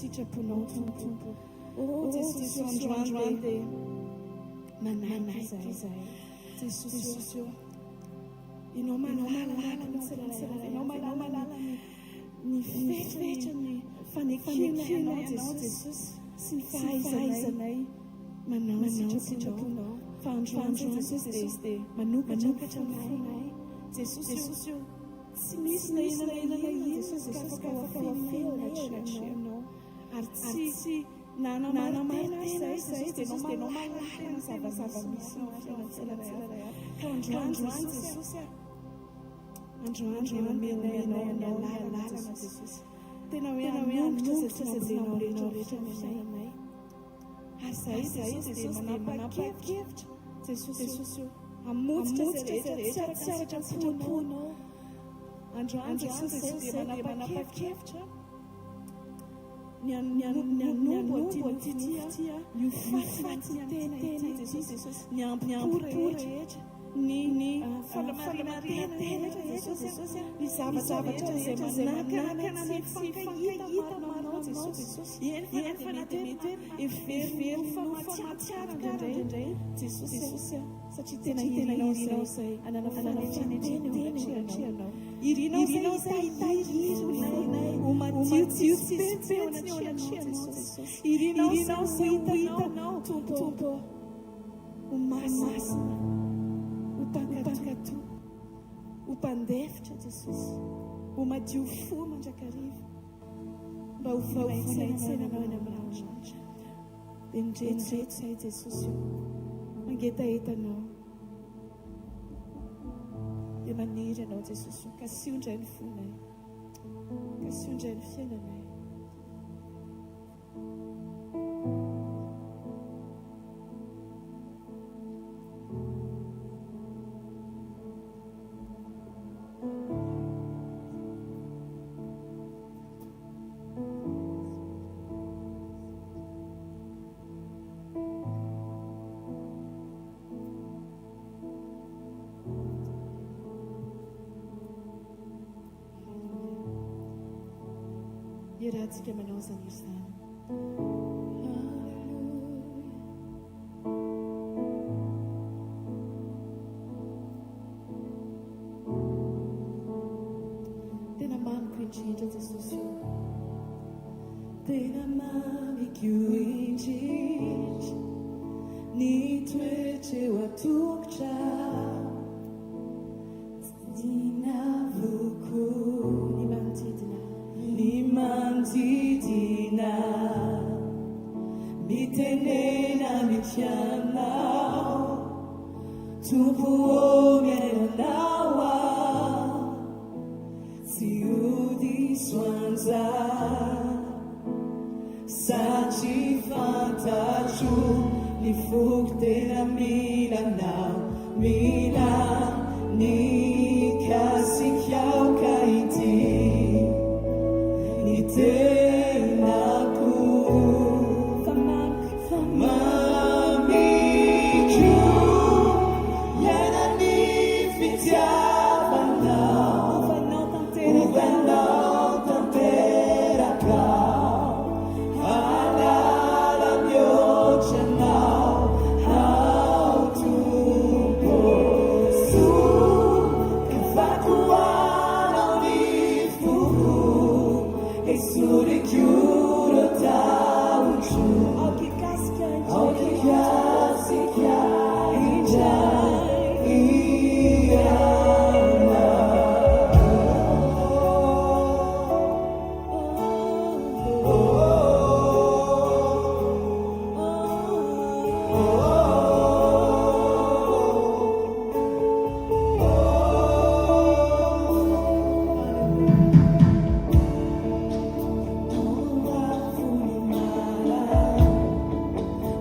sitraponao Tompo. Oh Jesosy ô, androany dia manaiky izahay. Jesosy ô, Ianao mahalala ny tsirairay, Ianao mahalala ny fetra ny fanekena Anao Jesosy sy ny fahaizanay manao ny sitraponao. Fa androany Jesosy dia manokatra ny fonay. Jesosy ô, tsy misy na inona na inona Jesosy ka afaka ho afenina eo anatrehanao. Ary tsy nanamarina izay Jesosy dia Ianao mahalala ny zava-misy eo amin'ny fiainan'ny tsirairay avy. Ka androany Jesosy a, androany dia omenay Anao ny alalana Jesosy. Tena hoe hanombotra izay tsy nambolenao rehetra amin'ny fiainanay. Ary izahay Jesosy dia manapa-kevitra Jesosy o, hamotsitra izay rehetra tsy araka ny sitraponao. Androany Jesosy dia manapa-kevitra ny hanombo aty nofo ity, ny ho faty ny tena ity Jesosy, ny ambo-po rehetra, ny fanamarinana rehetra Jesosy, ny zavatra rehetra izay manakana anay tsy hifankahita marina aminao Jesosy. Eny fa na dia mety hoe heverina ho famatsiantoka indraindray Jesosy satria tena irinao izay hanana fanetren-tena eo anatrehanao. Irinao izay hitahiry ny fonay ho madio tsy hisy pentina eo anatrehanao Jesosy. Irinao izay ho hitanao Tompo ô, ho masina, ho mpankatò, ho mpandefitra Jesosy, ho madio fo mandrakariva mba ho voninahitry Anao any amin'ny lanitra. Dia indreto izahay Jesosy ô, mangetaheta Anao. Dia maniry Anao Jesosy ô, kasiho indray ny fonay, kasiho indray ny fiainanay. Iarahantsika manao izany hira izany. Tena mamiko indrindra Jesosy o. Tena mamiko indrindra ny toetra eo an-tongotra. Tsy navoko ny manodidina. Ny manodidina. Mitenena amiko ianao. Tompo ô mihaino anao aho. Tsy ho diso anjara. Satria fantatro ny foko tena mila anao. Mila ny kasikao ka ity ny tenako. Fa mamiko, fa mamiko hiaina ny fitiavanao. Hovanao tanteraka, hovanao tanteraka. Hahalala mihoatra anao aho Tompo. Sokafako ho anao ny foko, esoriko ireo tahotro. Aoka hikasika indray ianao.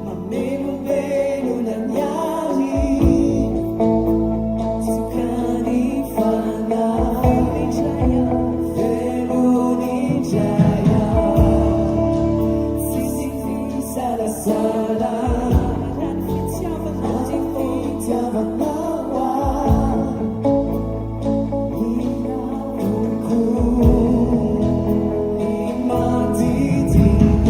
Mamelobelona ny ahy, tokany fanahy. Velona indray aho, tsisy fisalasala. Raha ny fitiavanao ahy, ny manodidina.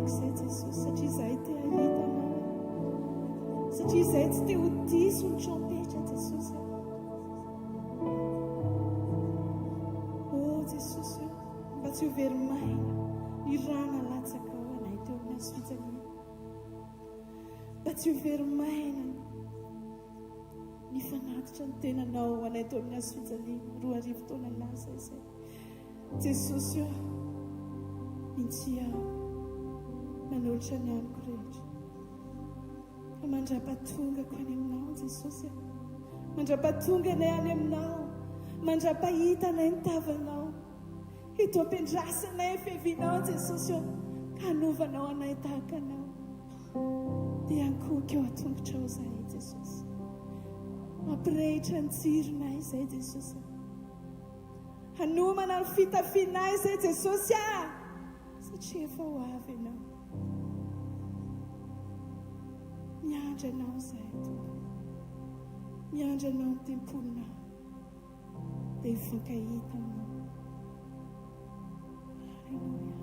mandrakizay Jesosy satria izahay te hahita Anao. Satria izahay tsy te ho diso ny trompetra Jesosy. Oh Jesosy ô, mba tsy ho very maina ny rà nalatsakao anay teo amin'ny hazo fijaliana. Mba tsy ho very maina ny fanatitra ny tenanao ho anay teo amin'ny hazo fijaliana 2000 taona lasa izay. Jesosy ô, inty aho manolotra ny amiko rehetra. Ka mandra-patongako any aminao Jesosy a. Mandra-patonga anay any aminao. Mandra-pahita anay ny tavanao. Eto am-piandrasanay fiavianao Jesosy ô, ka hanovanao anay tahaka anao. Dia ankohoka eo an-tongotrao izahay Jesosy. Mampirehitra ny jironay izay Jesosy a. Hanomana ny fitafianay izay Jesosy a! Satria efa ho avy Ianao. Miandry Anao izahay Tompo. Miandry Anao ny tempolinao. Dia hifankahita Aminao. Alléluia.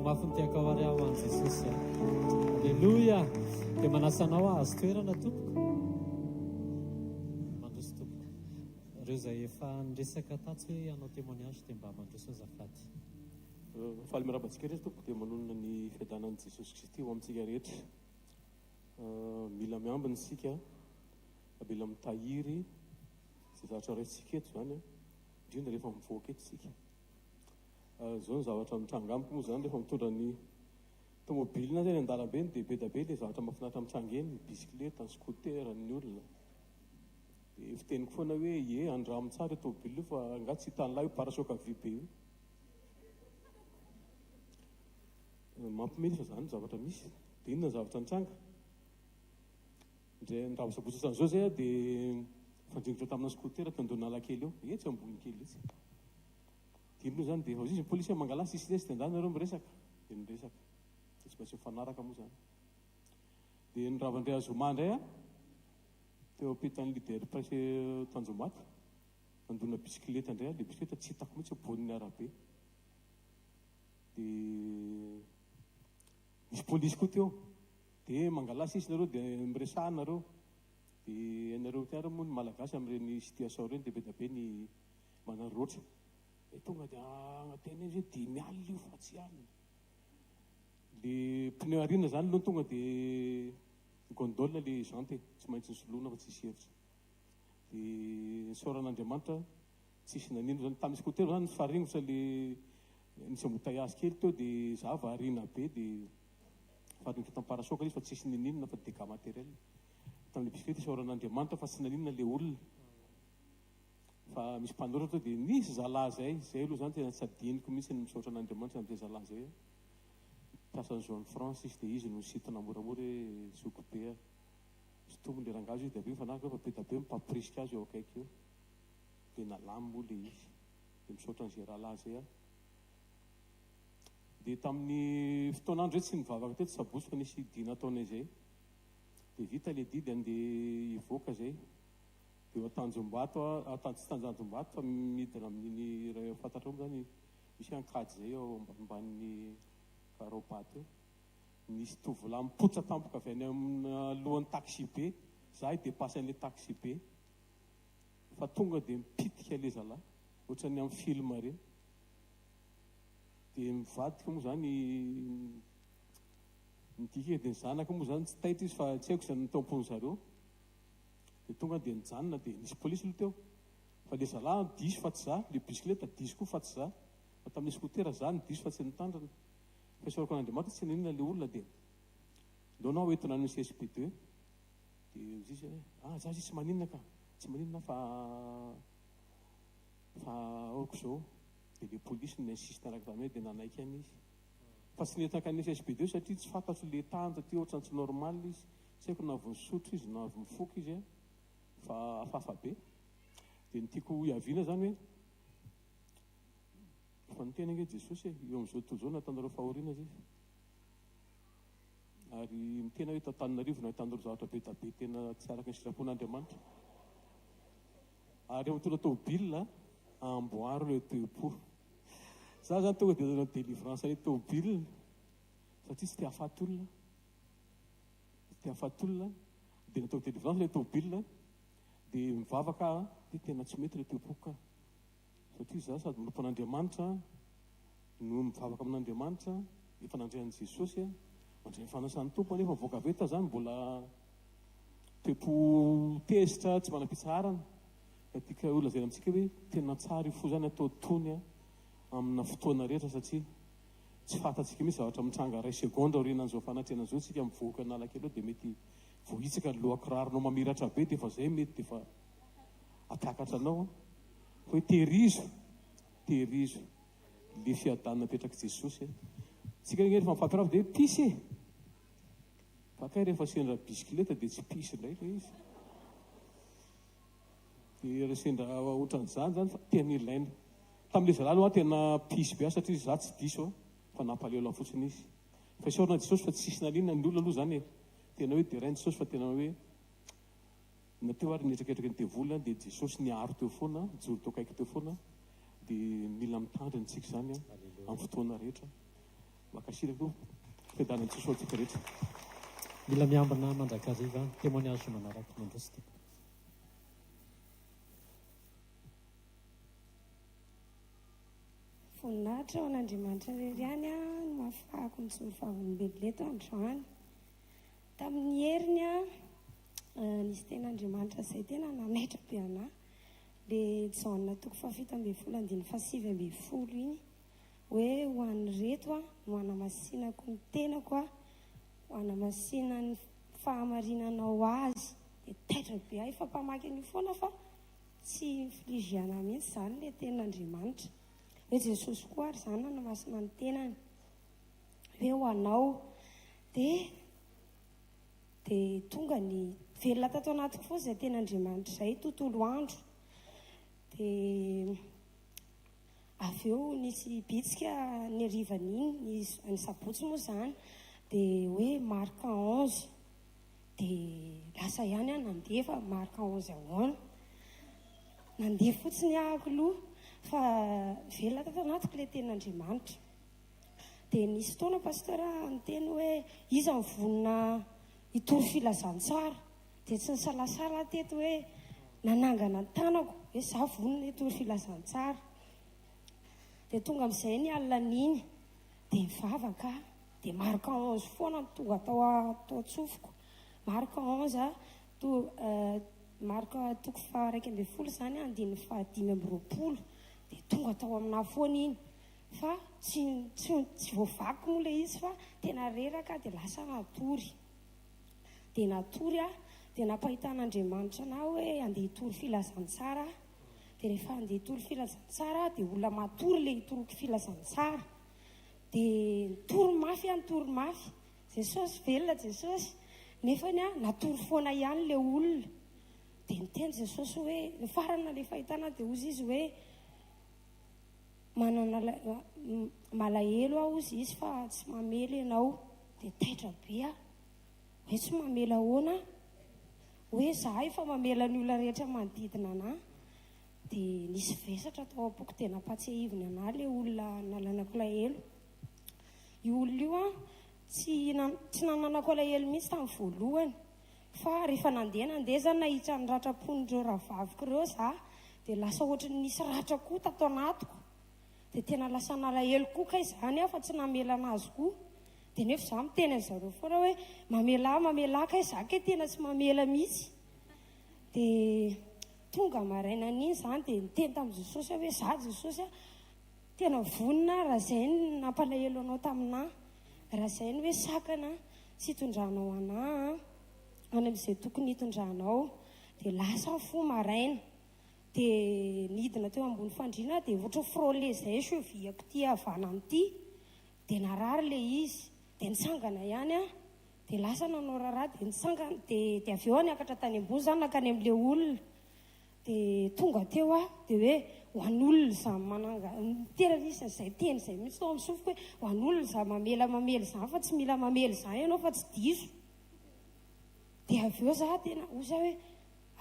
mafy ny tehakao ary aho ho an'i Jesosy a. Aleloia. Dia manasa anao hahazo toerana tompoko. Mandroso tompoko. Ireo izay efa niresaka tatsy hoe hanao témoignage dia mba mandroso azafady. Faly miarahaba antsika rehetra tompoko dia manonona ny fiadanan'i Jesosy Kristy ho amintsika rehetra. Mila miambina isika, mila mitahiry izay zavatra raisintsika eto izany, indrindra rehefa mivoaka eto isika. Izao ny zavatra mitranga amiko moa izany rehefa mitondra ny tomobilina aza eny an-dalambe eny dia be dia be ilay zavatra mahafinaritra mitranga eny, ny bisikileta, ny scooter, ny olona. Dia fiteniko foana hoe ie, andramo tsara io tomobilina io fa angaha tsy hitan'lahy io parachoc vy be io. Mampiomehy nefa izany ny zavatra misy. Dia inona ny zavatra nitranga? Indray andro sabotsy ohatran'izao izay aho dia nifandringotra tamina scooter teo Andohanalakely eo, etsy ambony kely etsy. Dia iny moa izany dia hozy izy ny polisy hoe mangalà sisiny etsy dia andany nareo miresaka. Dia niresaka. Dia tsy maintsy mifanaraka moa izany. Dia nirava indray azoma indray aho teo ampitan'ny leader presse Tanjombato. Nandona bisikileta indray aho, ilay bisikileta tsy hitako mihitsy eo ampovoan'ny arabe. Dia nisy polisy koa teo. Dia mangalà sisy nareo dia miresaha nareo. Dia hainareo tsara moa ny malagasy amin'ireny situation ireny dia be dia be ny manararaotra. Dia tonga dia agnateny izy hoe 50 alina io fa tsy alina. Le pneu aoriana zany aloha tonga dia gondole le jante e, tsy maintsy nisoloina fa tsisy hevitra. Dia nisaorana Andriamanitra tsisy nanino zany. Tamin'ny scooter zany nifaringotra le nisy embouteillage kely teo dia za variana be dia nifaringotra tamin'ny parachoc izy fa tsisy nininona fa dégâts matériel. Tamin'ilay bisikileta isaorana Andriamanitra fa tsy naninona le olona. Fa misy mpanoratra teo dia nisy zalahy zay, zay aloha zany tena tsy adinoko mihitsy ny misaotra an'Andriamanitra amin'izay zalahy zay. Mpiasan'ny zone France izy dia izy no nisintona moramora hoe zoky be a. Sintominy le rangahy izy dia avy eo mifanaraka eo fa be dia be mipampirisika azy eo akaiky eo. Dia nalamy moa le izy. Dia misaotra an'izay rahalahy zay aho. Dia tamin'ny fotoan'andro zay tsy nivavaka teto sabotsy fa nisy dihy nataonay zay. Dia vita le dihy dia andeha hivoaka zay. Dia eo Antanjombato aho, tsy Tanjombato fa midina amin'iny raha fantatrao moa zany misy ankady zay eo ambanimbani'ny Karaobato eo. Nisy tovolahy mipoitra tampoka avy any amin'ny alohan'ny taxi-be, za hi-dépasse an'ilay taxi-be fa tonga dia mipitika ilay zalahy, ohatran'ny amin'ny film ireny. Dia mivadika moa zany ny dika dia ny zanaka moa zany tsy taitra izy fa tsy haiko izay natao am-pony zareo. Dia tonga dia nijanona dia nisy polisy aloha teo. Fa le zalahy diso fa tsy za, le bisikileta diso koa fa tsy za. Fa tamin'le scooter za no diso fa tsy nitandrina. Fa isaorako an'Andriamanitra tsy naninona le olona dia ndao anao entina any CSP deux. Dia hoy izy hoe ah za izy tsy maninona ka, tsy maninona fa fa aoka izao. Dia le polisy no ni-insiste niaraka taminay dia nanaiky ihany izy. Fa tsy nety nankany CSP deux satria tsy fantatro le tany taty ohatran'ny tsy normal izy. Tsy haiko na avy nisotro izy na avy nifoka izy fa hafahafa be. Dia ny tiako hiaviana izany hoe efa niteny ange Jesosy e, eo amin'izao tontolo izao no ahitanareo fahoriana izy. Ary miteny aho eto Antananarivo no ahitanareo zavatra be dia be tena tsy araka ny sitrapon'Andriamanitra. Ary eo mitondra tômôbila, amboaro ilay toe-po. Za zany tonga dia nanao délivrance ilay tômôbila satria tsy te hahafaty olona. Te hahafaty olona dia natao délivrance ilay tômôbile dia mivavaka aho dia tena tsy mety ilay toe-poko ka satria za sady manompo an'Andriamanitra no mivavaka amin'Andriamanitra efa nandray an'i Jesosy mandray ny fanasan'ny Tompo nefa mivoaka avy eto zany mbola toe-po tezitra tsy manam-pitsaharana ka tiako ho lazaina amintsika hoe tena tsara io fo zany atao tony amina fotoana rehetra satria Tsy fantatsika mihitsy zavatra mitranga iray segondra aorianan'izao fanatrehana izao tsika mivoaka Analakely eo dia mety voahitsaka ny loha-kiraronao mamiratra be dia efa zay mety dia efa hampiakatra anao an. Fa hoe tehirizo, tehirizo le fiadanana apetrak'i Jesosy an. Tsika ange rehefa mifampirafy dia hoe pisy e! Fa kay rehefa sendra bisikileta dia tsy pisy indray ilay izy. Dia raha sendra ohatran'izany zany fa tena ilaina. Tamin'ilay zalahy aloha tena pisy be aho satria za tsy diso a, fa nampalahelo ahy fotsiny izy. Fa isaorana Jesosy fa tsisy naninona ny olona aloha zany e. Tena hoe deraina Jesosy fa tena hoe na teo ary ny hetraketraky ny devoly a, dia Jesosy niaro teo foana, nijoro teo akaiky teo foana. Dia mila mitandrina isika izany a, amin'ny fotoana rehetra. Mankasitraka tompoko. Fiadanan'i Jesosy ho antsika rehetra. Mila miambina mandrakariva témoignage manaraka mandroso tompoko. Voninahitra ho an'Andriamanitra irery ihany no ahafahako mijoro vavolombelona eto androany. Tamin'ny heriny nisy tenin'Andriamanitra izay tena nanaitra be anah. Le Jaona toko fahafito ambin'ny folo andininy fahasivy ambin'ny folo iny hoe ho an'ireto no hanamasinako ny tenako ho hanamasinan'ny fahamarinanao azy. Dia taitra be aho, efa mpamaky an'io foana fa tsy inflige anah mihitsy izany le tenin'Andriamanitra. Hoe Jesosy koa ary izany nanamasina ny tenany hoe ho anao. Dia Dia tonga ny, velona tato anatiko foana izay tenin'Andriamanitra izay tontolo andro. Dia avy eo nisy bitsika ny harivan'iny, ny ny sabotsy moa izany, dia hoe Marc 11. Dia lasa ihany aho nandeha fa Marc 11 ahoana? Nandeha fotsiny aho aloha fa velona tato anatiko ilay tenin'Andriamanitra. Dia nisy fotoana Pasteur niteny hoe iza no vonona hitory filazantsara. Dia tsy nisalasala aho teto hoe nanangana ny tanako hoe za vonona hitory filazantsara. Dia tonga amin'izay ny alina an'iny, dia nivavaka aho. Dia Marc 11 foana no tonga tao tao an-tsofiko. Marc 11, to, Marc toko faha-11 izany, andininy faha-25. Dia tonga tao aminahy foana iny. Fa tsy tsy tsy voavakiko moa ilay izy fa tena reraka aho dia lasa natory. Dia natory aho, dia nampahitan'Andriamanitra anah hoe andeha hitory filazantsara aho. Dia rehefa andeha hitory filazantsara aho dia olona matory ilay hitoriko filazantsara. Dia nitory mafy aho, nitory mafy. Jesosy velona Jesosy. Nefany aho natory foana ihany ilay olona. Dia niteny Jesosy hoe, ny farany nalefa ahitana dia hozy izy hoe, Manana malahelo aho hozy izy fa tsy mamela ianao. Dia taitra be aho. Hoe tsy mamela ahoana aho? Hoe za efa mamela ny olona rehetra manodidina anah. Dia nisy vesatra tao am-poko dia nampatsiahiviny anah ilay olona nalanako alahelo. Io olona io an, tsy tsy nananako alahelo mihitsy tamin'ny voalohany. Fa rehefa nandeha nandeha zany nahitra ny ratram-pon'ireo rahavaviko ireo za dia lasa ohatran'ny nisy ratra koa tato anatiko. Dia tena lasa nalahelo koa kay zany aho fa tsy namela anazy koa. Dia nefa za miteny an'zareo foana hoe mamelà mamelà kay za kay tena tsy mamela mihitsy. Dia tonga marainan'iny zany dia niteny tamin'i Jesosy aho hoe za Jesosy a, tena vonona aho raha zay no nampalahelo anao taminà, raha zay no hoe sakana tsy hitondranao anà any amin'izay tokony hitondranao. Dia lasa aho fo maraina. Dia nidina teo ambony fandriana aho dia ohatran'ny frôler izay cheville-ko ity havanana ity. Dia narary ilay izy. Dia nitsangana ihany aho. Dia lasa nanao raharaha dia nitsangana. Dia dia avy eo aho niakatra tany ambony izany nankany amin'ilay olona. Dia tonga teo aho, dia hoe ho an'olona izany mananga, tena nisy an'izay teny izay mihitsy tao amin'ny sofiko hoe ho an'olona izany mamela mamely izany fa tsy mila mamely izany ianao fa tsy diso. Dia avy eo za tena hoy aho hoe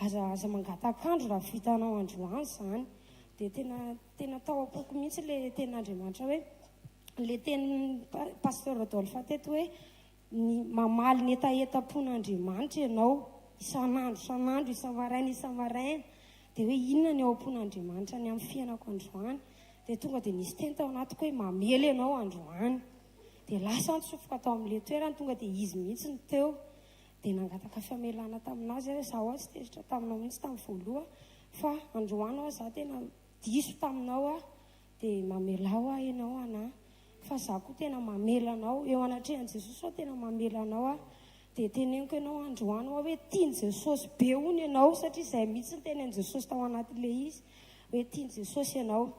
aza aza mangatak'andro raha vitanao androany izany. Dia tena tena tao am-poko mihitsy ilay tenin'Andriamanitra hoe ilay tenin'ny Pasteur Rodolphe teto hoe Ny mamaly ny hetahetam-pon'Andriamanitra ianao, isan'andro isan'andro, isa-maraina isa-maraina, dia hoe inona ny ao am-pon'Andriamanitra ny amin'ny fiainako androany? Dia tonga dia nisy teny tao anatiko hoe mamely ianao androany. Dia lasa aho nitsofoka tao amin'ilay toerana, tonga dia izy mihitsy no teo. Dia nangataka famelana tamin'azy aho hoe izaho aho tsy tezitra taminao mihitsy tamin'ny voalohany, fa androany aho izaho tena diso taminao aho, dia mamelao aho ianao anà. Fa za koa tena mamela anao, eo anatrehan'i Jesosy aho tena mamela anao aho. Dia teneniko ianao androany hoa hoe tian'i Jesosy be hono ianao, satria izay mihitsy ny tenin'i Jesosy tao anatin'ilay izy, hoe tian'i Jesosy ianao.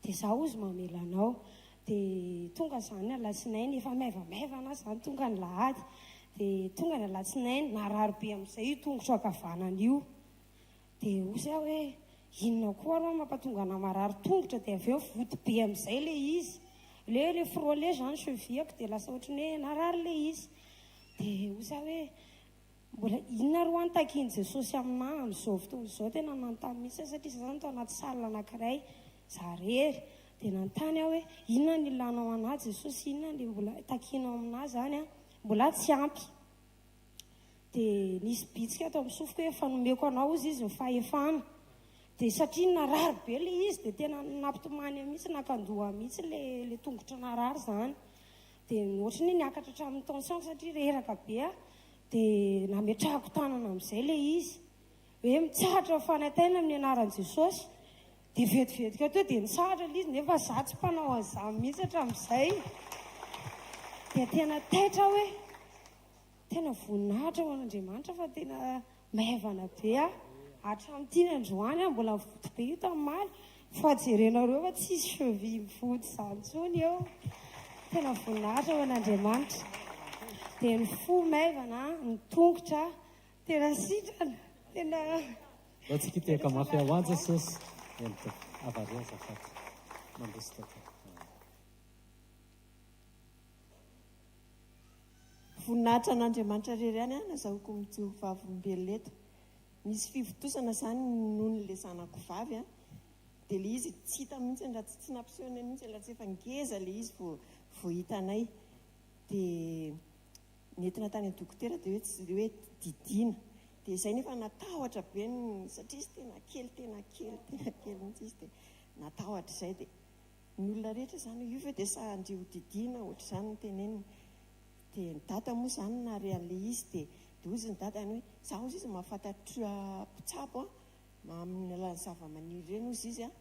Dia za hozy mamela anao. Dia tonga izany alatsinainy, efa maivamaivana aho izany tonga ny lahady. Dia tonga ny alatsinainy, narary be amin'izay io tongotro ankavanana io. Dia hozy aho hoe, inona koa ary hoa mampatonga anah marary tongotra dia avy eo voto be amin'izay ilay izy. Ilay hoe ilay frôler izany cheville-ko dia lasa ohatran'ny hoe narary ilay izy. Dia hozy aho hoe, mbola inona ary hoa no takian'i Jesosy aminah amin'izao fotoana izao? Tena nanontany mihitsy aho satria izaho izany tao anaty salle anankiray, izaho irery. Dia nanontany aho hoe, inona no ilanao an'ahy Jesosy, inona no mbola takianao amin'ahy izany an? Mbola tsy ampy. Dia nisy bitsika ato amin'ny sofiko hoe efa nomeko anao hozy izy ny fahefana. Dia satria narary be ilay izy dia tena nampitomany ahy mihitsy, nakan-doha mihitsy ilay ilay tongotra narary izany. Dia ohatran'ny hoe niakatra hatramin'ny tension satria reraka be aho. Dia nametrahako tanana amin'izay ilay izy. Hoe mitsahatra ny fanaintainana amin'ny anaran'i Jesosy. Dia vetivetika teo dia nitsahatra ilay izy nefa za tsy mpanao an'izany mihitsy hatramin'izay. Dia tena taitra aho hoe tena voninahitra ho an'Andriamanitra fa tena maivana be aho. Hatramin'ity ny androany aho mbola mivoto be io tamin'ny omaly fa jerenareo fa tsisy cheville mivoto izany intsony eo. Tena voninahitra ho an'Andriamanitra. Dia ny fo maivana, ny tongotra tena sitrana, tena Ndao tsika hitehaka mafy ao an Jesosy. Eny tompoko. Avario azafady. Mandroso tompoko. Voninahitra an'Andriamanitra irery ihany an, azahoako mijoro vavolombelona eto. Nisy fivontosana izany nony ilay zanako vavy an, dia ilay izy tsy hita mihitsy raha tsy tsy nampiseho anay mihitsy raha tsy efa ngeza ilay izy vao vao hitanay. Dia nentina tany amin'ny dokotera dia hoe tsy hoe didiana. Dia izay nefa natahotra be ny satria izy tena kely tena kely tena kely mihitsy izy dia natahotra izay dia ny olona rehetra izany hoe io ve dia sahy ndry ho didiana ohatr'izany no teneniny. Dia ny dada moa izany nahare an'ilay izy dia dia hozy ny dadany hoe za hozy izy mahafantatra mpitsabo an, amin'ny alalan'ny zavamaniry ireny hozy izy an,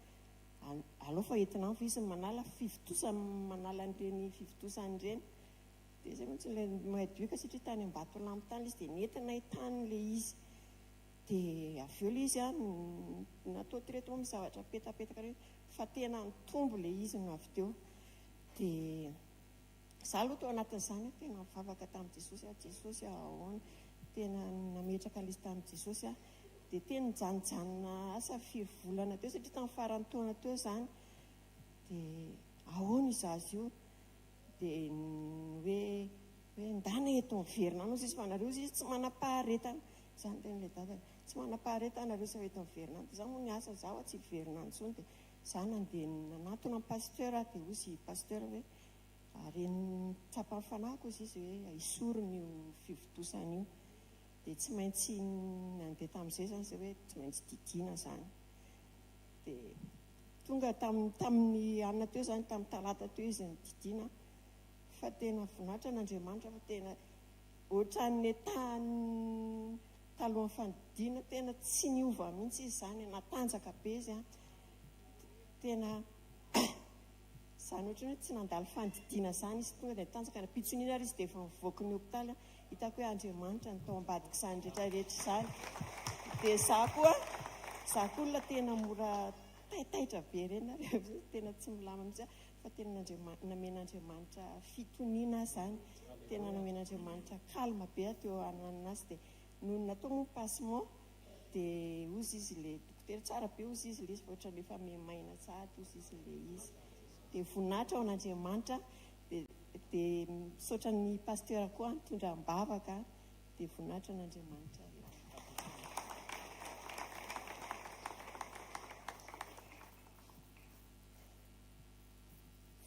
aleo fa entina any fa izy manala fivontosana manala an'ireny fivontosana ireny. Dia izay mantsy ilay mahay-doika satria tany Ambatolampy tany ilay izy dia nentinay tany ilay izy. Dia avy eo ilay izy an, natao traitement misy zavatra apetapetaka ireny fa tena nitombo ilay izy no avy teo. Dia za aloha tao anatin'izany aho tena nivavaka tamin'i Jesosy aho, Jesosy ahoana? Tena nametraka an'ilay izy tamin'i Jesosy aho. Dia tena nijanojanona asa firy volana teo satria tamin'ny faran'ny taona teo izany. Dia ahoana io zaza io? Dia ny hoe hoe ndana eto miverina any hozy izy fa nareo hozy izy tsy manam-paharetana. Izany tenin'ilay dadany. Tsy manam-paharetana nareo sao eto miverina any. Dia izaho moa niasa izaho tsy hiverina any intsony. Dia izaho nandeha nanatona an'i pasteur aho. Dia hozy i pasteur hoe ary ny tsapan'ny fanahiko hozy izy hoe esoriny io fivontosana io. Dia tsy maintsy nandeha tamin'izay izany izay hoe tsy maintsy didiana izany. Dia Tonga tamin'ny alina teo izany, tamin'ny talata teo izy nodidiana fa tena voninahitra an'Andriamanitra fa tena ohatran'ny tany talohan'ny fandidiana tena tsy niova mihitsy izy izany, natanjaka be izy an, tena izany ohatran'ny hoe tsy nandalo fandidiana izany izy, tonga dia nitanjaka, ny ampitson'iny ary izy dia efa nivoaka ny hopitaly an, hitako hoe Andriamanitra no tao ambadik'izany rehetra rehetra izany, dia za koa, za koa olona tena mora taitaitra be ireny ary tena tsy milamina mihitsy aho fa tena namen'Andriamanitra fitoniana aho izany, tena namen'Andriamanitra calme be aho teo ananan'azy dia nony natao moa ny passement dia hozy izy ilay dokotera tsara be hozy izy ilay izy fa ohatran'ny efa mihamaina sahady hozy izy ilay izy dia voninahitra ho an'Andriamanitra dia dia misaotra ny pasteur koa nitondra am-bavaka dia voninahitra ho an'Andriamanitra rehetra.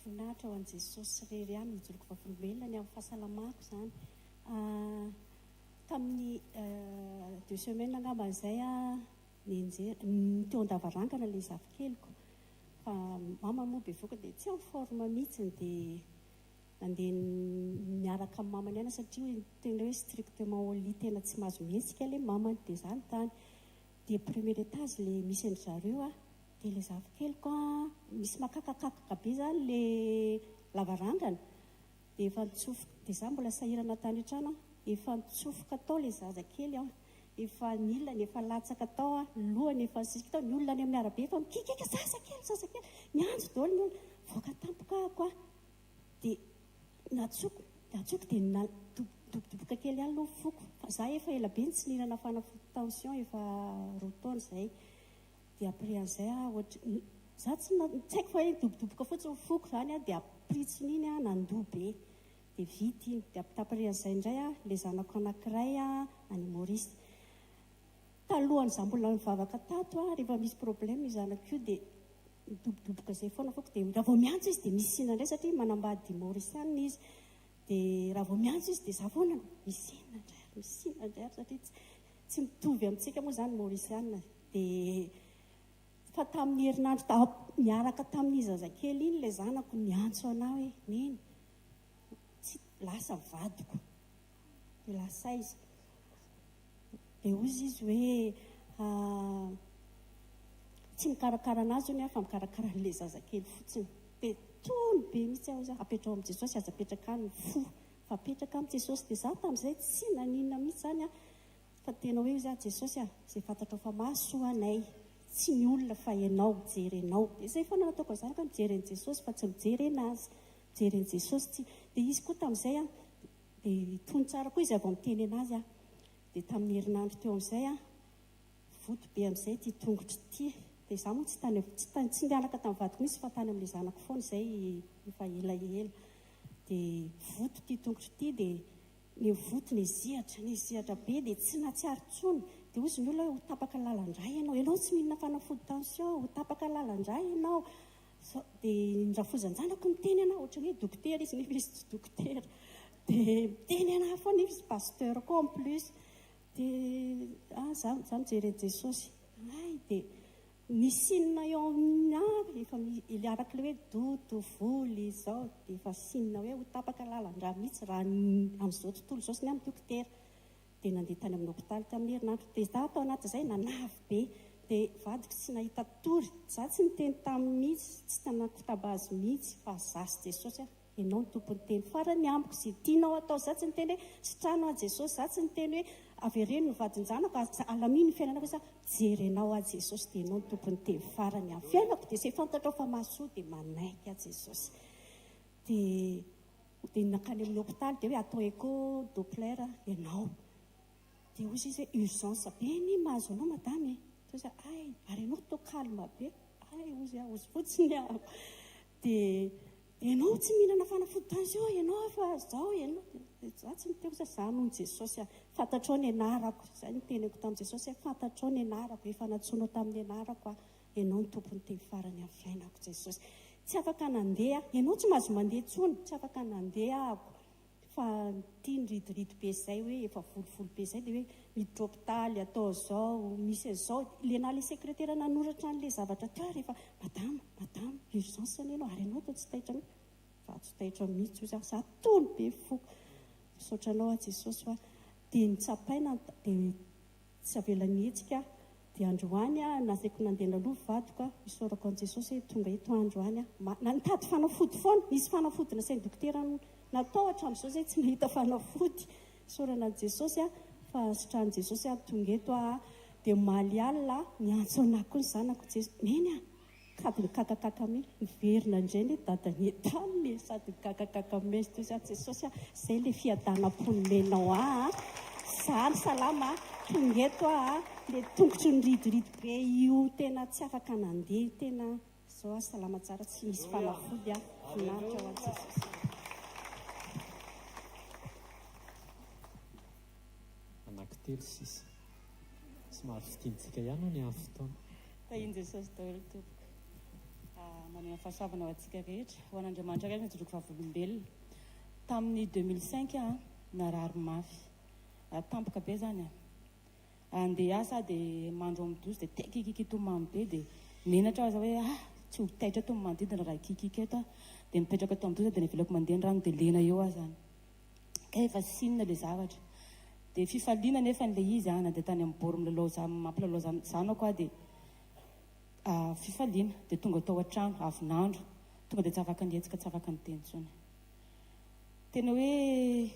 Voninahitra ho an'i Jesosy irery ihany no ijoroko vavolombelona ny amin'ny fahasalamako izany. Tamin'ny deux semaines angamba izay aho nianjera, teo an-davarangana ilay zafikeliko fa mama moa bevohoka dia tsy en forme mihitsy dia nandeha niaraka amin'ny mamany ihany aho satria tena hoe strictement au lit tena tsy mahazo mihetsika ilay mamany dia izaho tany. Dia premier étage ilay misy an-dry zareo a, dia ilay zafikeliko a, misy makakakakaka be izany ilay lavarangana, dia efa nitsofoka, dia izaho mbola sahirana tany an-trano an, efa nitsofoka tao ilay zaza kely an, efa ny ilany efa latsaka tao an, ny lohany efa nisisika tao, ny olona any amin'ny arabe efa mikikiaka, zaza kely, zaza kely, miantso daholo ny olona, nivoaka tampoka ahako an, Dia natsoko, natsoko dia nidobodoboka kely ihany aloha ny foko. Fa za efa ela be no tsy nihinana fanafody tension, efa roa taona izay. Dia après an'izay aho ohatry, za tsy tsy haiko fa hoe nidobodoboka fotsiny ny foko izany an, dia apritson'iny aho nandoa be. Dia vita iny. Dia après an'izay indray an, ilay zanako anankiray any Maurice. Talohan'izaho mbola nivavaka tato an, rehefa misy problème io zanako io dia. Midobodoboka izay foana foko dia raha vao miantso izy dia misy inona indray satria manambady Maurisiana izy dia raha vao miantso izy dia za foana misy inona indray ary misy inona indray ary satria tsy tsy mitovy amintsika moa izany Maurisiana dia fa tamin'ny herinandro ta niaraka tamin'ny zazakely iny ilay zanako niantso anah hoe neny tsy lasa vadiko dia lasa aiza Dia hoy izy hoe, Tsy mikarakara an'azy hono aho fa mikarakara an'ilay zazakely fotsiny. Dia tony be mihitsy aho, hoy aho, apetraho amin'i Jesosy, aza apetraka any ny fo fa apetraka amin'i Jesosy. Dia izaho tamin'izay tsy naninona mihitsy izany aho, fa tena hoe hoy aho, Jesosy a, izay fantatrao fa mahasoa anay, tsy ny olona fa Ianao, mijery Anao. Dia izay foana no ataoko an'izany, hoe mijery an'i Jesosy fa tsy mijery an'azy. Mijery an'i Jesosy tsy. Dia izy koa tamin'izay an, dia tony tsara koa izy avy miteny an'azy aho. Dia tamin'ny herinandro teo amin'izay aho, voto be amin'izay ity tongotro ity. Dia izaho moa tsy tany, tsy tany, tsy niaraka tamin'ny vadiko mihitsy fa tany amin'ilay zanako foana izay efa elaela. Dia voto ity tongotro ity dia ny voto nizihatra, nizihatra be dia tsy nahatsiaro intsony. Dia hozy ny olona hoe ho tapaka lalan-drà ianao, ianao tsy mihinana fanafody tension, ho tapaka lalan-drà ianao. Sao dia ny rafozan-janako miteny anah ohatran'ny hoe dokotera izy nefa izy tsy dokotera. Dia miteny anah foana nefa izy pasteur koa en plus. Dia ah za za mijery an'i Jesosy. Hay dia ny signe eo aminah efa mi- araka ilay hoe doto, voly, izao dia efa signe hoe ho tapaka lalan-drà mihitsy raha ny amin'izao tontolo izao sy ny amin'ny dokotera. Dia nandeha tany amin'ny hopitaly tamin'ny herinandro. Dia za tao anatin'izay nanavy be. Dia vadiko tsy nahita tory. Za tsy niteny taminy mihitsy, tsy nanakotaba azy mihitsy fa za sy Jesosy aho. Ianao no tompon'ny teny farany amiko, izay tianao atao. Za tsy niteny hoe sitrano aho Jesosy, za tsy niteny hoe avereno ny vadin-janako, alamino ny fiainanako fa mijery anao aho Jesosy dia ianao no tompon'ny teny farany amin'ny fiainako. Dia izay fantatrao fa mahasoa dia manaiky aho Jesosy. Dia Dia nankany amin'ny hopitaly dia hoe atao echo doppler ianao. Dia hoy izy hoe urgence be anie mahazo anao madame e. Dia hoy izy hay, ary ianao toa calme be. Hay hozy aho, hozy fotsiny aho. Dia dia ianao tsy mihinana fanafody tension ianao fa izao ianao. Dia za tsy niteny hoe za noho Jesosy aho. Fantatrao ny anarako. Izay no teniko tamin'i Jesosy hoe fantatrao ny anarako, efa nantsoinao tamin'ny anarako aho. Ianao no tompon'ny teny farany amin'ny fiainako Jesosy. Tsy afaka nandeha aho. Ianao tsy mahazo mandeha intsony. Tsy afaka nandeha ahako. Fa ity niridiridy be izay hoe efa volovolo be izay dia hoe miditra hopitaly, atao izao, misy an'izao. Ilay na ilay sekretera nanoratra an'ilay zavatra teo ary efa madama, madama, urgence anie ianao ary ianao toa tsy taitra mihitsy. Za tsy taitra mihitsy hoy za. Za tony be foko. Misaotra anao aho Jesosy hoa. Dia notsapaina dia Tsy avela nihetsika aho. Dia androany aho nasaiko nandeha naloha vadiko aho, isaorako an'i Jesosy hoe tonga eto aho androany aho. Ma, na nitady fanafody foana, nisy fanafody nasain'ny dokotera natao hatramin'izao izay tsy nahita fanafody. Isaorana an'i Jesosy aho fa sitrahan'i Jesosy aho tonga eto aho. Dia omaly alina niantso anah koa ny zanako, Jes, Neny a! Sady nikakakaka me, niverina indray anie dadany taminy e, sady nikakakaka me izy toy izany, Jesosy a, izay le fiadanam-po nomenao ahy a, za ny salama a, tonga eto aho a, le tongotro niridiridy be io tena tsy afaka nandeha io tena zao aho salama tsara tsy misy fanafody a, voninahitra ho an'i Jesosy. Anankitelo sisa. Somary fintinitsika ihany hono ny amin'ny fotoana. Tahian'i Jesosy daholo tompoko. Maneho ny fahasoavana ho antsika rehetra. Ho an'Andriamanitra irery no ijoroako vavolombelona. Tamin'ny 2005 aho narary mafy. Tampoka be zany a. Andeha hiasa aho dia mandro amin'ny douche dia te hikiky hitomany be dia menatra aho za hoe ah tsy ho taitra eto ny manodidina raha hikikiky eto aho. Dia mipetraka tao amin'ny douche dia navelako mandeha ny rano dia lena eo aho zany. Kay efa sinina le zavatra. Dia fifaliana anefa le izy an, na dia tany amin'ny bord milalao za mampilalao zanako aho dia fifaliana. Dia tonga tao an-trano, avy nandro, tonga dia tsy afaka nihetsika, tsy afaka niteny intsony. Tena hoe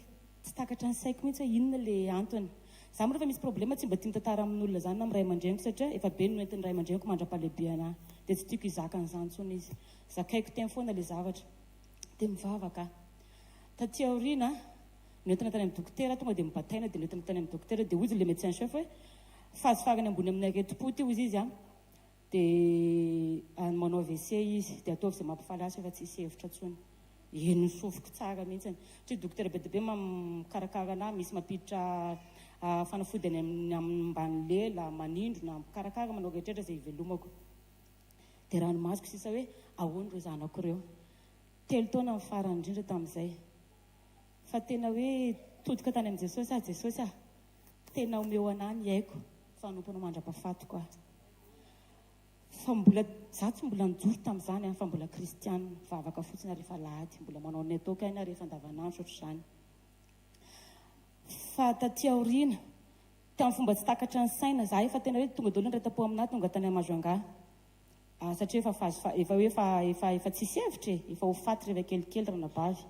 tsy takatra ny saiko mihitsy hoe inona le antony. Za moa rehefa misy problème tsy mba tia mitantara amin'olona zany na amin'ny ray aman-dreniko satria efa be ny noentin'ny ray aman-dreniko mandra-pahalehibe anah. Dia tsy tiako hizaka an'izany intsony izy. Zakaiko teny foana le zavatra. Dia mivavaka aho. Taty aoriana, noentina tany amin'ny dokotera, tonga dia nobataina dia noentina tany amin'ny dokotera dia hoy ilay médecin chef hoe phase farany ambony amin'ny aretim-po ity hozy izy an, dia manao AVC izy, dia ataovy izay mampifaly azy fa efa tsy hisy hevitra intsony. Henon'ny sofiko tsara mihitsy. Satria dokotera be dia be mikarakara anah, misy mampiditra fanafody any amin'ny ambany lela, manindrona, mikarakara manao rehetrarehetra izay hivelomako. Dia ranomasoko sisa hoe ahoana ireo zanako ireo. Telo taona ny farany indrindra tamin'izay. Fa tena hoe todika tany amin'i Jesosy aho, Jesosy ah, tena omeo anah ny aiko fa hanompo anao mandra-pahafatiko aho. Fa mbola, za tsy mbola nijoro tamin'izany an, fa mbola kristiana, mivavaka fotsiny aho rehefa alahady, mbola manao ny ataoko ihany aho rehefa andavanandro ohatr'izany. Fa taty aoriana, tamin'ny fomba tsy takatra ny saina, za efa tena hoe tonga daholo ny reta-po aminah tonga tany Majunga. Ah, satria efa phase fa, efa hoe efa, efa, efa tsisy hevitra e, efa ho faty rehefa kelikely ranabavy.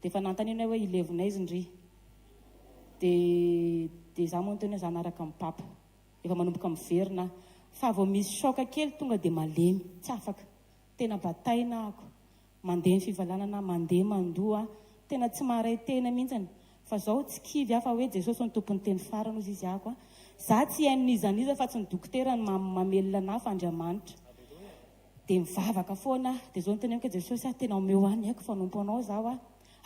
Dia efa nanontaniana hoe hilevina aiza ndry. Dia, dia za moa niteny hoe za miaraka amin'ny papa. Efa manomboka miverina aho. Fa vao misy choc kely tonga dia malemy, tsy afaka. Tena bataina ahako. Mandeha ny fivalanana, mandeha mandoa, tena tsy maharay tena mihitsiny. Fa zao tsy kivy aho fa hoe Jesosy no tompon'ny teny farany hozy izy ahako a. Za tsy hihaino n'iza n'iza fa tsy ny dokotera no mamelona anah fa Andriamanitra. Dia mivavaka foana aho. Dia zao no teneniko hoe Jesosy ah tena omeo ahy ny aiko fa hanompo anao zaho ah.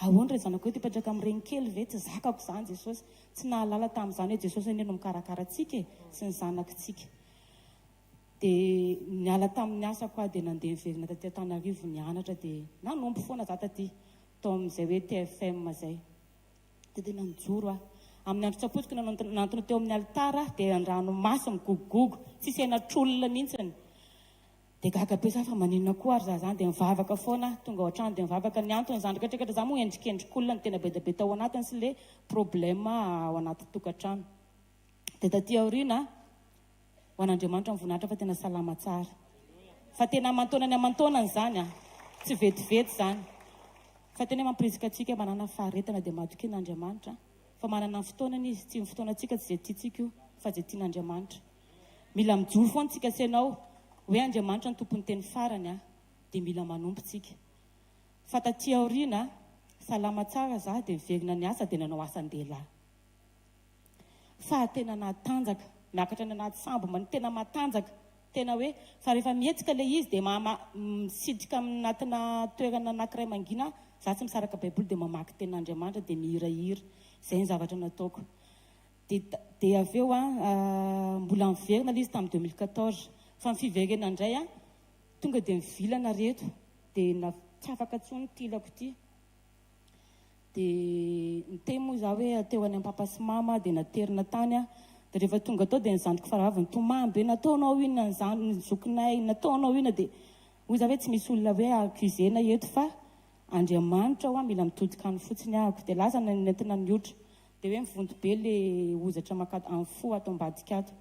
Ahoana re zanako eto hipetraka amin'ny reny kely ve? Tsy zakako izany Jesosy. Tsy nahalala tamin'izany hoe Jesosy anie no mikarakara antsika e, sy ny zanakitsika. Dia niala tamin'ny asako aho dia nandeha niverina taty Antananarivo nianatra dia nanompo foana za taty tao amin'izay hoe TFM izay. Dia tena nijoro aho. Amin'ny andro tsy ampoiziko nanantona teo amin'ny alitara aho dia an-dranomaso migogogogo, tsisy henatr'olona mihitsiny. Dia gaga be za fa maninona koa ary za zany dia mivavaka foana aho, tonga ao an-trano dia mivavaka. Ny antony zandriko hatrekatra za moa endrikendrik'olona no tena be dia be tao anatiny sy le problème ao anaty tokantrano. Dia taty aoriana Ho an'Andriamanitra ny voninahitra fa tena salama tsara. Fa tena aman-taonany aman-taonany izany an! Tsy vetivety izany. Fa tena hoe mampirisika antsika manana faharetana dia matokia an'Andriamanitra fa manana ny fotoanany Izy. Tsy ny fotoanantsika tsy izay tiantsika io fa izay tian'Andriamanitra. Mila mijoro foana tsika sy ianao hoe Andriamanitra no tompon'ny teny farany an! Dia mila manompo tsika. Fa taty aoriana, salama tsara za dia niverina niasa dia nanao asan-dehilahy. Fa tena natanjaka, miakatra any anaty sambo man, tena matanjaka, tena hoe, fa rehefa mihetsika ilay izy dia ma, ma, misitrika anatina toerana anankiray mangina aho, za tsy misaraka baiboly dia mamaky tenin'Andriamanitra dia mihirahira, izay ny zavatra nataoko. Dia, dia avy eo an, mbola niverina ilay izy tamin'ny 2014, fa ny fiverenana indray an, tonga dia nivilana reto, dia na, tsy afaka intsony ity ilako ity. Dia niteny moa izaho hoe teo any am-papa sy mama aho dia naterina tany aho. Dia rehefa tonga tao dia ny zandriko faravavy nitomany be, nataonao inona ny zandry, ny zokinay, nataonao inona dia hoy izaho hoe tsy misy olona hoe accuser-na eto fa Andriamanitra hoa mila mitodika any fotsiny ahako. Dia lasa nentina niotra. Dia hoe mivonto be le hozatra maka amin'ny fo ato ambadika ato.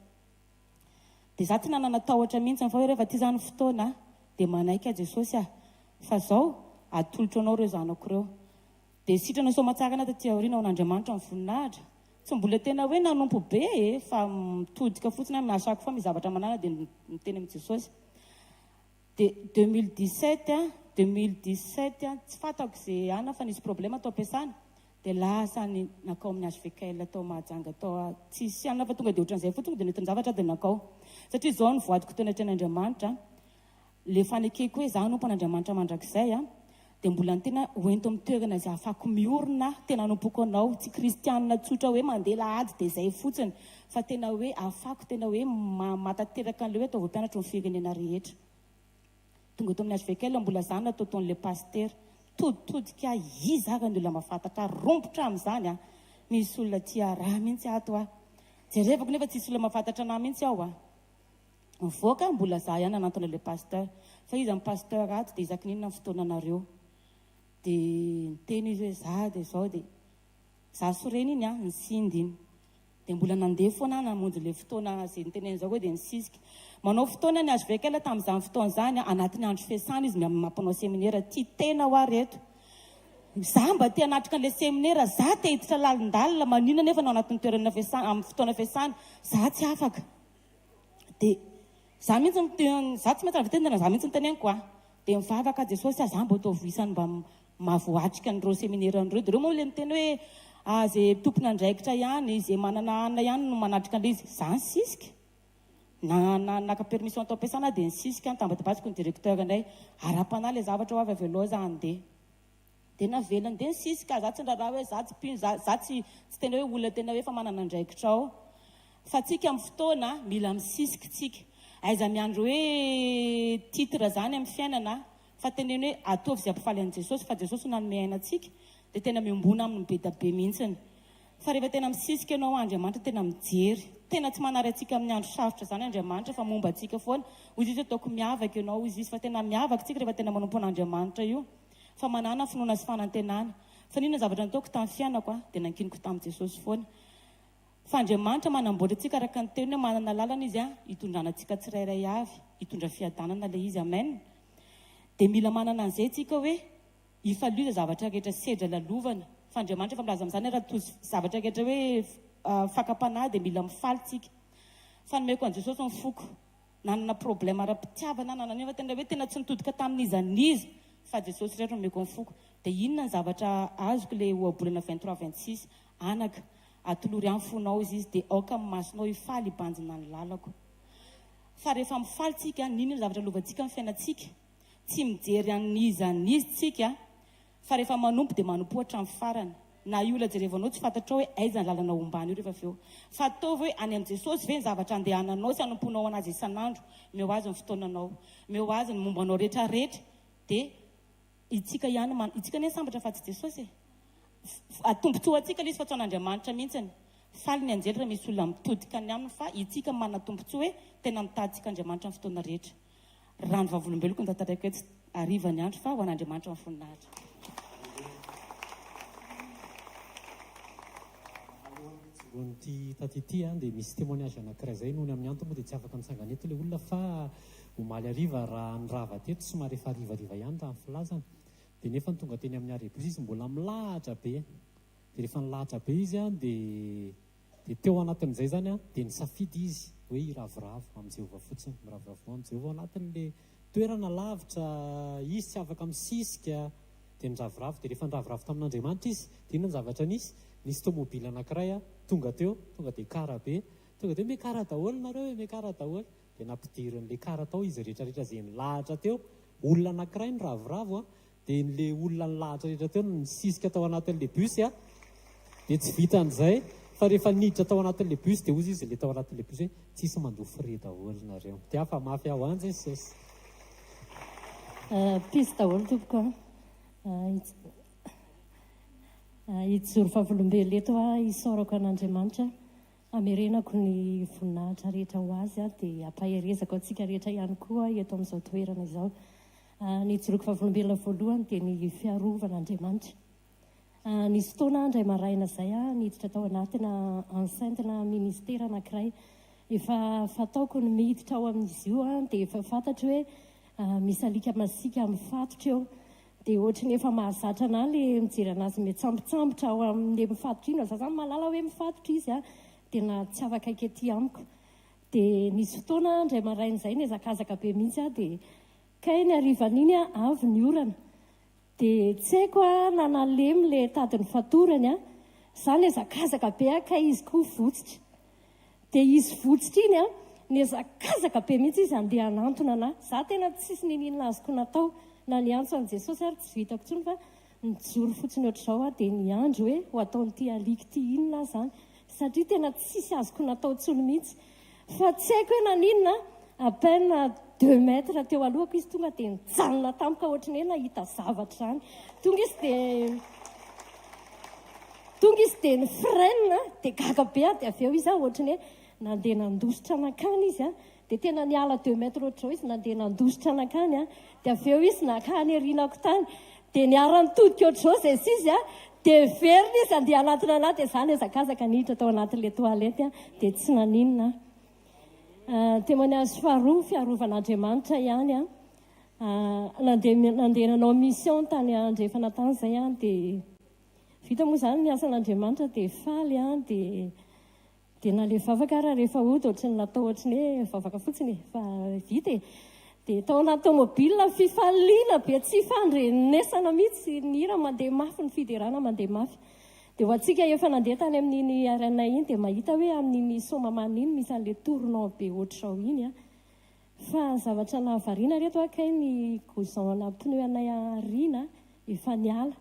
Dia izaho tsy nanana tahotra mihitsy fa hoe rehefa aty izany fotoana dia manaiky aho Jesosy ah fa zao atolotro anao ireo zanako ireo. Dia sitrana soamatsarana taty aoriana ho an'Andriamanitra ny voninahitra. Tsy mbola tena hoe nanompo be e fa mitodika fotsiny aho à chaque fois misy zavatra manana dia miteny amin'i Jesosy. Dia 2017 an, 2017 an, tsy fantako ze ana fa nisy problème tao am-piasana dia lasa any nankao amin'ny HVKL tao Mahajanga tao aho, tsisy anona fa tonga dia ohatran'izay fotsiny tonga dia nentin-javatra aho dia nankao. Satria izao ny voadiko teo anatrehan'Andriamanitra, le fanekeko hoe za hanompo an'Andriamanitra mandrakizay an, dia mbola ny tena ho ento amin'ny toerana izay ahafahako miorina aho, tena hanompoko anao, tsy kristianina tsotra hoe mandeha lahady dia izay fotsiny, fa tena hoe ahafahako tena hoe mahatanteraka an'ilay hoe ataovy mpianatro ny firenena rehetra. Tonga teo amin'ny HVKL mbola za no natao taon'ilay pasitera, toditodika ahy, iza ary ny olona mahafantatra ahy, rombotra amin'izany an, misy olona tia raha mihitsy ato aho, jerevako nefa tsisy olona mahafantatra anah mihitsy ao an. Mivoaka mbola za ihany nanantona le pasteur. Fa iza ny pasteur ato dia isaky ny inona ny fotoananareo. Dia niteny izy hoe za dia zao dia za sorena iny an, nisinda iny. Dia mbola nandeha foana aho namonjy le fotoana ze niteneniny zao koa dia nisisika. Manao fotoana ny HVKL tamin'izany fotoana izany an, anatin'ny andro fiasana izy mampanao seminera, tia tena hoa reto. Za mba te hanatrika an'le seminera, za te hiditra lalindalina, maninona nefa no anatin'ny toerana fiasana, amin'ny fotoana fiasana, za tsy afaka. Dia za mihitsy no za tsy maintsy avy tena za mihitsy no teneniko a. Dia mivavaka Jesosy a, za mba ataovy isany mba mahavoatrika an'ireo seminera an'ireo. Dia ireo moa ilay miteny hoe ah ze tompon'andraikitra ihany, ze manana hanina ihany no manatrika an'ilay izy. Za nisisika. Na na naka permission tao am-piasana aho dia nisisika, nitambatambatsiko ny directeur anay. Ara-panahy ilay zavatra ho avy avelao za handeha. Dia navelany dia nisisika, za tsy niraharaha hoe za tsy mpino, za za tsy tsy tena hoe olona tena hoe efa manana andraikitra ao. Fa tsika amin'ny fotoana mila misisika tsika. Aiza miandry hoe titre zany amin'ny fiainana fa teneno hoe ataovy izay hampifaly an'i Jesosy fa Jesosy no nanome aina antsika dia tena miombona aminy be da be mihitsiny. Fa rehefa tena misisika ianao Andriamanitra tena mijery. Tena tsy manary antsika amin'ny andro sarotra izany Andriamanitra fa momba antsika foana. Hoy Izy ataoko miavaka ianao hoy Izy fa tena miavaka tsika rehefa tena manompo an'Andriamanitra io. Fa manàna finoana sy fanantenana. Fa n'inona zavatra nataoko tamin'ny fiainako a dia nankiniko tamin'i Jesosy foana. Fa Andriamanitra manamboatra antsika araka ny teniny hoe manana lalana Izy a hitondrana antsika tsirairay avy, hitondra fiadanana ilay izy. Amen. Dia mila manana an'izay tsika hoe Hifalio izay zavatra rehetra sedra lalovana, fa Andriamanitra efa milaza amin'izany raha tojo zavatra rehetra hoe fakam-panahy dia mila mifaly tsika. Fa nomeko an'i Jesosy ny foko. Nanana problème ara-pitiavana aho, nanana nefa tena hoe tena tsy nitodika tamin'iza n'iza fa Jesosy irery no nomeko ny foko. Dia inona ny zavatra azoko ilay ohabolana 23 26, anaka, atolory ahy ny fonao izy izy dia aoka ny masonao hifaly hibanjina ny lalako. Fa rehefa mifaly tsika, n'inona ny zavatra lovantsika amin'ny fiainantsika, Tsy mijery an'iza n'iza tsika fa rehefa manompo dia manompoa hatramin'ny farany. Na io olona jerevanao tsy fantatrao hoe aiza ny lalana ombany io rehefa avy eo. Fa ataovy hoe any amin'i Jesosy ve ny zavatra andehananao sy anompoanao an'Azy isan'andro. Omeo Azy ny fotoananao. Omeo Azy ny momba anao rehetra rehetra dia itsika ihany man, itsika anie sambatra fa tsy Jesosy e. Tombotsoa ho antsika ilay izy fa tsy ho an'Andriamanitra mihitsiny. Faly ny anjely raha misy olona mitodika any aminy fa itsika manana tombotsoa hoe tena mitady tsika Andriamanitra amin'ny fotoana rehetra. Raha ny vavolombeloko no tantaraiko eto, hariva ny andro fa ho an'Andriamanitra ny voninahitra. Alohan'ny hijoroan'ity taty ity dia misy témoignage anankiray izay, noho ny amin'ny antony moa dia tsy afaka mitsangana eto ilay olona fa omaly hariva raha nirava teto somary efa harivariva ihany raha ny filazana dia nefa tonga teny amin'ny arrêt bus izy mbola milahatra be dia rehefa nilahatra be izy dia Dia teo anatin'izay izany an, dia nisafidy izy hoe hiravoravo amin'i Jehovah fotsiny. Miravoravoa amin'i Jehovah ao anatin'ilay toerana lavitra, izy tsy afaka misisika, dia niravoravo. Dia rehefa niravoravo tamin'Andriamanitra izy, dia inona ny zavatra nisy? Nisy tomobile anankiray tonga teo, tonga dia kara be, tonga dia miakara daholo nareo e, miakara daholo. Dia nampidirin'ilay kara tao izy rehetra rehetra izay nilahatra teo, olona anankiray niravoravo an, Dia le olona nilahatra rehetra teo no nisisika tao anatin'le bus a! Dia tsy vitan'izay fa rehefa niditra tao anatin'le bus dia hozy izy le tao anatin'le bus hoe tsisy mandoa frais daholo nareo. Dia hafa mafy aho an Jesosy. Peace daholo tompoko a. Hijoro vavolombelona eto aho hisaorako an'Andriamanitra hamerenako ny voninahitra rehetra ho azy dia hampaherezako antsika rehetra ihany koa eto amin'izao toerana izao. Ny hijoroako vavolombelona voalohany dia ny fiarovan'Andriamanitra. Nisy fotoana aho indray maraina izay aho niditra tao anatina enceinte-na ministera anankiray. Efa fataoko ny miditra ao amin'izy io dia efa fantatro hoe misy alika masiaka mifatotra eo. Dia ohatry ny efa mahazatra anà ilay mijery an'azy mitsambotsambotra ao amin'ilay mifatotra iny. Za izany mahalala hoe mifatotra izy dia na tsy afaka akaiky aty amiko. Dia nisy fotoana indray maraina izay nihazakazaka be mihitsy aho dia kay ny harivan'iny avy ny orana. Dia tsy haiko na nalemy ilay tady nifatorany an, za nihazakazaka be aho kay izy koa votsitra. Dia izy votsitra iny an, nihazakazaka be mihitsy izy handeha hanantona anà. Za tena tsisy niniana azoko natao, na niantso an'i Jesosy ary tsy vitako intsony fa Nijoro fotsiny ohatr'izao aho dia niandry hoe ho ataon'ity alika ity inona aho izany satria tena tsisy azoko natao intsony mihitsy. Fa tsy haiko hoe naninona, à peine deux mètres teo alohako izy tonga dia nijanona tampoka ohatry ny hoe nahita zavatra izany. Tonga izy dia tonga izy dia ni-freine dia gaga be aho dia avy eo izy ohatry ny hoe nandeha nandositra nankany izy an. Dia tena niala deux mètres ohatr'izao izy nandeha nandositra nankany an, dia avy eo izy nankany aorianako tany, dia niara-nitodika ohatr'izao izay sy izy an, dia niverina izy handeha hanatona anah, dia izaho nihazakazaka niditra tao anatin'ilay toilette an, dia tsy naninona aho. Témoignage faharoa, fiarovan'Andriamanitra ihany an, nandeha nandeha nanao mission tany andrefana tany izay an, dia vita moa izany ny asan'Andriamanitra dia faly an, dia Dia na le vavaka ara rehefa hody ohatry ny natao ohatry ny hoe vavaka fotsiny e, fa vita e. Dia tao anaty tomobile fifaliana be tsy fandrenesana mihitsy, ny hira mandeha mafy, ny fiderana mandeha mafy. Dia ho antsika efa nandeha tany amin'iny RN iny dia mahita hoe amin'iny Soamahamanina iny misy an'ilay tournant be ohatr'izao iny an. Fa zavatra nahavariana reto an, kay ny goujon-na pneu anay aoriana efa niala.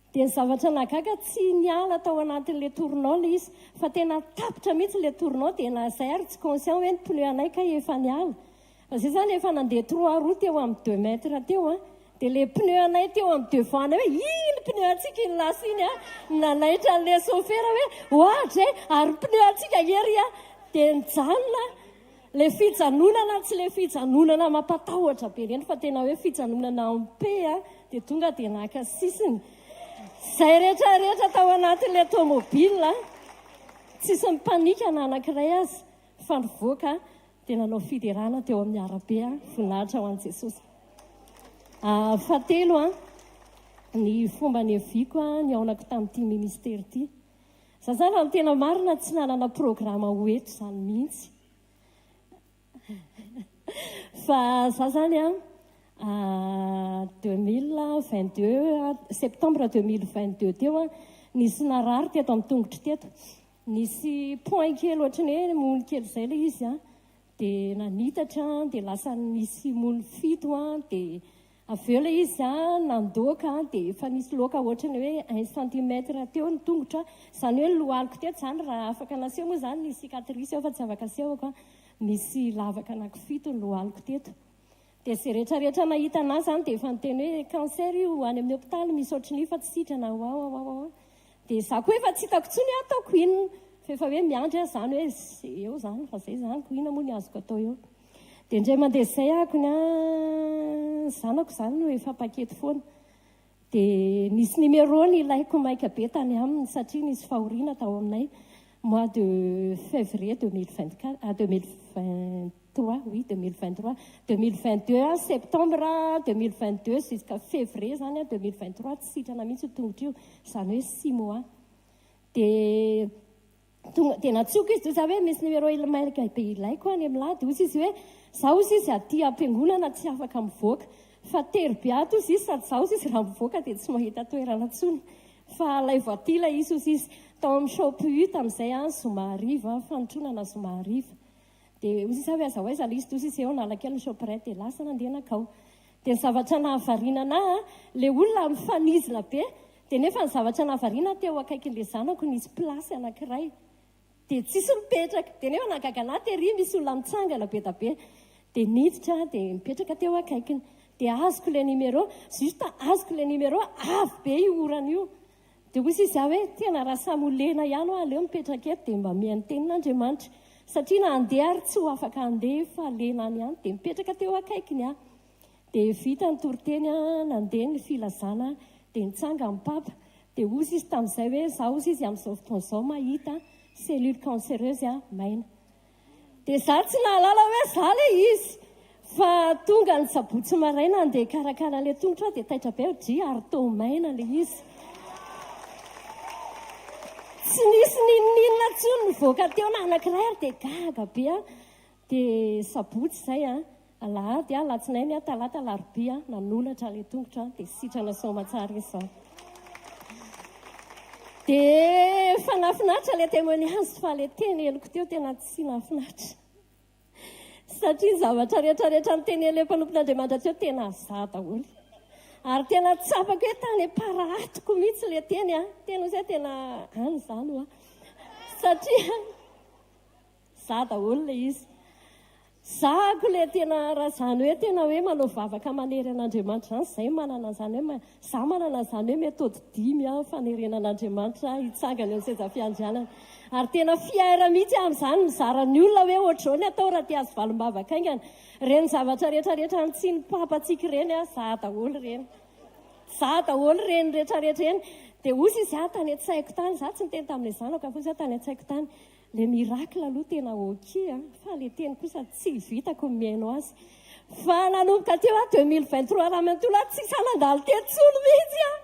Dia ny zavatra nahagaga tsy niala tao anatin'ilay tournant ilay izy fa tena tapitra mihitsy ilay tournant dia na izay ary tsy conscient hoe ny pneu anay kay efa niala. Fa zay zany efa nandeha trois roues teo amin'ny deux mètres teo an, dia le pneu anay teo amin'ny devant anay hoe iny pneu antsika iny lasa iny an, nanaitra an'ilay chauffeur hoe ohatra e, ary pneu antsika ery an, dia nijanona le fijanonana, tsy le fijanonana mampatahotra be ireny fa tena hoe fijanonana en paix an, dia tonga dia naka sisiny. Izay rehetra rehetra tao anatin'ilay tomobile, tsisy nipanika na anankiray aza fa nivoaka Dia nanao fiderana teo amin'ny arabe aho, voninahitra ho an'i Jesosy. Fahatelo, ny fomba niaviako nihaonako tamin'ity ministera ity. Za zany raha ny tena marina tsy nanana programa ho eto izany mihitsy. Fa za zany an, 2022, septembre 2022 teo, nisy narary teto amin'ny tongotro teto. Nisy point kely ohatry ny hoe mony kely izay ilay izy an, dia nanitatra an, dia lasa nisy mony fito an, dia avy eo ilay izy an nandoaka an, dia efa nisy loaka ohatry ny hoe un centimètre teo ny tongotra, izany hoe ny lohaliko teto izany raha afaka naseho moa izany ny cicatrice eo fa tsy afaka asehoko an, nisy lavaka anankifito ny lohaliko teto. Dia izay rehetra rehetra nahita an'ahy izany dia efa niteny hoe cancer io, any amin'ny hopitaly misy ohatrin'io fa tsy sitrana, wawawawa. Dia izaho koa efa tsy hitako intsony hoe ataoko inona, fa efa hoe miandry aho izany hoe eo izany fa izay izany ko inona moa ny azoko atao eo. Dia indray mandeha izay ahako ny zanako izany no efa mpankety foana. Dia nisy numéro nilaiko maika be tany aminy satria nisy fahoriana tao aminay mois de février 2024, ah, 2023, oui 2023, 2022 septembre 2022 jusqu'à février zany 2023 tsy sitrana mihitsy io tongotra io, izany hoe six mois. Dia Tonga dia nantsoiko izy, dia hoe misy numéro mailaka be ilaiko any amin'lah, dia hozy izy hoe za hozy izy aty am-piangonana tsy afaka mivoaka fa tery be ato hozy izy sady za hozy izy raha mivoaka dia tsy mahita toerana intsony fa alaivo aty ilay izy hozy izy. Tao amin'ny shop U tamin'izay an, zoma hariva, fanotronana zoma hariva. Dia hozy izy hoe aiza ho aiza ilay izy, dia hozy izy eo Analakely ny Shoprite, dia lasa nandeha nankao. Dia ny zavatra nahavariana anah an, ilay olona mifanizina be, Dia nefa ny zavatra nahavariana ahy teo akaikin'ilay zanako nisy place anankiray dia tsisy mipetraka. Dia nefa nahagaga anah tery misy olona mitsangana be da be. Dia niditra aho dia nipetraka teo akaikiny. Dia azoko ilay numéro, juste azoko ilay numéro, avy be io orana io. Dia hoy izy aho hoe tena raha samy ho lena ihany hoa aleo mipetraka eto dia mba mihaino tenin'Andriamanitra. Satria na handeha ary tsy ho afaka handeha fa lena any ihany. Dia nipetraka teo akaikiny aho. Dia vita ny toriteny an, nandeha ny filazana, dia nitsanga ny Papa, dia hozy izy tamin'izay hoe, za hozy izy amin'izao fotoana izao mahita cellule cancereuse an, maina. Dia za tsy nahalala hoe za ilay izy, fa tonga ny sabotsy maraina handeha hikarakara an'ilay tongotra aho dia taitra be aho, dry ary toa maina ilay izy. Tsy nisy n'inon'inona intsony nivoaka teo na anankiray ary dia gaga be aho. Dia sabotsy izay an, alahady an, alatsinainy an, talata, alarobia an, nanolatra ilay tongotra an, dia sitrana soamatsara izy izao. Dia efa nahafinaritra ilay témoignage fa ilay teny henoko teo tena tsy nahafinaritra. Satria ny zavatra rehetra rehetra nitenen'ilay mpanompon'Andriamanitra teo tena za daholo. Ary tena tsapako hoe tany am-parahatoko mihitsy ilay teny an, tena hoe tena any izany hoa. Satria Za daholo le izy. Za ko le tena raha zany hoe tena hoe manao vavaka manery an'Andriamanitra zany zay manana an'izany hoe za manana an'izany hoe méthode dimy aho fanerena an'Andriamanitra hitsangana eo amin'ny seza fiandrianana. Ary tena fier mihitsy aho amin'izany mizara ny olona hoe ohatr'izao ny atao raha te hahazo valim-bavaka haingana. Ireny zavatra rehetra rehetra antsian'ny papa antsika ireny a, za daholo ireny. Za daholo ireny rehetra rehetra ireny. Dia hozy izy aho tany an-tsaiko tany, za tsy niteny tamin'ilay zanako fa hozy aho tany an-tsaiko tany. Le miracle aloha tena ok a, fa le teny kosa tsy vitako ny mihaino azy. Fa nanomboka teo aho 2023 raha manontolo aho tsy sahy nandalo teto tsony mihitsy aho.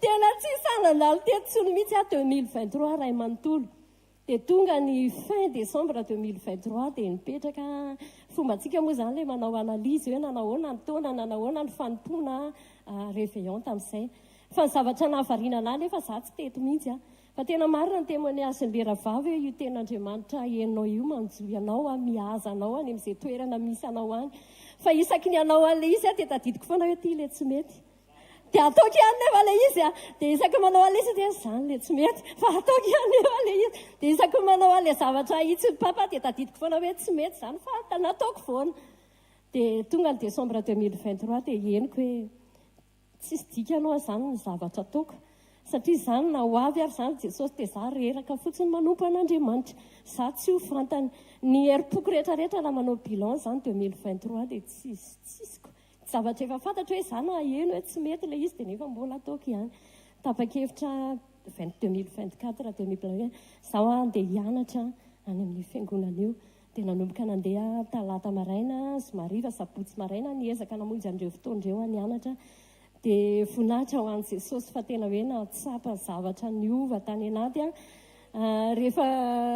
Tena tsy sahy nandalo teto tsony mihitsy aho 2023 ray manontolo. Dia tonga ny fin décembre 2023 dia nipetraka, fombantsika moa izany le manao analyse hoe nanahoana ny taona, nanahoana ny fanompoana réveillon tamin'izay. Fa ny zavatra nahavariana anah nefa za tsy teto mihitsy a. Fa tena marina ny témoignage-n'i le rahavavy hoe io tenin'Andriamanitra henonao io manjohy anao an, mihaza anao any amin'izay toerana misy anao any. Fa isaky ny hanao an'ilay izy aho dia tadidiko foana hoe ity ilay tsy mety. Dia ataoko ihany nefa ilay izy an. Dia isaky ny manao an'ilay izy dia izany ilay tsy mety. Fa ataoko ihany nefa ilay izy. Dia isaky ny manao an'ilay zavatra ahitsin'i Papa dia tadidiko foana hoe tsy mety izany fa nataoko foana. Dia tonga ny décembre 2023 dia henoko hoe tsisy dikany hoa izany ny zavatra ataoko satria izany na ho avy ary izany Jesosy dia za reraka fotsiny manompo an'Andriamanitra. Za tsy ho fantany. Ny herim-poko rehetra rehetra raha manao bilan izany 2023 dia tsisy tsisiko. Zavatra efa fantatro hoe za naheno hoe tsy mety ilay izy dia nefa mbola ataoko ihany. Tapa-kevitra 2024 2024 zaho handeha hianatra any amin'io fiangonana io. Dia nanomboka nandeha talata maraina, zoma hariva, sabotsy maraina, niezaka namonjy an'ireo fotoana ireo aho nianatra. Dia voninahitra ho an'i Jesosy fa tena hoe nahatsapa zavatra niova tany anaty aho. Rehefa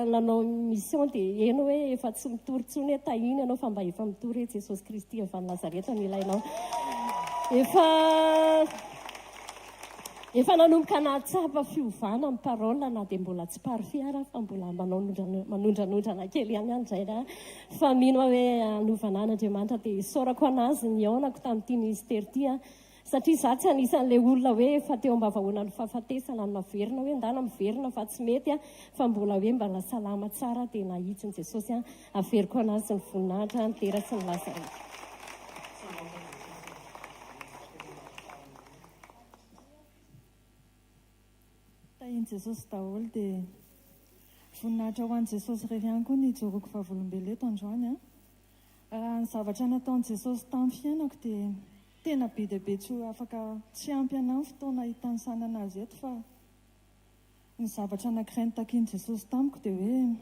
nanao mission dia heno hoe efa tsy mitory intsony hoe tahina ianao fa mba efa mitory hoe Jesosy Kristy avy any Nazareta no ilainao. Efa Efa nanomboka nahatsapa fiovana ny parole na dia mbola tsy parfait ara fa mbola manao manondranondrana kely ihany aho indraindray fa mino aho hoe hanovana an'Andriamanitra dia isaorako an'azy nihaonako tamin'ity ministera ity an satria za tsy anisan'ilay olona hoe efa teo ambavahoanan'ny fahafatesana no naverina hoe ndana miverina fa tsy mety an fa mbola hoe mbala salama tsara dia nahitsin'i Jesosy an averiko an'azy ny voninahitra ny dera sy ny laza rehetra. Tahin'i Jesosy daholo dia voninahitra ho an'i Jesosy irery ihany koa ny hijoroako vavolombelona eto androany an. Raha ny zavatra nataon'i Jesosy tamin'ny fiainako dia tena be dia be tsy ho afaka tsy ampy anah ny fotoana hitanisana anazy eto fa ny zavatra anankiray notakian'i Jesosy tamiko dia hoe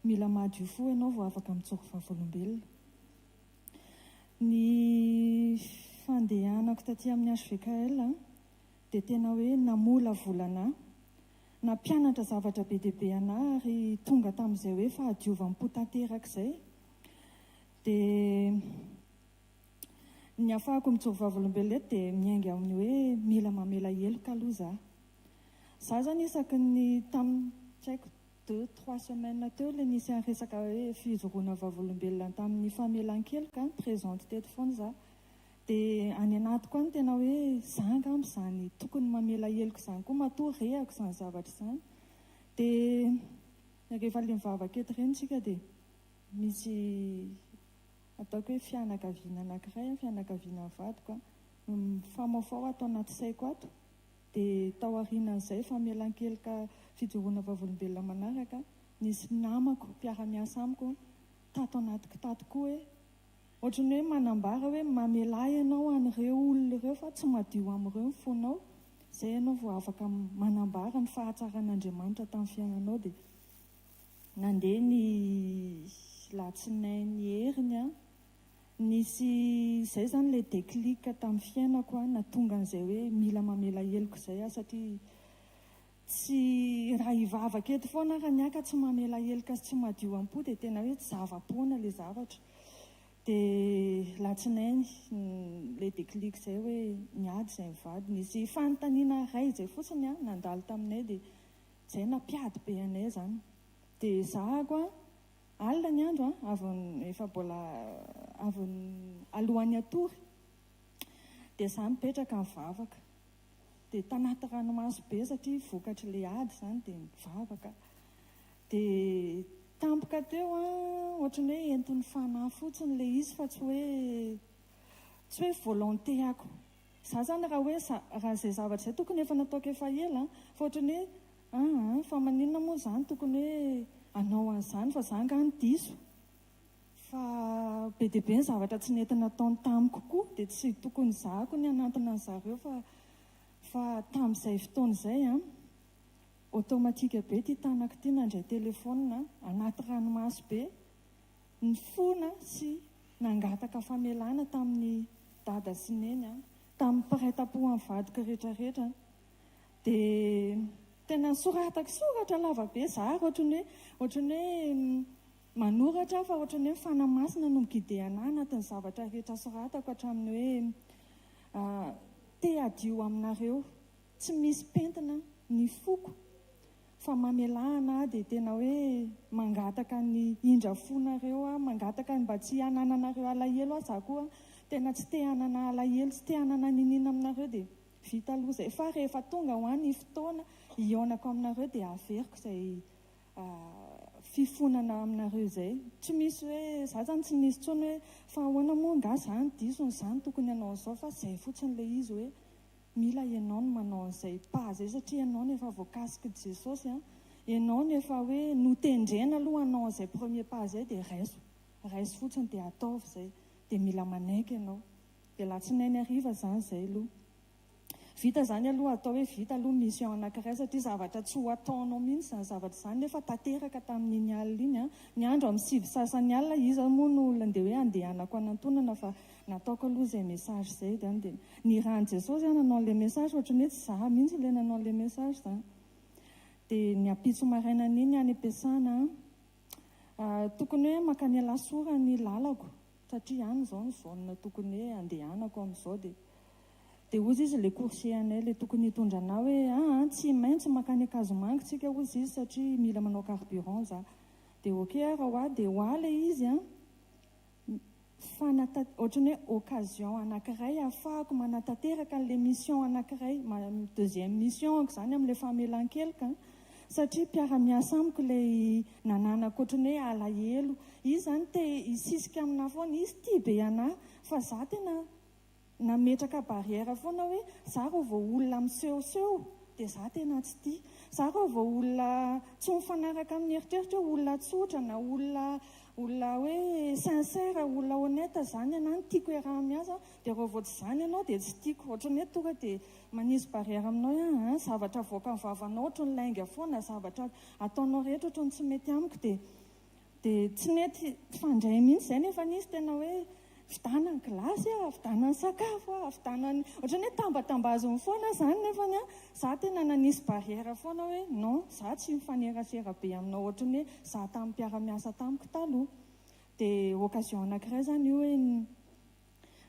mila madio fo ianao vao afaka mijoro vavolombelona. Ny fandehanako taty amin'ny HVKL dia tena hoe namolavola anà, nampianatra zavatra be dia be anà ary tonga tamin'izay hoe fahadiovam-po tanteraka izay. Dia ny ahafahako mijoro vavolombelona eto dia miainga amin'ny hoe mila mamela heloka aloha za. Za zany isaky ny tamin'ny, tsy haiko, Deux trois semaines teo ilay nisy an'ny resaka hoe fijoroana vavolombelona tamin'ny famelan-keloka, présente teto foana za. Dia any anatiko any tena hoe za angamba izany tokony mamela heloka izany koa matoa rehako izany zavatra izany. Dia rehefa ilay mivavaka eto ireny isika dia misy ataoko hoe fianakaviana anankiray, fianakaviana vadiko, mifamaofao ato anaty saiko ato. Dia tao aorianan'izay famelan-keloka fijoroana vavolombelona manaraka, nisy namako mpiara-miasa amiko tato anatiko tato koa hoe, ohatran'ny hoe manambara hoe mamelà ianao an'ireo olona ireo fa tsy madio amin'ireo ny fonao, izay ianao vao afaka manambara ny fahatsaran'Andriamanitra tamin'ny fiainanao. Dia nandeha ny latsinainy heriny aho. Nisy izay izany ilay déclic tamin'ny fiainako an, nahatonga an'izay hoe mila mamela heloka izay aho satria tsy raha hivavaka eto foana ary ny ahy ka tsy mamela heloka sy tsy madio am-po dia tena hoe zava-poana ilay zavatra. Dia latsinainy ilay déclic izay hoe niady izay mivady. Nisy fanontaniana iray izay fotsiny an, nandalo taminay dia izay nampiady be anay izany. Dia zahako an, Alina ny andro an, avy efa mbola avy alohan'ny hatory dia za mipetraka mivavaka. Dia tanaty ranomaso be satria vokatr'ilay ady izany dia nivavaka. Dia tampoka teo an, ohatran'ny hoe entin'ny fanahy fotsiny ilay izy fa tsy hoe tsy hoe volonté-ako. Za zany raha hoe raha izay zavatra izay tokony efa nataoko efa ela an, fa ohatran'ny hoe Aa fa maninona moa zany tokony hoe hanao an'izany fa za angaha no diso? Fa be dia be ny zavatra tsy nety nataony tamiko koa dia tsy tokony zahako ny hanantona an'zareo fa fa tamin'izay fotoana izay an, automatique be ity tanako ity nandray telephone anaty ranomaso be, nifona sy nangataka famelana tamin'ny dada sy neny an, tamin'ny mpiray tampo amin'ny vadiko rehetra rehetra an. Dia tena soratako soratra lava be za ary ohatran'ny hoe ohatran'ny hoe manoratra aho fa ohatran'ny hoe ny Fanahy Masina no mi-guider anah anatin'ny zavatra rehetra soratako hatramin'ny hoe te hadio aminareo tsy misy pentina ny foko fa mamelà anah dia tena hoe mangataka ny indra fonareo aho mangataka ny mba tsy hanananareo alahelo aho za koa tena tsy te hanana alahelo tsy te hanana niniana aminareo dia Vita aloha izay fa rehefa tonga hoa ny fotoana hihaonako aminareo dia averiko izay fifonana aminareo izay. Tsy misy hoe, za zany tsy nisy intsony hoe fa ahoana moa angaha za no diso no za no tokony hanao an'izao fa izay fotsiny ilay izy hoe mila ianao no manao an'izay pas izay satria ianao no efa voakasik'i Jesosy an, ianao no efa hoe notendrena aloha hanao an'izay premier pas izay dia raiso, raiso fotsiny dia ataovy izay, dia mila manaiky ianao. Dia alatsinainy hariva izany izay aloha. Vita izany aloha atao hoe vita aloha mission anankiray satria zavatra tsy ho ataonao mihitsy izany zavatra izany nefa tanteraka tamin'iny alina iny an. Ny andro amin'ny sivy sasany alina iza moa no olona ndeha hoe andehanako hanantonana fa nataoko aloha izay message izay izany dia nirahan'i Jesosy aho nanao an'ilay message ohatran'ny hoe tsy za mihitsy ilay nanao an'ilay message izany. Dia ny ampitso marainan'iny any am-piasana an, tokony hoe mankany Alasora ny lalako. Satria any izao ny zone tokony hoe andehanako amin'izao dia dia hozy izy ilay coursier anay ilay tokony hitondra anah hoe aa tsy maintsy mankany Ankazomanga tsika hozy izy satria mila manao carburant za. Dia ok ary hoa dia hoa ilay izy an, fanata- ohatran'ny hoe occasion anankiray ahafahako manatanteraka an'ilay mission anankiray, deuxième mission-ko izany amin'ilay famelan-keloka an. Satria mpiara-miasa amiko ilay nananako ohatran'ny hoe alahelo. Izy izany te hisisika aminà foana, izy tia be anà, fa za tena nametraka barrière foana hoe za raha vao olona misehoseho dia za tena tsy tia. Za raha vao olona tsy mifanaraka amin'ny eritreritra hoe olona tsotra na olona olona hoe sincère, olona honnête izany anà no tiako iaraha-miasa, dia raha vao tsy izany ianao dia tsy tiako. Ohatran'ny hoe tonga dia Manisy barrière aminao ihany an, zavatra avoakan'ny vavanao ohatry ny lainga foana, zavatra ataonao rehetra ohatry ny tsy mety amiko dia dia tsy nety fandray mihitsy izay nefa nisy tena hoe vidana ny gilasy ah, vidana ny sakafo ah, vidana ny ohatry ny hoe tambatambaziny foana izany nefa ny za tena nanisy barrière foana hoe non za tsy mifanerasera be aminao ohatry ny hoe za tamin'ny mpiara-miasa tamiko taloha dia occasion anankiray izany io hoe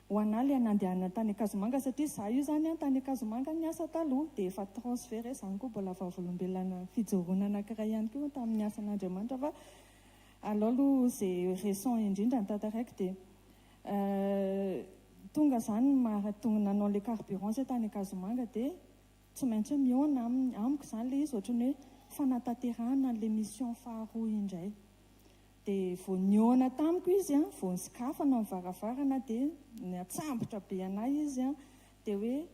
Ho anah le nandehanana tany Ankazomanga satria za io zany an tany Ankazomanga niasa taloha dia efa transfert zany koa mbola vavolombelona fijoroana anakiray ihany koa tamin'ny asan'Andriamanitra fa alao aloha ze récent indrindra ny tantaraiko dia tonga zany mara tonga nanao le carburant zay tany Ankazomanga dia tsy maintsy hoe mihaona aminy amiko zany le izy ohatran'ny hoe fanatanterahana an'le mission faharoa indray. Dia vao nihaona tamiko izy an, vao nisokafana ny varavarana dia niantsambotra be an'ahy izy an, dia hoe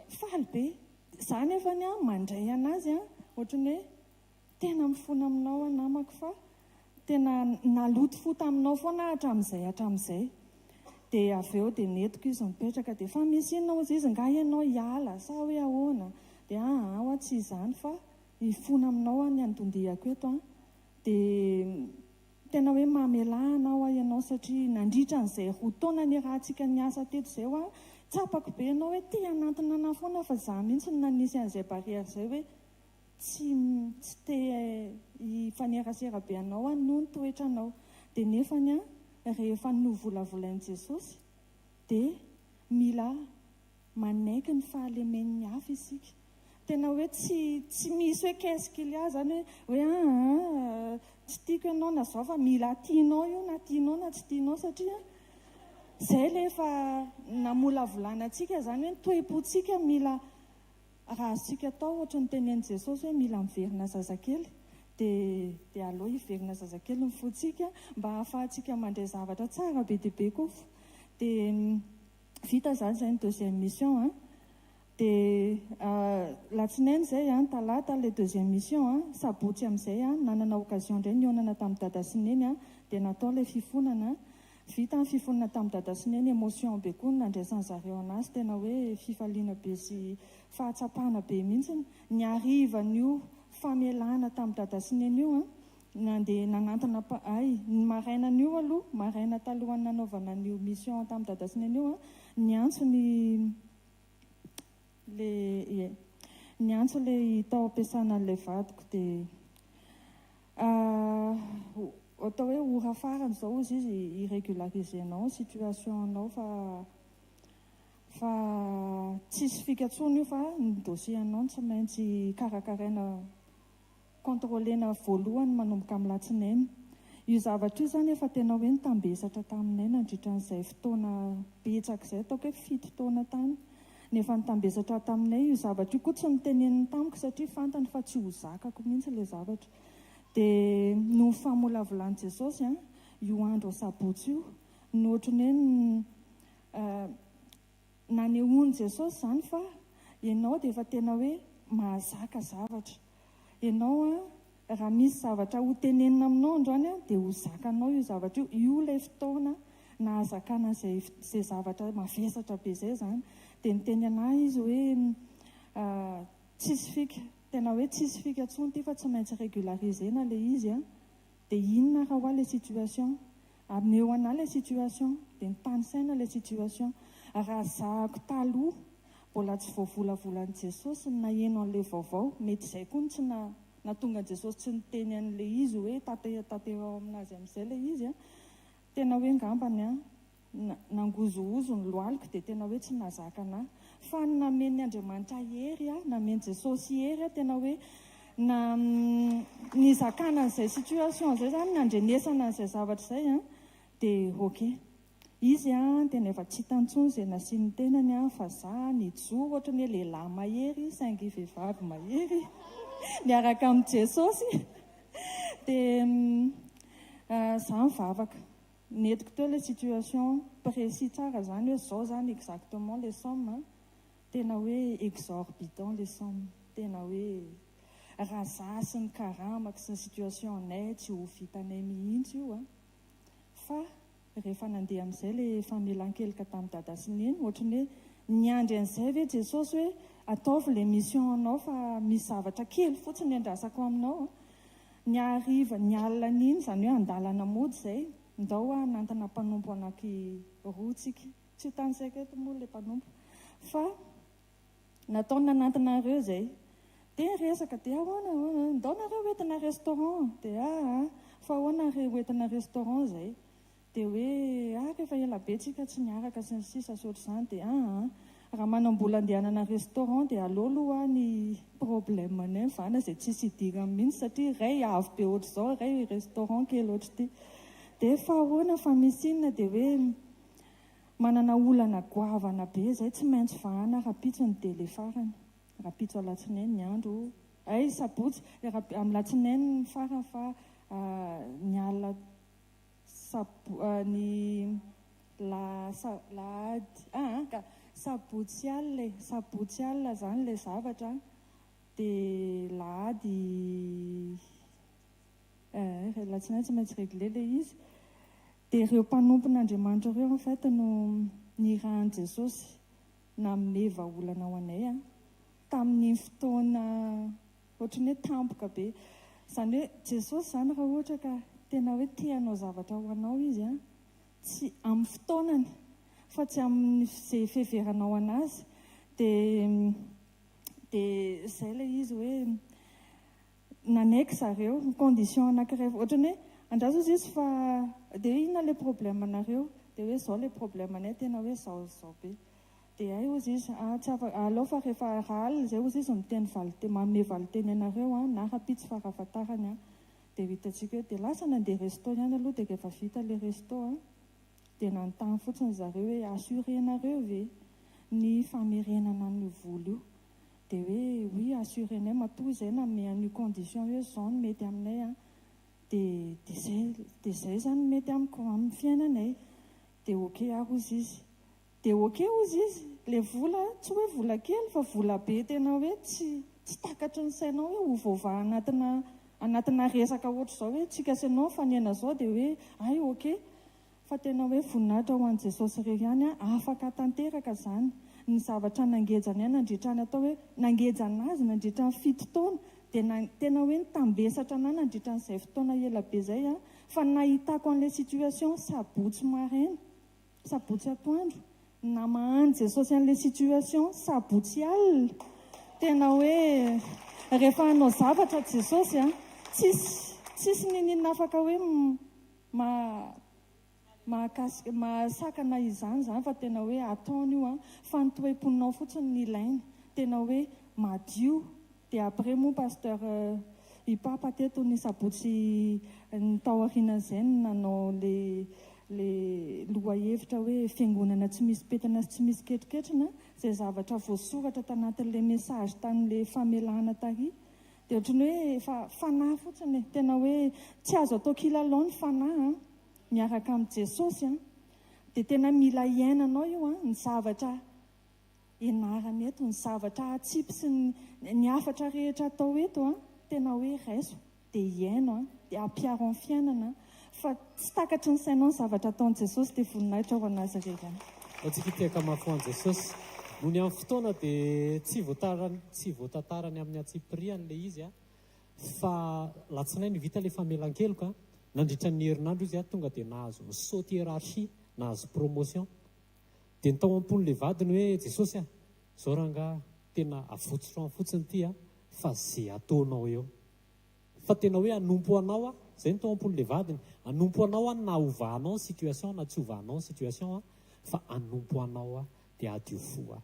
faly be. Za nefany an mandray an'azy an, ohatran'ny hoe tena mifona aminao aho namako fa tena naloto fo taminao foana aho hatramin'izay hatramin'izay. Dia avy eo dia nentiko izy nipetraka dia fa misy inona hozy izy, nga ianao hiala sa hoe ahoana? Dia aa hoa tsy izany fa hifona aminao aho ny andondihako eto an. Dia tena hoe mamelà anao aho ianao satria nandritra an'izay roa taona niarahantsika niasa teto izay hoa, tsapako be ianao hoe te hanantona anah foana fa za mihitsy no nanisy an'izay barrière izay hoe tsy tsy te hifanerasera be anao aho noho ny toetranao. Dia nefany an, rehefa novolavolain'i Jesosy dia mila manaiky ny fahalemen'ny hafa isika. Tena hoe tsy tsy misy hoe qu'est-ce qu'il y a zany hoe hoe aa tsy tiako ianao na zao fa mila tianao io na tianao na tsy tianao satria zay le efa namolavolana antsika zany hoe ny toe-pontsika mila raha azontsika atao ohatry ny tenenin'i Jesosy hoe mila miverina zazakely dia dia aleo hiverina zazakely ny fontsika mba hahafahantsika mandray zavatra tsara be dia be koa dia Vita zany zay ny deuxième mission an! Dia latsinainy zay an, talata ilay deuxième mission an, sabotsy amin'izay an, nanana occasion indray nihaonana tamin'i dada sy neny an, dia natao ilay fifonana an, vita ny fifonana tamin'i dada sy neny, émotion be koa ny nandraisan'ny zareo an'azy, tena hoe fifaliana be sy fahatsapana be mihitsy ny harivan'io famelana tamin'i dada sy neny io an. Nandeha nanantona ay, ny marainan'io aloha, maraina talohan'ny nanaovana an'io mission tamin'i Dada sy Neny io an, niantso ny le ie, niantso ilay tao am-piasana an'ilay vadiko dia atao hoe ora farany izao hozy izy hi-régulariser-nao ny situation-nao fa fa tsisy fika intsony io fa ny dossier-nao no tsy maintsy karakaraina Contrôler-na voalohany manomboka amin'ny latsinainy. Io zavatra io izany efa tena hoe nitambesatra taminay nandritra an'izay fotoana betsaka izay, ataoko hoe fito taona tany no efa nitambesatra taminay. Io zavatra io koa tsy noteneniny tamiko satria fantany fa tsy ho zakako mihitsy ilay zavatra. Dia noho ny famolavolan'i Jesosy an, io andro asabotsy io no ohatran'ny hoe nanehoan'i Jesosy izany fa ianao dia efa tena hoe mahazaka zavatra. Ianao an, raha misy zavatra ho tenenina aminao androany an, dia ho zakanao io zavatra io. Io ilay fotoana nahazakana izay izay zavatra mavesatra be izay izany. Dia niteny an'ahy izy hoe tsisy fika. Tena hoe tsisy fika tsony ty fa tsy maintsy regulariser-na le izy an! De inona ara hoa le situation? Ameo anah le situation, de nitanisaina le situation. Raha zahako taloha mbola tsy voavolavolan'i Jesosy ny naheno an'le vaovao, mety izay koa no tsy nahatonga an'i Jesosy tsy niteny an'le izy hoe tanteraho aminazy amin'izay le izy an! Tena hoe ngambany an! Nangozohozo ny lohaliko dia tena hoe tsy nahazaka anah. Fa ny namen'ny Andriamanitra hery aho, namen'i Jesosy hery aho, tena hoe na nizakana an'izay situation izay izany, nandrenesana an'izay zavatra izay an, dia ok. Izy an, tena efa tsy hitany intsony izay nasian'ny tenany an, fa za nijoro ohatran'ny hoe lehilahy mahery saingy vehivavy mahery miaraka amin'i Jesosy. Dia za nivavaka. Nentiko teo le situation précis tsara zany hoe zao zany exactement le somme an, tena hoe exorbitant le somme, tena hoe raha za sy ny karamako sy ny situation nay tsy ho vitanay mihitsy io an, fa rehefa nandeha amin'izay le famelan-keloka tamin'i dada sy neny ohatran'ny hoe niandry an'izay ve Jesosy hoe ataovy le mission anao fa misy zavatra kely fotsiny andrasako aminao an. Ny hariva, ny alina an'iny, izany hoe an-dalana mody izay, ndao hoa hanantona mpanompo anaky roa tsika. Tsy ho tanisaiko eto moa ilay mpanompo. Fa nataony nanantona an'ireo izay. Dia niresaka, dia ahoana, ahoana, ndao nareo hoentina restaurant. Dia aa, fa ahoana re hoentina restaurant izay. Dia hoe ah rehefa ela be tsika tsy niaraka sy ny sisa sy ohatr'izany dia aa raha manam-bola andehanana restaurant dia aleo aloha ny problème nay mivana izay tsisy idirany mihitsy satria iray avo be ohatr'izao iray restaurant kely ohatr'ity. Dia fa ahoana fa misy inona dia hoe manana olana goavana be izay tsy maintsy vahana rahampitso ny délai farany, rahampitso alatsinainy ny andro, hay sabotsy, amin'ny latsinainy ny farany fa ny alina Sabo ny la sa lahady aa ka sabotsy alina e, sabotsy alina zany le zavatra de lahady eh latsinainy tsy maintsy regler le izy de ireo mpanompon'Andriamanitra ireo en fait no nirahan'i Jesosy nanome vahaolana ho anay a tamin'iny fotoana Ohatran'ny hoe tampoka be. Izany hoe Jesosy izany raha ohatra ka tena hoe te hanao zavatra ho anao Izy an, tsy amin'ny fotoanany fa tsy amin'ny izay fiheveranao an'Azy. Dia dia izay ilay izy hoe nanaiky zareo, ny condition anankiray, ohatran'ny hoe andraso hozy izy fa dia hoe inona ilay problème-nareo? Dia hoe izao ilay problème-nay, tena hoe izao izao be. Dia hay hozy izy, ah tsy afa, alao fa rehefa raha alina izay hozy izy miteny valin-teny, manome valin-teny anareo an, na rahampitso farafahatarany an, dia ho hitantsika eo. Dia lasa nandeha resto ihany aloha, dia rehefa vita ilay resto an, dia nanontany fotsiny zareo hoe assurer-nareo ve ny famerenana an'io vola io? Dia hoe oui assurer-nay, matoa izay nanome an'io condition io hoe izao no mety aminay an, dia dia izay, dia izay izany no mety amiko, amin'ny fiainanay. Dia ok ary hozy izy. Dia ok hozy izy, le vola tsy hoe vola kely fa vola be tena hoe tsy tsy takatry ny sainao hoe ho voavaha anatina anatina resaka ohatr'izao hoe tsika sy ianao mifanena zao dia hoe hay ok fa tena hoe voninahitra ho an'i Jesosy irery ihany an, afaka tanteraka zany ny zavatra nangejany ahy nandritra ny atao hoe nangeja anazy nandritra ny fito taona dia na tena hoe nitambesatra anah nandritra an'izay fotoana ela be zay an, fa nahitako an'ilay situation sabotsy maraina Sabotsy atoandro, namahan'i Jesosy an'ilay situation sabotsy alina, tena hoe rehefa hanao zavatra Jesosy an, tsisy tsisy niniana afaka hoe ma mahakasika mahasakana izany izany fa tena hoe ataony io an, fa ny toe-ponao fotsiny no ilainy, tena hoe madio Dia après moa Pasteur i Papa teto ny sabotsy ny tao aorianan'izay no nanao le le lohahevitra hoe fiangonana tsy misy pentina sy tsy misy ketriketrina, izay zavatra voasoratra tanatin'le message tamin'le famelana tary. Dia ohatran'ny hoe efa fanahy fotsiny e. Tena hoe tsy azo atao kilalao ny fanahy an, miaraka amin'i Jesosy an. Dia tena mila iainanao io an, ny zavatra ianarana eto, ny zavatra atsipy sy ny ny hafatra rehetra atao eto an, tena hoe raiso dia iaino an, dia ampiaro amin'ny fiainana an, fa tsy takatry ny sainao ny zavatra ataon'i Jesosy dia voninahitra ho an'Azy irery ihany. Antsika hitehaka mafy ho an'i Jesosy. Noho ny amin'ny fotoana dia tsy voatarany tsy voatantarany amin'ny antsipiriany ilay izy an, fa latsinainy vita ilay famelan-keloka an, nandritra ny herinandro izy an, tonga dia nahazo ni-saute hiérarchie, nahazo promotion. Dia ny tao am-pon'ilay vadiny hoe, Jesosy a, zao rangaha tena avotsotro any fotsiny ity a, fa ze ataonao eo. Fa tena hoe hanompo anao aho, zay ny tao am-pon'ilay vadiny, hanompo anao aho na hovanao ny situation na tsy hovanao ny situation a, fa hanompo anao aho dia hadio fo aho.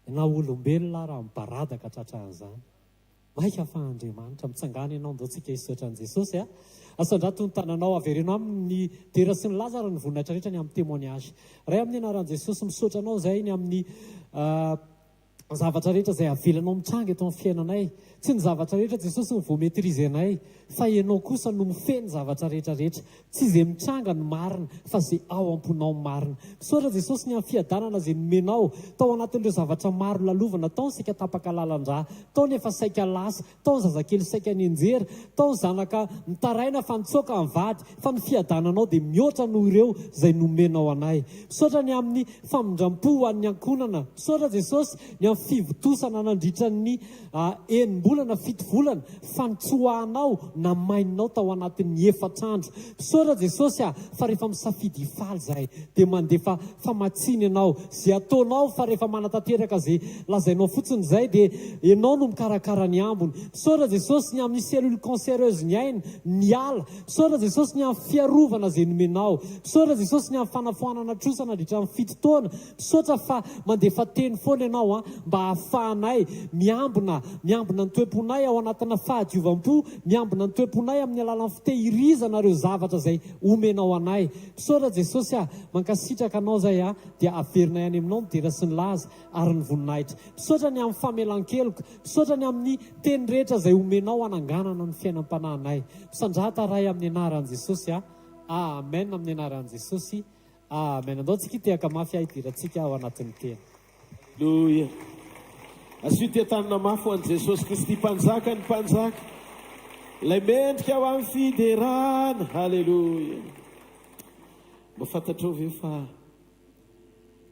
Na olombelona ara mibaradaka tratran'izany. Maika fa Andriamanitra. Mitsangàna ianao, ndao tsika hisaotra an'i Jesosy a. Asandrato ny tananao, avereno aminy ny dera sy ny laza ary ny voninahitra rehetra ny amin'ny témoignage. Ray amin'ny anaran'i Jesosy, misaotra anao izahay ny amin'ny zavatra rehetra izay avelanao mitranga eto amin'ny fiainanay. Tsy ny zavatra rehetra Jesosy no voa-maitriser-nay, fa Ianao kosa no mifehy ny zavatra rehetra rehetra. Tsy izay mitranga no marina fa izay ao am-ponao no marina. Misaotra Jesosy ny amin'ny fiadanana izay nomenao tao anatin'ireo zavatra maro lalovana tao ny saika tapaka lalan-drà, tao ny efa saika lasa, tao ny zazakely saika nianjera, tao ny zanaka mitaraina fa nitsoaka ny vady, fa ny fiadananao dia mihoatra noho ireo izay nomenao anay. Misaotra ny amin'ny famindram-po ho an'ny ankohonana. Misaotra Jesosy ny amin'ny fivontosana nandritra ny enim-bolana, fito volana, fa nitsoahanao, namaininao tao anatin'ny efatra andro. Misaotra Jesosy a, fa rehefa misafidy hifaly zahay, dia mandefa famatsiana Ianao. Ze ataonao, fa rehefa manatanteraka ze lazainao fotsiny zay, dia Ianao no mikarakara ny ambiny. Misaotra Jesosy ny amin'ny cellule cancéreuse ny aina, niala. Misaotra Jesosy ny amin'ny fiarovana ze nomenao. Misaotra Jesosy ny amin'ny fanafoanana trosa nandritra ny fito taona. Misaotra fa mandefa teny foana ianao an, mba hahafahanay miambina, miambina ny toe-ponay ao anatina fahadiovam-po, miambina ny toe-ponay amin'ny alalan'ny fitehirizana ireo zavatra izay omenao anay. Misaotra Jesosy ah, mankasitraka Anao zay ah, dia averinay any Aminao ny dera sy ny laza ary ny voninahitra. Misaotra ny amin'ny famelan-keloka, misaotra ny amin'ny teny rehetra izay omenao hananganana ny fiainam-panahinay. Misandrata Ray amin'ny anaran'i Jesosy ah. Amen amin'ny anaran'i Jesosy. Amen. Andao tsika hitehaka mafy ahy hidirantsika ao anatin'ny teny. Aleloia. Asio teha-tanana mafy ho an'i Jesosy Kristy Mpanjaka ny mpanjaka, Ilay mendrika ho amin'ny fiderana. Aleloia. Mba fantatrao ve fa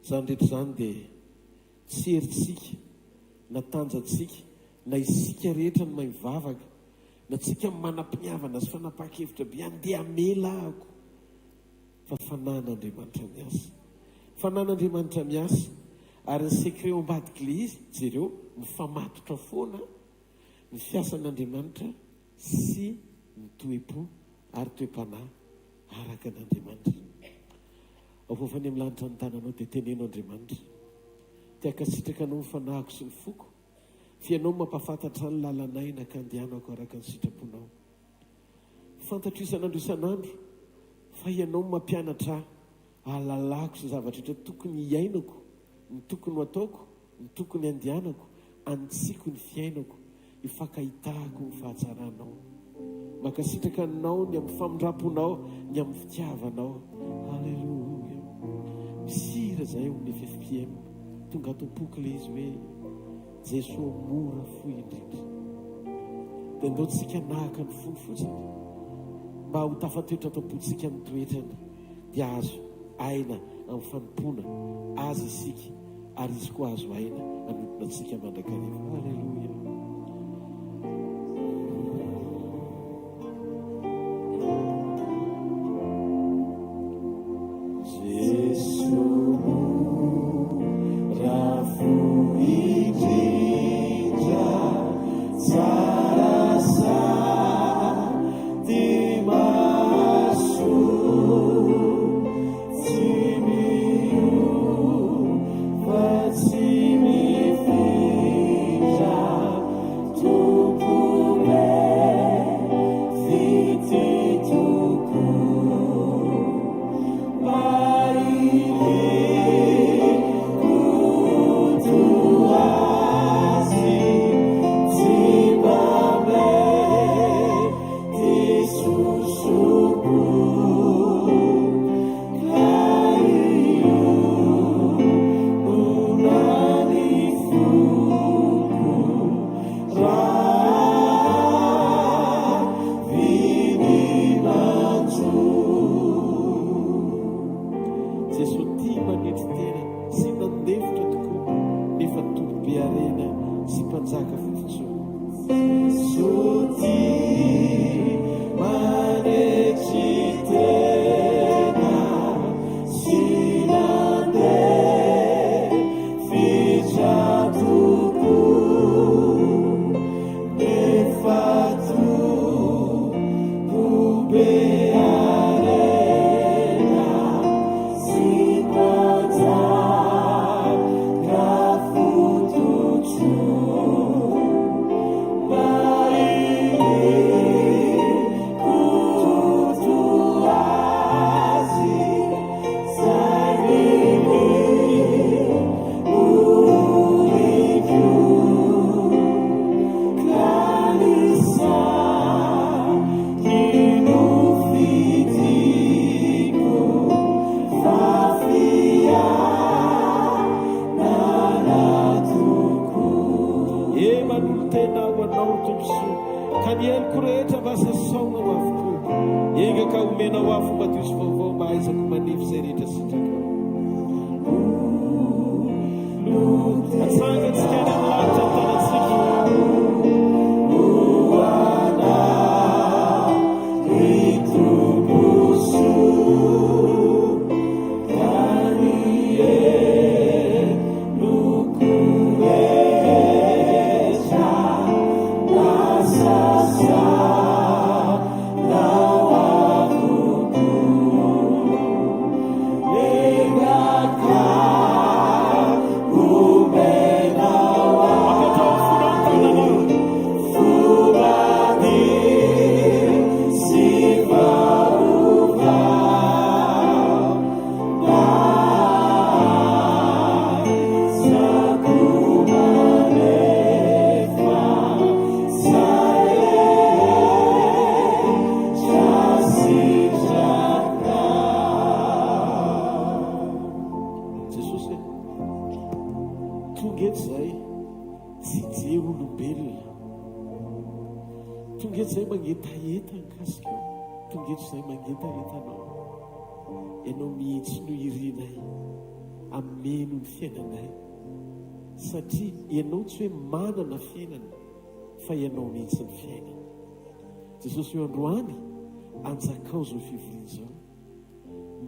izany rehetra izany dia tsy herintsika na tanjatsika na isika rehetra no mahay mivavaka na tsika manam-piniavana sy fanapahan-kevitra be handeha hamela ahako fa fanan'Andriamanitra miasa. Fanan'Andriamanitra miasa. Ary ny secret ao ambadik'ilay izy, jereo, mifamatotra foana ny fiasan'Andriamanitra sy ny toe-po ary toe-panahy araka an'Andriamanitra. Avoafany amin'ny lanitra ny tananao dia teneno Andriamanitra, te hankasitraka anao ny fanahiko sy ny foko, f'ianao mampahafantatra ny lalan'aina ka andehanako araka ny sitraponao. Fantatro isan'andro isan'andro fa Ianao no mampianatra ahy hahalalako izay zavatra rehetra tokony hiainako, ny tokony ho ataoko, ny tokony handehanako, hanitsiako ny fiainako, hifankahitahako ny fahatsaranao. Mankasitraka Anao ny amin'ny famindram-ponao, ny amin'ny fitiavanao. Alléluia. Misy hira izay ao amin'ny FFPM. Tonga ato am-poko ilay izy hoe. Jesoa mora fo indrindra. Dia ndao tsika hanahaka ny fony fotsiny mba ho tafatoetra ato am-pontsika ny toetrany dia hahazo aina amin'ny fanompoana Azy isika ary Izy koa hahazo aina hanompona antsika mandrakariva. Aleloia. aminao ry Tompo soa, ka ny heloko rehetra mba sasaonao avokoa. Enga ka omenao ahy fomba madio sy vaovao mba hahaizako manefy izay rehetra sitrakao. Atsangantsika any amin'ny lanitra ny tanantsika. Jesosy e, tonga eto izahay tsy hijery olombelona, tonga eto izahay mangetaheta mikasika anao, tonga eto izahay mangetaheta anao. Ianao mihitsy no irinay hameno ny fiainanay satria Ianao tsy hoe manana fiainana fa Ianao mihitsy ny fiainana. Jesosy eo androany anjakao izao fivoriana izao.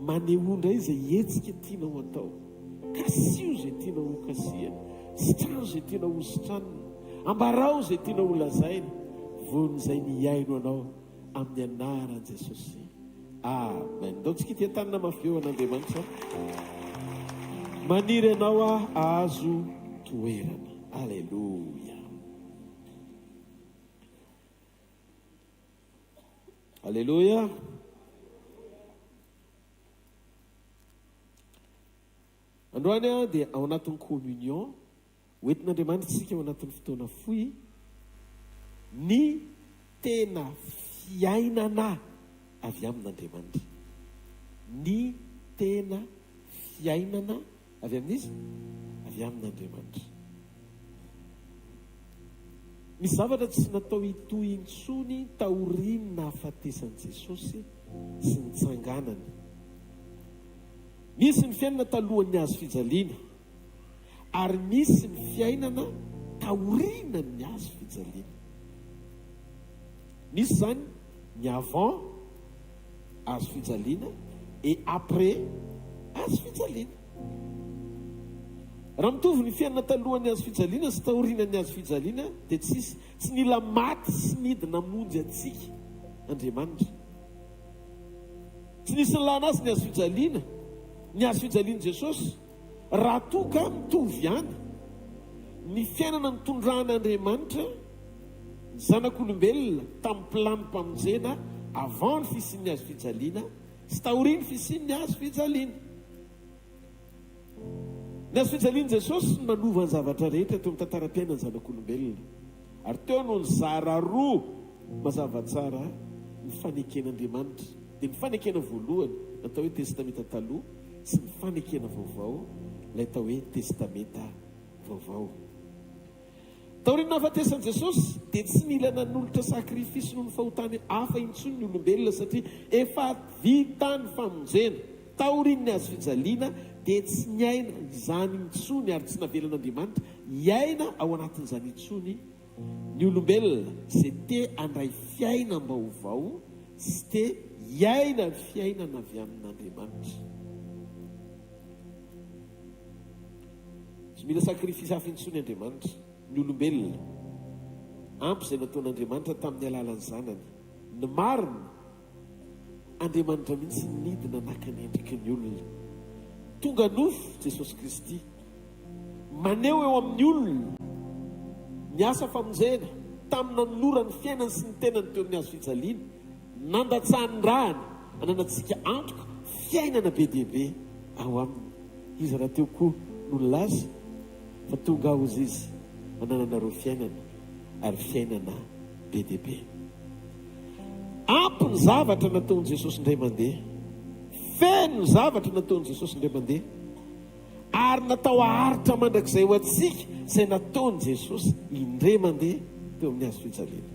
Manehoa indray izay hetsika tianao atao. Kasiho izay tianao ho kasihana. Sitrano izay tianao ho sitranina. Ambarao izay tianao ho lazaina. Vonon'izay mihaino anao amin'ny anaran'i Jesosy. Amen. Ndao tsika hitia tanana mafy eo an'Andriamanitra. Maniry anao aho ahazo toerana. Aleloia. Aleloia. Androany dia ao anatin'ny communion Hoentin'Andriamanitra isika ao anatin'ny fotoana fohy ny tena fiainana avy amin'Andriamanitra. Ny tena fiainana avy amin'iza? Avy amin'Andriamanitra. Misy zavatra tsy natao hitohy intsony taorian'ny nahafatesan'i Jesosy sy nitsanganany. Nisy ny fiainana talohan'ny hazo fijaliana. Ary misy ny fiainana taorianan'ny hazo fijaliana. Misy izany ny avant hazo fijaliana et après hazo fijaliana. Raha mitovy ny fiainana talohan'ny hazo fijaliana sy taorianan'ny hazo fijaliana dia tsisy tsy nila maty sy nidina hamonjy antsika Andriamanitra. Tsy nisy nilana azy ny hazo fijaliana, ny hazo fijalian'i Jesosy. Raha toa ka mitovy ihany ny fiainana nitondran'Andriamanitra ny zanak'olombelona tamin'ny planim-pamonjena avant ny fisian'ny hazo fijaliana sy taorian'ny fisian'ny hazo fijaliana. Ny hazo fijalian'i Jesosy no nanova ny zavatra rehetra teo amin'ny tantaram-piainan'ny zanak'olombelona. Ary teo no nizara roa mazava tsara ny faneken'Andriamanitra, dia ny fanekena voalohany natao hoe Testamenta Taloha sy ny fanekena vaovao ilay atao hoe Testamenta Vaovao. Taorian'ny nahafatesan'i Jesosy dia tsy nila nanolotra sakrifisy noho ny fahotany hafa intsony ny olombelona satria efa vita ny famonjena. Taorian'ny hazo fijaliana dia tsy niaina izany intsony ary tsy navelan'Andriamanitra hiaina ao anatin'izany intsony ny olombelona izay te handray fiainam-baovao sy te hiaina ny fiainana avy amin'Andriamanitra. Tsy mila sacrifice hafa intsony Andriamanitra, ny olombelona. Ampy izay nataon'Andriamanitra tamin'ny alalan'ny Zanany. Ny marina, Andriamanitra mihitsy nidina naka ny endriky ny olona. Tonga nofo Jesosy Kristy. Maneho eo amin'ny olona ny asa famonjena tamin'ny nanolorany ny fiainany sy ny tenany teo amin'ny hazo fijaliana, nandatsahany ny rany hananantsika antoka fiainana be dia be ao aminy. Izy rahateo koa no nilaza fa tonga aho hozy izy hanananareo fiainana ary fiainana be dia be. Ampy ny zavatra nataon'i Jesosy indray mandeha. Feno ny zavatra nataon'i Jesosy indray mandeha. Ary natao haharitra mandrakizay ho antsika izay nataon'i Jesosy indray mandeha. teo amin'ny hazo fijaliana.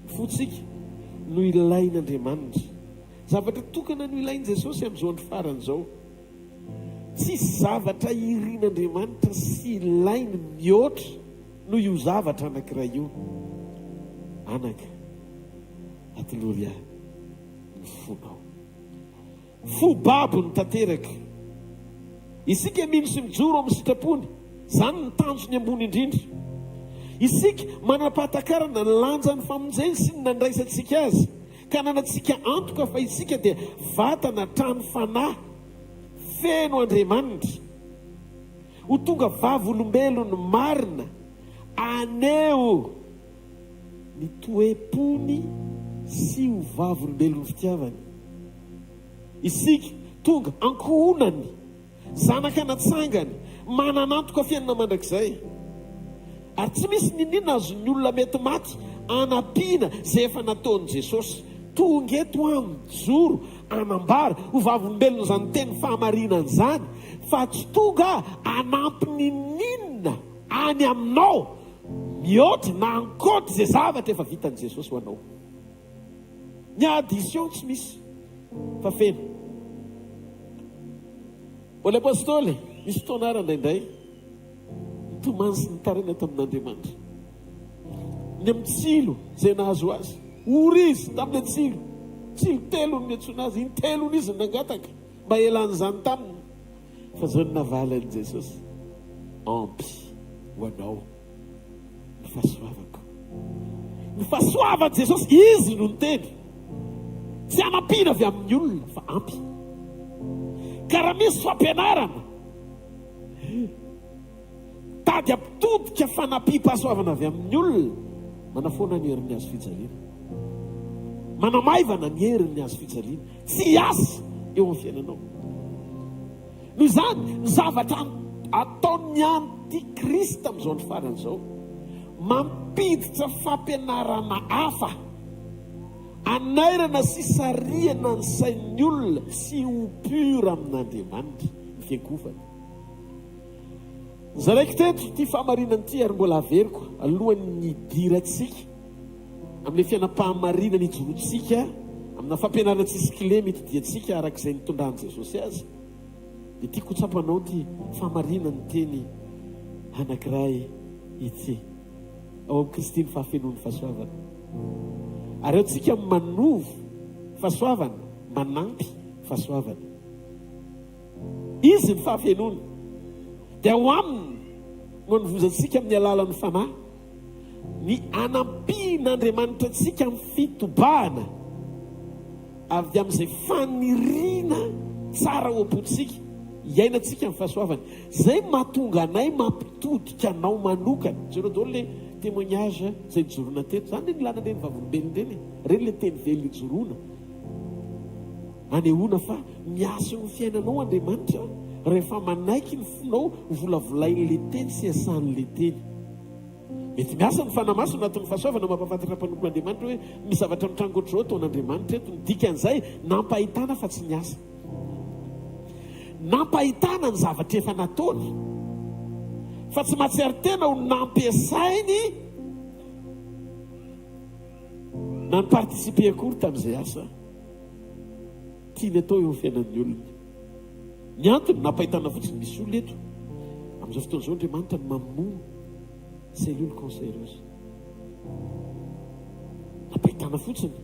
Ny fontsika no ilain'Andriamanitra. Zavatra tokana no ilain'i Jesosy amin'izao andro farany izao. Tsisy zavatra irin'Andriamanitra sy ilainy mihoatra noho io zavatra anankiray io. Anaka, atolory ahy ny fonao. Fo babo no tanteraka. Isika mino sy mijoro amin'ny sitrapony. Izany no tanjony ambony indrindra. Isika manam-pahatakarana ny lanjan'ny famonjeny sy ny nandraisantsika azy, ka ananantsika antoka fa isika dia vatana, trano, fanahy feno Andriamanitra. Ho tonga vavolombelony marina haneho ny toe-pony sy ho vavolombelon'ny fitiavany. Isika, tonga ankohonany, zanaka natsangany, manana antoka fiainana mandrakizay. Ary tsy misy n'inon'inona azon'ny olona mety maty anampiana izay efa nataon'i Jesosy. Tonga eto aho mijoro hanambara ho vavolombelon'izany teny fahamarinana izany, fa tsy tonga hanampy n'inon'inona any aminao mihoatra na ankoatra izay zavatra efa vitan'i Jesosy ho anao. Ny addition tsy misy fa feno. Paoly Apostoly, nisy fotoana ary indraindray nitomany sy nitaraina tamin'Andriamanitra. Ny amin'ny tsilo izay nahazo azy. Ory izy tamin'ilay tsilo. Tsilo telo no niantsoana azy. Intelony izy no nangataka mba hialan'izany taminy. Fa izao no navalin'i Jesosy, Ampy ho anao ny fahasoavako. Ny fahasoavan'i Jesosy, Izy no niteny. Tsy hanampiana avy amin'ny olona, fa ampy. Ka raha misy fampianarana, tady hampitodika fanampiam-pahasoavana avy amin'ny olona, manafoana ny herin'ny hazo fijaliana. Manamaivana ny herin'ny hazo fijaliana. Tsy hiasa eo amin'ny fiainanao. Noho izany, ny zavatra ataon'ny antikrista amin'izao andro farany izao, mampiditra fampianarana hafa, anairana sy sarihana ny sain'ny olona tsy ho pur amin'Andriamanitra, ny fiankofany. Zaraiko teto ity fahamarinana ity ary mbola averiko alohan'ny hidirantsika amin'ilay fiainam-pahamarinana ijoroantsika amina fampianarana tsisy kilema itodiantsika araka izay nitondran'i Jesosy azy, dia tiako ho tsapanao ity fahamarinan'ny teny anankiray ity. Ao amin'i Kristy ny fahafenoan'ny fahasoavana. Ary ao tsika manovo fahasoavana, manampy fahasoavana. Izy ny fahafenoana. Dia ao Aminy no anovozantsika amin'ny alalan'ny Fanahy ny anampian'Andriamanitra antsika amin'ny fitobahana avy amin'izay faniriana tsara ao am-pontsika, hiainantsika ny fahasoavany. Izay mahatonga anay mampitodika anao manokana. Jereo daholo ilay témoignage izay nijoroana teto. Izany no nilana ireny vavolombelona ireny e. Ireny ilay teny velona ijoroana. Anehoana fa miasa eo amin'ny fiainanao Andriamanitra rehefa manaiky ny fonao ho volavolain'ilay teny sy iasan'ilay teny. Mety miasa ny Fanahy Masina anatin'ny fahasoavana mampahafantatra mpanompon'Andriamanitra hoe misy zavatra mitranga ohatr'izao ataon'Andriamanitra eto. Ny dikan'izay, nampahitana fa tsy niasa. Nampahitana ny zavatra efa nataony fa tsy mahatsiaro tena ho nampiasainy na ni-participer akory tamin'izay asa tiany atao eo amin'ny fiainan'ny olona. Ny antony, nampahitana fotsiny misy olona eto. Amin'izao fotoana izao Andriamanitra no mamono cellule cancéreuse. Nampahitana fotsiny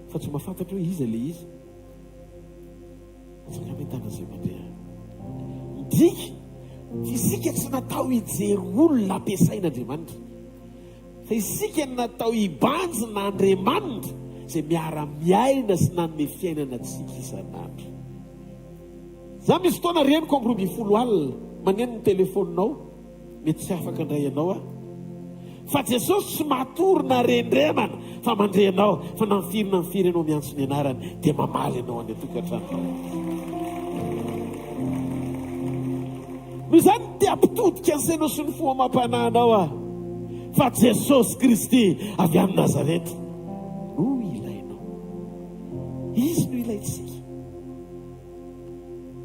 fa tsy mahafantatra hoe iza ilay izy. Tsy nampahitana izay mandre ahy. Midika, isika tsy natao hijery olona ampiasain'Andriamanitra. Fa isika no natao hibanjina Andriamanitra izay miara-miaina sy nanome fiainana antsika isan'andro. Za misy fotoana reniko amin'ny 12 alina maneno ny telefaoninao, mety tsy afaka handray anao aho. Fa Jesosy tsy matory na rendremana fa mandre anao, fa na firy na firy ianao miantso ny anarany dia mamaly anao any an-tokantranonao. Noho izany te hampitodika ny sainao sy ny fo amam-panahinao aho fa Jesosy Kristy avy any Nazareta no ilainao. Izy no ilaintsika.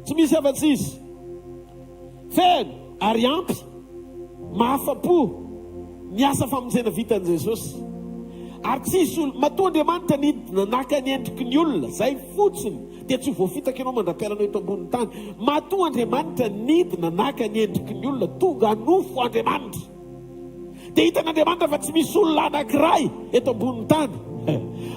Tsy misy afa-tsy Izy. Feno ary ampy, mahafa-po. Ny asa famonjena vitan'i Jesosy. Ary tsy hisy olona, matoa Andriamanitra nidina naka ny endriky ny olona, izay fotsiny, dia tsy ho voafitaka ianao mandra-pialanao eto ambonin'ny tany. Matoa Andriamanitra nidina naka ny endriky ny olona, tonga nofo Andriamanitra. Dia hitan'Andriamanitra fa tsy misy olona anankiray eto ambonin'ny tany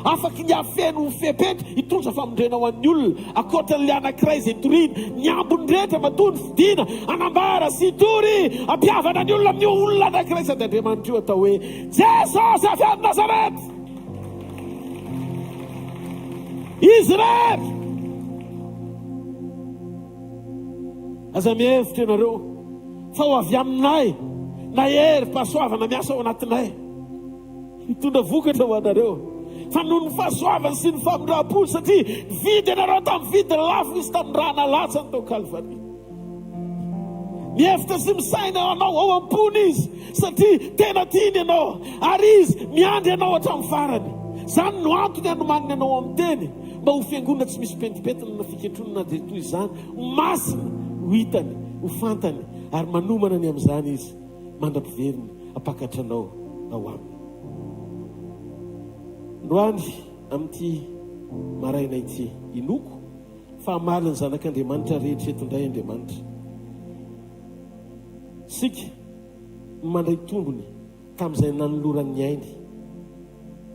afaky ny hafeno ny fepetra hitondra famondrena ho an'ny olona, ankoatra an'ilay anankiray izay toriny. Ny ambiny rehetra matoa nofidina hanambara sy hitory hampihavana ny olona amin'io olona anankiray sady Andriamanitra io atao hoe Jesosy avy any Nazareth. Izy irery. Aza mihevitra ianareo fa ho avy aminay na herim-pahasoavana miasa ao anatinay hitondra vokatra ho anareo, fa noho ny fahasoavany sy ny famindram-pony, satria nividy anareo tamin'ny vidiny lafo Izy tamin'ny rà nalatsany tao Kalvary. Mihevitra sy misaina anao ao am-pony Izy, satria tena tiany ianao, ary Izy miandry anao hatramin'ny farany. Izany no antony anomaniny anao amin'ny teny, mba ho fiangonana tsy misy pentimpentina na fiketronana dia toy izany, ho masina, ho hitany, ho fantany, ary manomana ny amin'izany Izy mandra-piveriny hampakatra anao ao Aminy. Androany, amin'ity maraina ity, inoako fa hamaly ny zanak'Andriamanitra rehetra eto indray Andriamanitra. Isika no mandray tombony tamin'izay nanolorany ny ainy.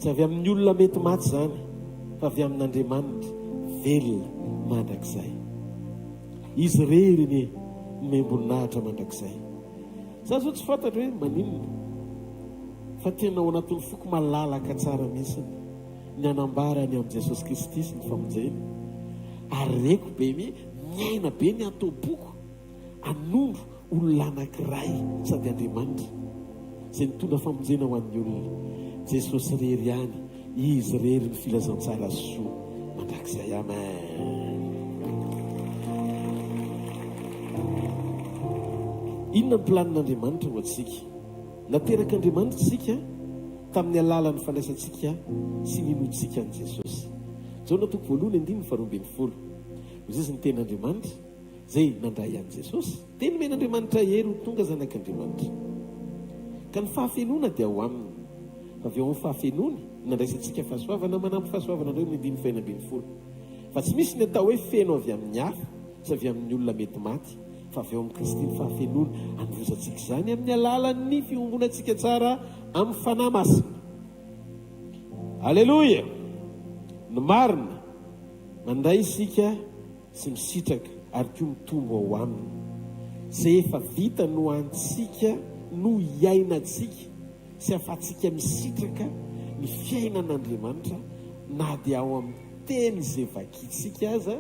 Tsy avy amin'ny olona mety maty izany, fa avy amin'Andriamanitra velona mandrakizay. Izy irery anie nomem-boninahitra mandrakizay. Za zao tsy fantatro hoe maninona, fa tena ao anatin'ny foko malalaka tsara mihitsy ny hanambara ny amin'i Jesosy Kristy sy ny famonjeny. Ary reko be mi, miaina be ny ato am-poko. Hanondro olona anankiray sady Andriamanitra izay nitondra famonjena ho an'ny olona. Jesosy irery ihany, Izy irery ny filazantsara soa mandrakizay. Amen. Inona ny planin'Andriamanitra ho antsika? Naterak'Andriamanitra isika tamin'ny alalan'ny fandraisantsika sy ninoantsika an'i Jesosy. Jaona toko voalohany andininy faharoambinifolo. Hoy izy ny tenin'Andriamanitra. Izay nandray an'i Jesosy dia nomen'Andriamanitra hery ho tonga zanak'Andriamanitra. Ka ny fahafenoana dia ao aminy. Fa avy ao amin'ny fahafenoany no nandraisantsika fahasoavana manampy fahasoavana indray ny andininy fahenina ambinifolo. Fa tsy misy ny atao hoe feno avy amin'ny hafa sy avy amin'ny olona mety maty, fa avy ao amin'i Kristy ny fahafenoana. Anovozantsika izany amin'ny alalan'ny fiombonantsika tsara amin'ny Fanahy Masina. Aleloia! Ny marina, mandray isika. sy misitraka ary koa mitombo ao aminy. Izay efa vita no antsika no iainantsika sy afahantsika misitraka ny fiainan'Andriamanitra na dia ao amin'ny teny izay vakintsika aza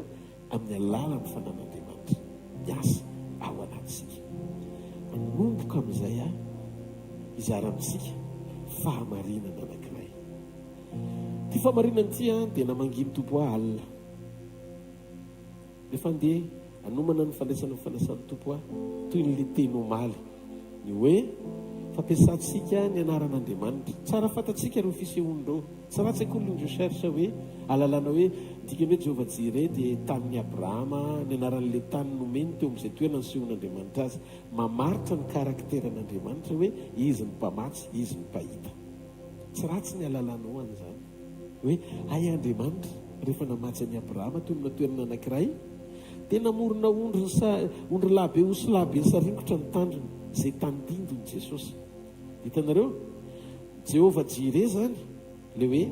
amin'ny alalan'ny fanan'Andriamanitra miasa ao anatintsika. Manomboka amin'izay aho hizara amintsika fahamarinana anankiray. Ity fahamarinana ity dia namangian'ny Tompo ahy alina. Rehefa andeha hanomana ny fandraisana ny fanasan'ny Tompo aho, toy ny liteny omaly, ny hoe fampiasantsika ny anaran'Andriamanitra. Tsara fantatsika ireo fisehoany ireo. Tsy ratsy akory ny recherche hoe ahalalana hoe ny dikany hoe Jehovah Jireh dia tanin'i Abrahama, ny anaran'ilay tany nomeny teo amin'izay toerana nisehoan'Andriamanitra azy. Mamaritra ny karakteran'Andriamanitra hoe Izy ny mpamatsy, Izy ny mpahita. Tsy ratsy ny ahalalanao an'izany. Hoe, hay Andriamanitra, rehefa namatsy an'i Abrahama teo amina toerana anankiray, dia namorona ondry sa, ondrilahy be, osilahy be nisaringotra ny tandrony, izay tandindon'i Jesosy. Hitanareo? Jehovah Jireh izany, ilay hoe,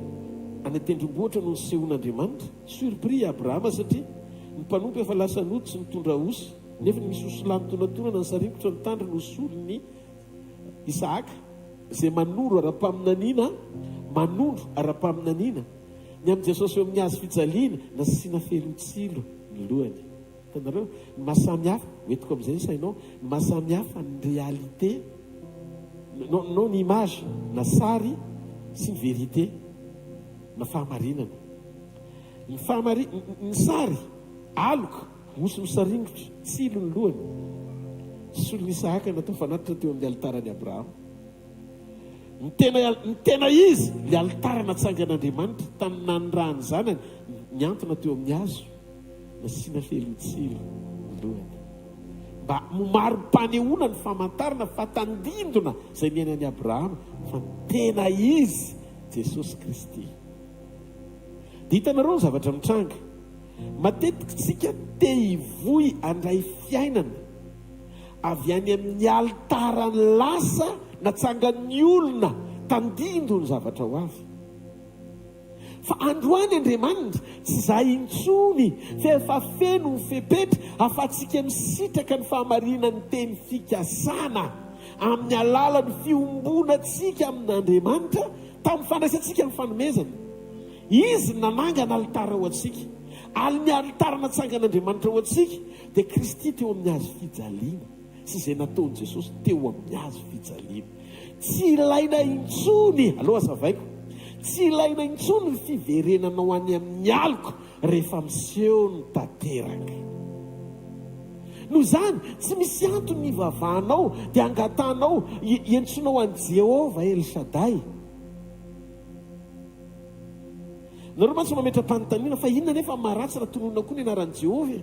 any an-tendrombohitra no nisehoan'Andriamanitra. Surpris i Abrahama satria ny mpanompo efa lasa nody tsy nitondra osy, nefa nisy osilahy nitonatonana nisaringotra ny tandrony ho solon'i Isahaka, izay manoro ara-paminaniana, manondro ara-paminaniana, ny amin'i Jesosy eo amin'ny hazo fijaliana, nasiana felotsilo ny lohany. Hitanareo? Ny maha samy hafa, ho entiko amin'izay ny sainao, ny maha samy hafa ny réalité, non, non ny image, na sary, sy ny vérité, na fahamarinana. Ny fahamari-, ny sary, aloka. Osy misaringotra, tsilo ny lohany. Solon'i Isahaka natao fanatitra teo amin'ny alitaran'i Abrahama. Ny tena, ny tena izy, ilay alitara natsangan'Andriamanitra tamin'ny nanirahan'ny zanany, nihantona teo amin'ny hazo, nasiana felotsilo ny lohany. Mba ho mari-panehoana ny famantarana fa tandindona izay niainan'i Abrahama fa ny tena izy Jesosy Kristy. Dia hitanareo ny zavatra mitranga. Matetika isika te hivoy handray fiainana avy any amin'ny alitaran'ny lasa natsangan'ny olona tandindon'ny zavatra ho avy. Fa androany Andriamanitra, tsy izahay intsony fa efa feno ny fepetra ahafahantsika misitraka ny fahamarinan'ny teny fikasana amin'ny alalan'ny fiombonantsika amin'Andriamanitra tamin'ny fandraisantsika ny fanomezana. Izy no nanangana alitara ho antsika. Ary ny alitara natsangan'Andriamanitra ho antsika dia Kristy teo amin'ny hazo fijaliana sy izay nataon'i Jesosy teo amin'ny hazo fijaliana. Tsy ilaina intsony, aleo hazavaiko, tsy ilaina intsony ny fiverenanao any amin'ny aloka rehefa miseho ny tanteraka. Noho izany, tsy misy antony hivavahanao dia hangatahanao hiantsoanao an'i Jehovah El Shaddai. Nareo mantsy mametra-panontaniana fa inona anefa ny maharatsy raha tononina koa ny anaran'i Jehovah e?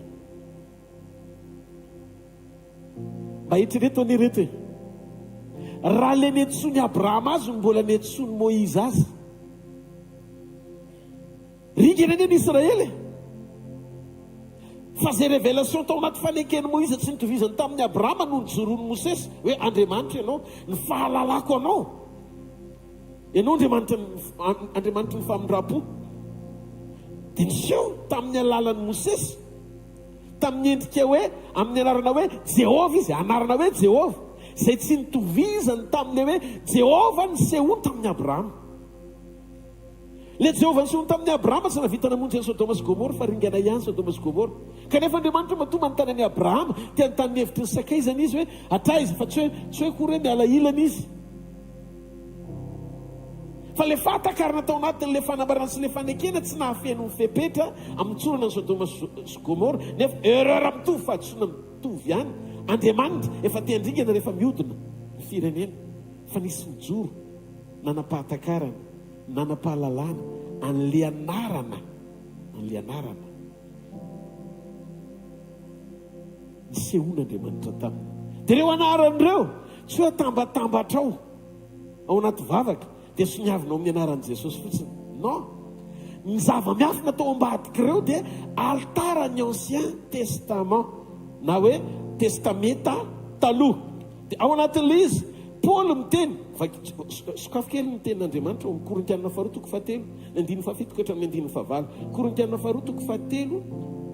Mba eritrereto anie ireto e! Raha ilay niantsoan'i Abrahama azy no mbola niantsoan'i Moizy azy. Ringana anie ny Israely e! Fa izay révélation tao anaty faneken'i Moizy tsy nitovizany tamin'i Abrahama no nijoroan'i Mosesy hoe Andriamanitra ianao, ny fahalalako anao. Ianao Andriamanitra, Andriamanitry ny famindram-po. Dia niseho tamin'ny alalan'i Mosesy. Tamin'ny endrika hoe, amin'ny anarana hoe Jehovah izy, anarana hoe Jehovah, izay tsy nitovizany tamin'ilay hoe Jehovah nisehoany tamin'i Abrahama. Ilay Jehovah nisehoany tamin'i Abrahama tsy nahavita namonjy an'i Sodoma sy Gomora fa ringana ihany Sodoma sy Gomora. Kanefa Andriamanitra matoa manontany an'i Abrahama, te hanontany ny hevitry ny sakaizany izy hoe hatraiza, fa tsy hoe, tsy hoe akory hoe miala ilany izy. Fa ilay fahatakarana tao anatin'ilay fanambarana sy ilay fanekena tsy nahafeno ny fepetra hamotsorana an'i Sodoma sy Gomora, nefa erreur mitovy, fahadisoana mitovy ihany. Andriamanitra efa te handringana rehefa mihodina ny firenena, fa nisy nijoro nanam-pahatakarana, nanam-pahalalana an'ilay anarana, an'ilay anarana nisehoan'Andriamanitra taminy. Dia ireo anarana ireo tsy hoe atambatambatrao ao anaty vavaka dia soniavinao amin'ny anaran'i Jesosy fotsiny. Non. Ny zava-miafina tao ambadik'ireo dia alitaran'ny Ancien Testament na hoe Testamenta Taloha. Dia ao anatin'ilay izy, Paoly miteny, vaky, sokafy kely ny tenin'Andriamanitra ao amin'ny Korintianina faharoa toko fahatelo, ny andininy fahafito ka hatramin'ny andininy fahavalo. Korintianina faharoa toko fahatelo,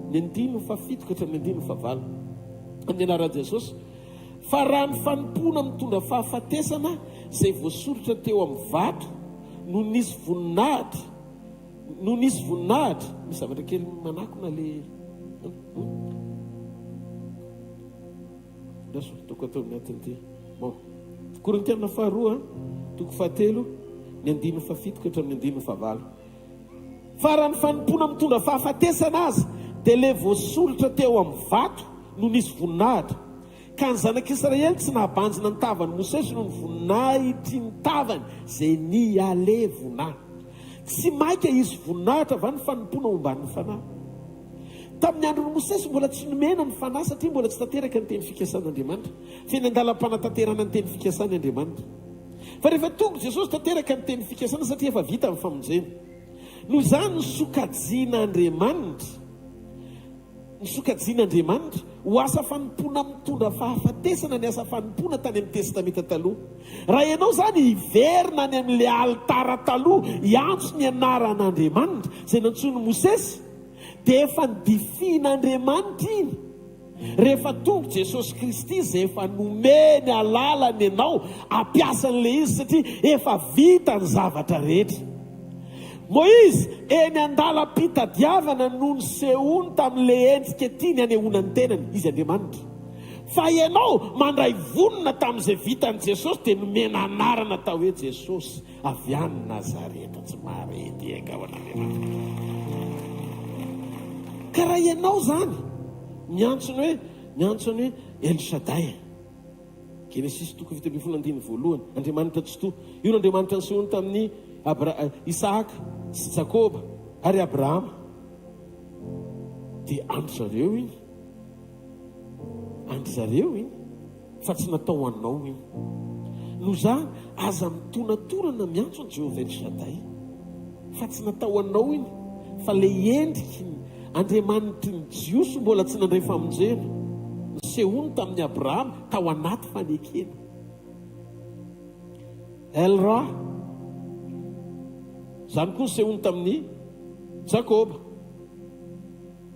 ny andininy fahafito ka hatramin'ny andininy fahavalo. Amin'ny anaran'i Jesosy. Fa raha ny fanompoana mitondra fahafatesana izay voasoritra teo amin'ny vato no nisy voninahitra, no nisy voninahitra, misy zavatra kely manakona le Andraso, toko atao amin'ny atin'ity. Bon. Korintiana faharoa, toko fahatelo, ny andininy fahafito ka hatramin'ny andininy fahavalo. Fa raha ny fanompoana mitondra fahafatesana aza, dia ilay voasolotra teo amin'ny vato no nisy voninahitra. Ka ny zanak'Israely tsy nahabanjina ny tavan'i Mosesy noho ny voninahitry ny tavany izay nihalevona. Tsy mainka hisy voninahitra va ny fanompoana omban'ny Fanahy? Tamin'ny andron'i Mosesy, mbola tsy nomena ny Fanahy satria mbola tsy tanteraka ny teny fikasan'Andriamanitra. Feno an-dalam-panatanterahana ny teny fikasany Andriamanitra. Fa rehefa tonga Jesosy, tanteraka ny teny fikasana satria efa vita ny famonjena. Noho izany, nosokajian'Andriamanitra, nosokajian'Andriamanitra ho asa fanompoana mitondra fahafatesana ny asa fanompoana tany amin'ny Testamenta Taloha. Raha ianao izany hiverina any amin'ilay alitara taloha hiantso ny anaran'Andriamanitra, izay nantsoin'i Mosesy, dia efa nodifian'Andriamanitra iny. Rehefa tonga Jesosy Kristy izay efa nomeny alalana ianao hampiasa an'ilay izy satria efa vita ny zavatra rehetra. Moizy, eny an-dalam-pitadiavana no nisehoany tamin'ilay endrika tiany hanehoana ny tenany, Izy Andriamanitra. Fa ianao mandray vonona tamin'izay vitan'i Jesosy dia nomena anarana atao hoe Jesosy avy any Nazareta. Tsy mahare dia angaha ho an'Andriamanitra. Ka raha ianao izany miantso ny hoe miantso ny hoe El Shaddai. Genesisy toko 17 andininy voalohany. Andriamanitra Tsitoha. Io no Andriamanitra nisehoany tamin'i Abra Isahaka sy Jakoba ary Abrahama. Dia andry zareo iny. an-dry zareo iny fa tsy natao ho anao iny. Noho izany, aza mitonatorana miantso an'i Jehovah El Shaddai fa tsy natao ho anao iny fa ilay endriky ny Andriamanitry ny Jiosy mbola tsy nandray famonjena, nisehoany tamin'i Abrahama tao anaty fanekena. El Ra. Izany koa nisehoany tamin'i Jakoba.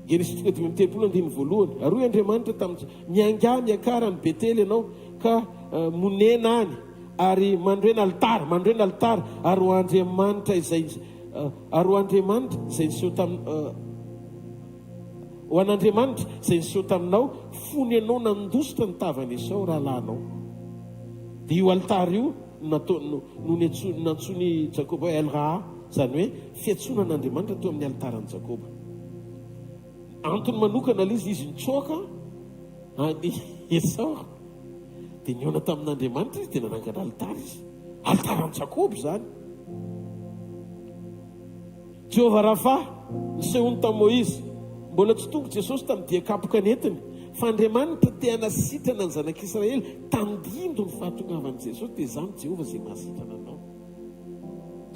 Genesisy toko 35 andininy voalohany. Ary hoy Andriamanitra tamin'i Miaingà miakara any Betela ianao ka monena any, ary mandrena alitara, mandrena alitara, ary ho Andriamanitra izay ary ho Andriamanitra izay niseho tamin'ny ho an'Andriamanitra izay niseho taminao fony ianao nandositra ny tavan'i Esao rahalahinao. Dia io alitara io no natao no nantsoin'i Jakoba hoe El Raha, izany hoe fiantsoana an'Andriamanitra teo amin'ny alitaran'i Jakoba. Antony manokana ilay izy, izy nitsoaka an'i Esao, dia nihaona tamin'Andriamanitra izy, dia nanangana alitara izy. Alitaran'i Jakoba izany. Jehovah Rafa, nisehoany tamin'i Moizy. Mbola tsy tonga Jesosy tamin'ny dia kapoka nentiny, fa Andriamanitra te hanasitrana ny zanak'Israely tandindon'ny fahatongavan'i Jesosy, dia Izaho no Jehovah izay mahasitrana anao.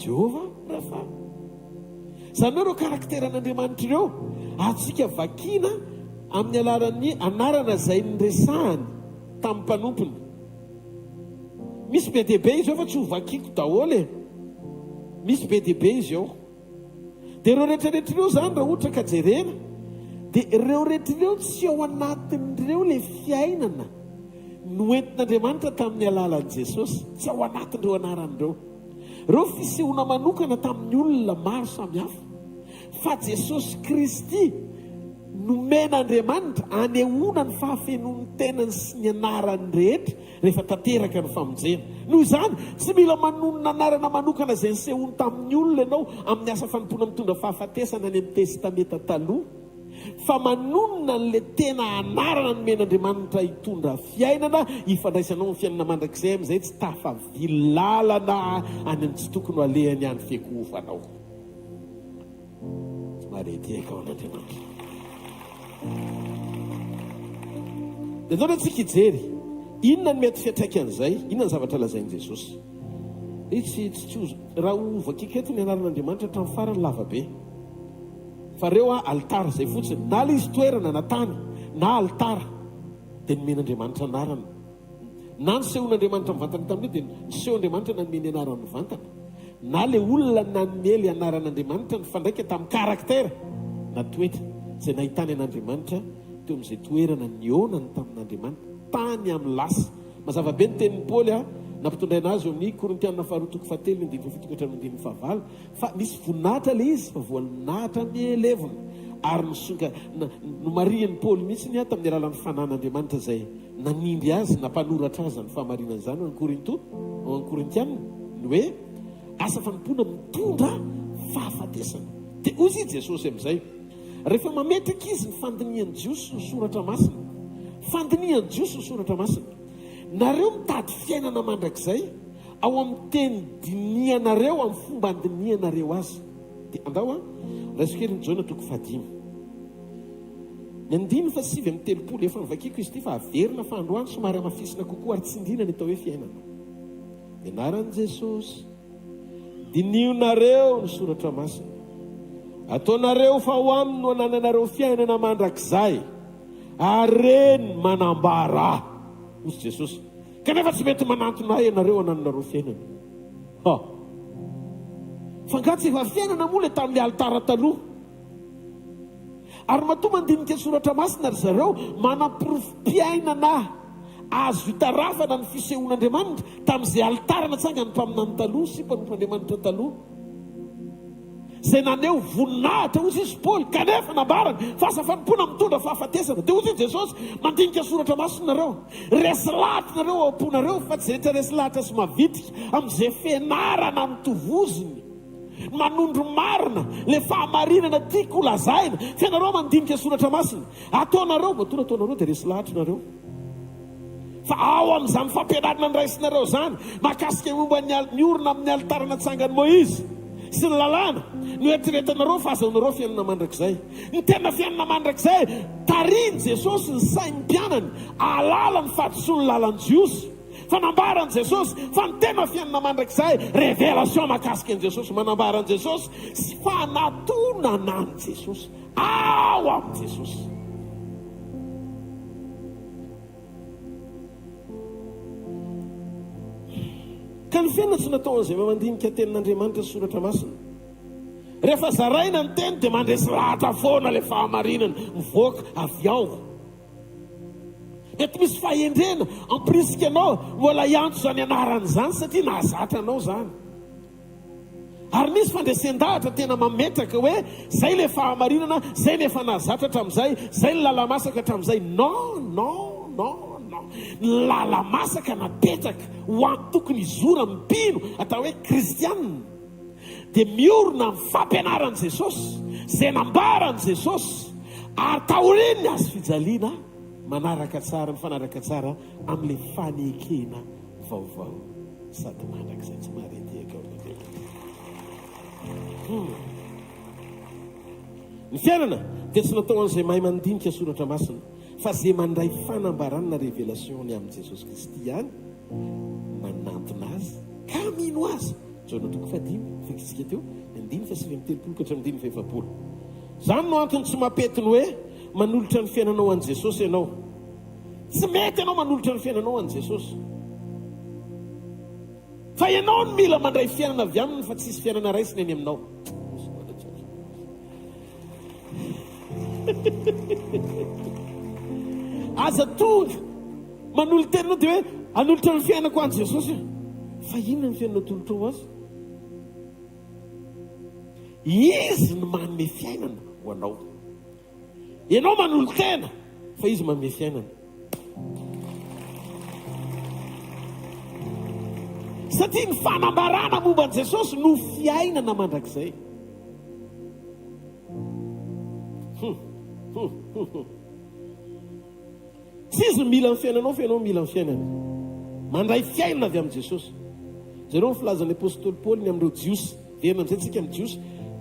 Jehovah Rafa. Izany hoe ireo karakteran'Andriamanitra ireo, azontsika vakiana amin'ny alalan'ny anarana izay niresahany tamin'ny mpanompony. Misy be dia be izy eo fa tsy ho vakiko daholo e. Misy be dia be izy eo. Dia ireo rehetra rehetra ireo izany raha ohatra ka jerena dia ireo rehetra ireo tsy ao anatin'ireo ilay fiainana noentin'Andriamanitra tamin'ny alalan'i Jesosy. Tsy ao anatin'ireo anarana ireo. Ireo fisehoana manokana tamin'ny olona maro samihafa. Fa Jesosy Kristy nomen'Andriamanitra anehoana ny fahafenoan'ny tenany sy ny anarany rehetra rehefa tanteraka ny famonjena. Noho izany, tsy mila manonona anarana manokana izay nisehoany tamin'ny olona ianao amin'ny asa fanompoana mitondra fahafatesana any amin'ny Testamenta Taloha, fa manonona an'ilay tena anarana nomen'Andriamanitra hitondra fiainana, hifandraisanao amin'ny fiainana mandrakizay amin'izay tsy tafavily lalana any amin'ny tsy tokony ho alehany any fiankohofanao. Maredeka ao an'Andriamanitra. Dia andao antsika hijery inona ny mety fiantraikan'izay, inona ny zavatra lazain'i Jesosy. Eh, tsy tsy tsy raha ho vakiko eto ny anaran'Andriamanitra hatramin'ny farany lava be. Fa reo a alitara izay fotsiny, na ilay izy toerana na tany, na alitara dia nomen'Andriamanitra anarana. Na nisehoan'Andriamanitra mivantana tamin'io dia niseho Andriamanitra nanome ny anarany mivantana. Na ilay olona nanome ilay anaran'Andriamanitra nifandraika tamin'ny caractère na toetra izay nahitany an'Andriamanitra teo amin'izay toerana nihaonany tamin'Andriamanitra tany amin'ny lasa. Mazava be ny tenin'i Paoly nampitondraina azy eo amin'ny Korintiana faharoa toko fahatelo ny andininy fahafito ka hatramin'ny andininy fahavalo fa misy voninahitra ilay izy fa voninahitra mihelevona ary nisonga nomarihin'i Paoly mihitsy ny tamin'ny alalan'ny fanan'Andriamanitra izay Nanindry azy, nampanoratra azy izany fahamarinana izany ho an'i Korinto, ho an'ny Korintiana, ny hoe asa fanompoana mitondra fahafatesana. Dia hoy i Jesosy amin'izay, rehefa mametraka izy ny fandinihan'ny Jiosy ny Soratra Masina, fandinihan'ny Jiosy ny Soratra Masina, nareo mitady fiainana mandrakizay ao amin'ny teny dinihanareo, amin'ny fomba andinihanareo azy. Dia andao an, raiso kely ny Jaona toko fahadimy. Ny andininy faha 39, efa novakiako izy ity fa averina fa androany somary hamafisina kokoa ary tsindriana ny atao hoe fiainana. Ny anaran'i Jesosy. Dinihonareo ny soratra masina. Ataonareo fa ao aminy no anananareo fiainana mandrakizay. Ary reny manambara ahy. Hoy Jesosy. Kanefa tsy mety manantona ahy ianareo anananareo fiainana. Ha. Fa angaha tsy efa fiainana moa ilay tamin'ny alitara taloha? Ary matoa mandinika soratra masina ry zareo, manam-porofom-piainana azo itarafana ny fisehoan'Andriamanitra tamin'izay alitara natsangan'ny mpaminany taloha sy mpanompon'Andriamanitra taloha, izay naneho voninahitra, hoy izy Paoly, kanefa nambarany fa asa fanompoana mitondra fahafatesana. Dia hoy i Jesosy, mandinika soratra masina nareo, resy lahatra nareo ao am-ponareo, fa tsy izay rehetra resy lahatra sy mavitrika amin'izay fianarana notovoziny. Manondro marina le fahamarinana tiako ho lazaina fa ianareo mandinika soratra masina ataonareo matoa nataonareo dia resy lahatra nareo fa ao amin'izany fampianarana niraisinareo izany mahakasika momba ny miorina amin'ny alitara natsangan'i Moizy sy ny lalàna no eritreretanareo fa azahoanareo fiainana mandrakizay. Ny tena fiainana mandrakizay. Tarihin'i Jesosy ny sain'ny mpianany hahalala ny fahadisoan'ny lalan'ny Jiosy. Fa nambaran'i Jesosy fa ny tena fiainana mandrakizay, révélation mahakasika an'i Jesosy, manambara an'i Jesosy sy fanatonana an'i Jesosy, ao amin'i Jesosy. Ka ny fiainana tsy natao an'izay mahay mandinika tenin'Andriamanitra sy soratra masina. Rehefa zaraina ny teny dia mandresy lahatra foana ilay fahamarinana mivoaka avy ao. Mety misy fahendrena ampirisika anao mbola hiantso izany anarana izany satria nahazatra anao izany. Ary misy fandresen-dahatra tena mametraka hoe zay ilay fahamarinana, zay ny efa nahazatra hatramin'izay, zay ny lala-masaka hatramin'izay. Non, non, non, non. Ny lala-masaka napetraka ho an'ny tokony hizoran'ny mpino atao hoe kristianina dia miorina amin'ny fampianaran'i Jesosy, izay nambaran'i Jesosy, ary taorian'ny hazo fijaliana, manaraka tsara, mifanaraka tsara amin'ilay fanekena vaovao sady mandrakizay tsy maharetehaka ao amin'Andriamanitra. Hmm. Ny fiainana dia tsy natao an'izay mahay mandinika soratra masina fa izay mandray fanambarana na révélation ny amin'i Jesosy Kristy ihany manantona azy ka mino azy. Jaona toko fahadimy, vakintsika teo, ny andininy faha-39 ka hatramin'ny andininy faha-40. Izany no antony tsy mampety ny hoe manolotra ny fiainanao ho an'i Jesosy ianao. Tsy mety ianao manolotra ny fiainanao an'i Jesosy. Fa ianao no mila mandray fiainana avy aminy fa tsisy fiainana raisiny any aminao. Aza tonga manolo-tena anao dia hoe hanolotra ny fiainako an'i Jesosy aho. Fa inona ny fiainana atolotrao azy? Izy no manome fiainana ho anao. Ianao manolo-tena fa izy manome fiainana. Satria ny fanambarana momba an'i Jesosy no fiainana mandrakizay. Hum, hum, hum, hum. Tsy izy no mila ny fiainanao fa ianao mila ny fiainany. Mandray fiainana avy amin'i Jesosy. Jereo ny filazan'ny apostoly Paoly ny amin'ireo Jiosy. Verina amin'izay tsika amin'ny Jiosy.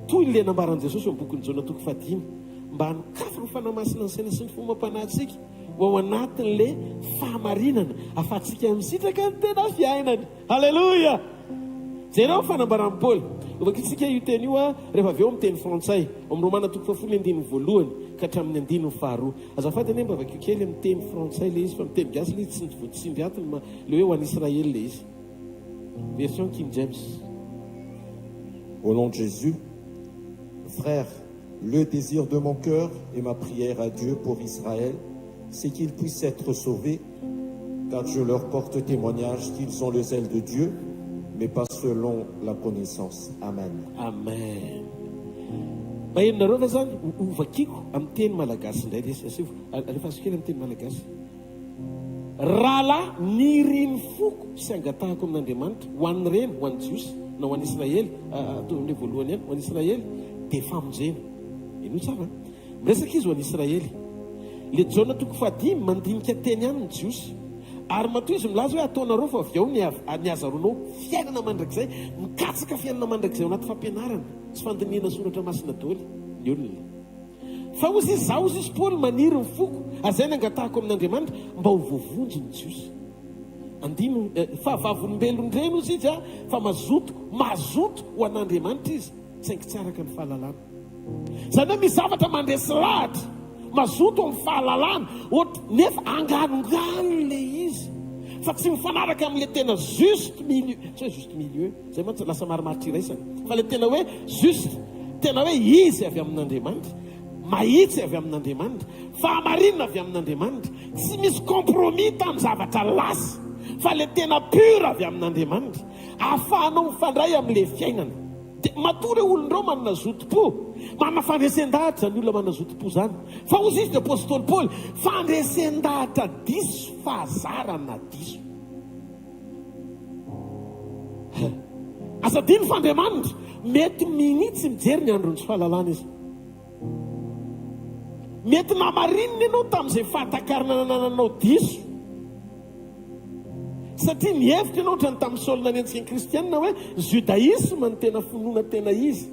Toy ilay nambaran'i Jesosy eo amin'ny bokin'i Jaona toko fahadimy. Mba hanokafy ny Fanahy Masina ny saina sy ny fo amam-panahintsika ho ao anatin'ilay fahamarinana ahafahantsika misitraka ny tena fiainany. Haleloia! Jereo ny fanambaran'i Paoly. Hovakintsika io teny io rehefa avy eo amin'ny teny frantsay, ao amin'ny Romana toko fahafolo ny andininy voalohany ka hatramin'ny andininy faharoa. Azafady anie mba vakio kely amin'ny teny frantsay ilay izy fa amin'ny teny gasy ilay izy tsy voatsindry ato ny ilay hoe ho an'i Israely ilay izy. Version King James. Au nom de Jésus, frères, le désir de mon cœur et ma prière à Dieu pour Israël, c'est qu'ils puissent être sauvés, car je leur porte témoignage qu'ils ont le zèle de Dieu, mais pas selon la connaissance. Amen. Amen. Mba henonareo ve zany? Ho vakiko amin'ny teny malagasy indray lesy. Asaivo alefaso kely amin'ny teny malagasy. Rahalahy, nirin'ny foko sy angatahako amin'Andriamanitra ho an'ireny, ho an'ny Jiosy, na ho an'ny Israely, ataovy amin'ilay voalohany ihany, ho an'ny Israely, dia famonjena. Henoy tsara an. Miresaka izy ho an'i Israely. Le Jaona toko fahadimy, mandinika teny ihany ny Jiosy. Ary matoa izy milaza hoe ataonareo fa avy ao ny ny azaroanao fiainana mandrakizay, mikatsaka fiainana mandrakizay ao anaty fampianarana sy fandinihana soratra masina daholo ny olona. Fa hozy izy, izaho hozy izy Paoly maniry ny foko, ary izay no angatahako amin'Andriamanitra, mba ho voavonjy ny Jiosy. Andininy, eh, fa vavolombelon'ireny hozy izy ah, fa mazoto, mazoto ho an'Andriamanitra izy, saingy tsy araka ny fahalalana. Izany hoe misy zavatra mandresy lahatra, mazoto amin'ny fahalalana, ohatra, nefa anganongano ilay izy, fa tsy mifanaraka amin'ilay tena juste milieu, tsy hoe juste milieu, izay mantsy lasa marimaritra iraisana, fa ilay tena hoe juste, tena hoe izy avy amin'Andriamanitra, mahitsy avy amin'Andriamanitra, fahamarinana avy amin'Andriamanitra, tsy misy compromis tamin'ny zavatra lasa, fa ilay tena pur avy amin'Andriamanitra, ahafahanao mifandray amin'ilay fiainana. Dia matoa ireo olona ireo manana zotom-po, manana fandresen-dahatra izany olona manana zotom-po izany. Fa hozy izy ny apostoly Paoly, fandresen-dahatra diso, fahazarana diso. Aza adino fa Andriamanitra mety minia tsy mijery ny andron'ny tsy fahalalana izy. Mety namarinina ianao tamin'izay fahatakarana nanananao diso. Satria nihevitra ianao ohatran'ny tamin'i Saoly nanenjika ny kristianina hoe judaisme no tena finoana tena izy.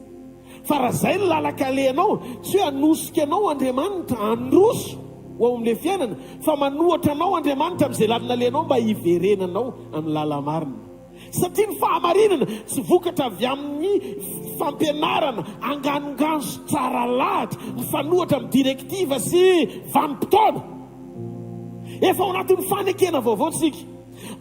Fa raha izay ny lalan-kalehanao, tsy hoe hanosika anao Andriamanitra handroso. ho ao amin'ilay fiainana, fa manohatra anao Andriamanitra amin'izay lalana alehanao mba hiverenanao amin'ny lala-marina. Satria ny fahamarinana tsy vokatra avy amin'ny fampianarana anganongano sy tsara lahatra mifanohitra amin'ny direktiva sy vanim-potoana. Efa ao anatin'ny fanekena vaovao isika.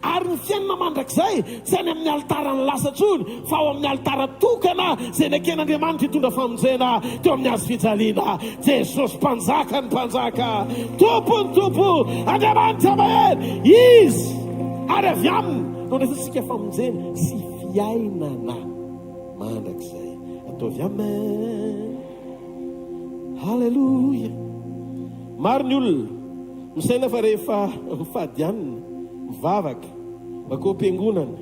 Ary ny fiainana mandrakizay tsy any amin'ny alitaran'ny lasa intsony, fa ao amin'ny alitara tokana izay neken'Andriamanitra hitondra famonjena teo amin'ny hazo fijaliana, Jesosy Mpanjakan'ny mpanjaka, Tompon'ny tompo, Andriamanitra mahery, Izy, ary avy Aminy no andraisantsika famonjena sy fiainana mandrakizay. Ataovy Amen. Haleloia. Maro ny olona misaina fa rehefa mifady hanina, mivavaka, mankao am-piangonana,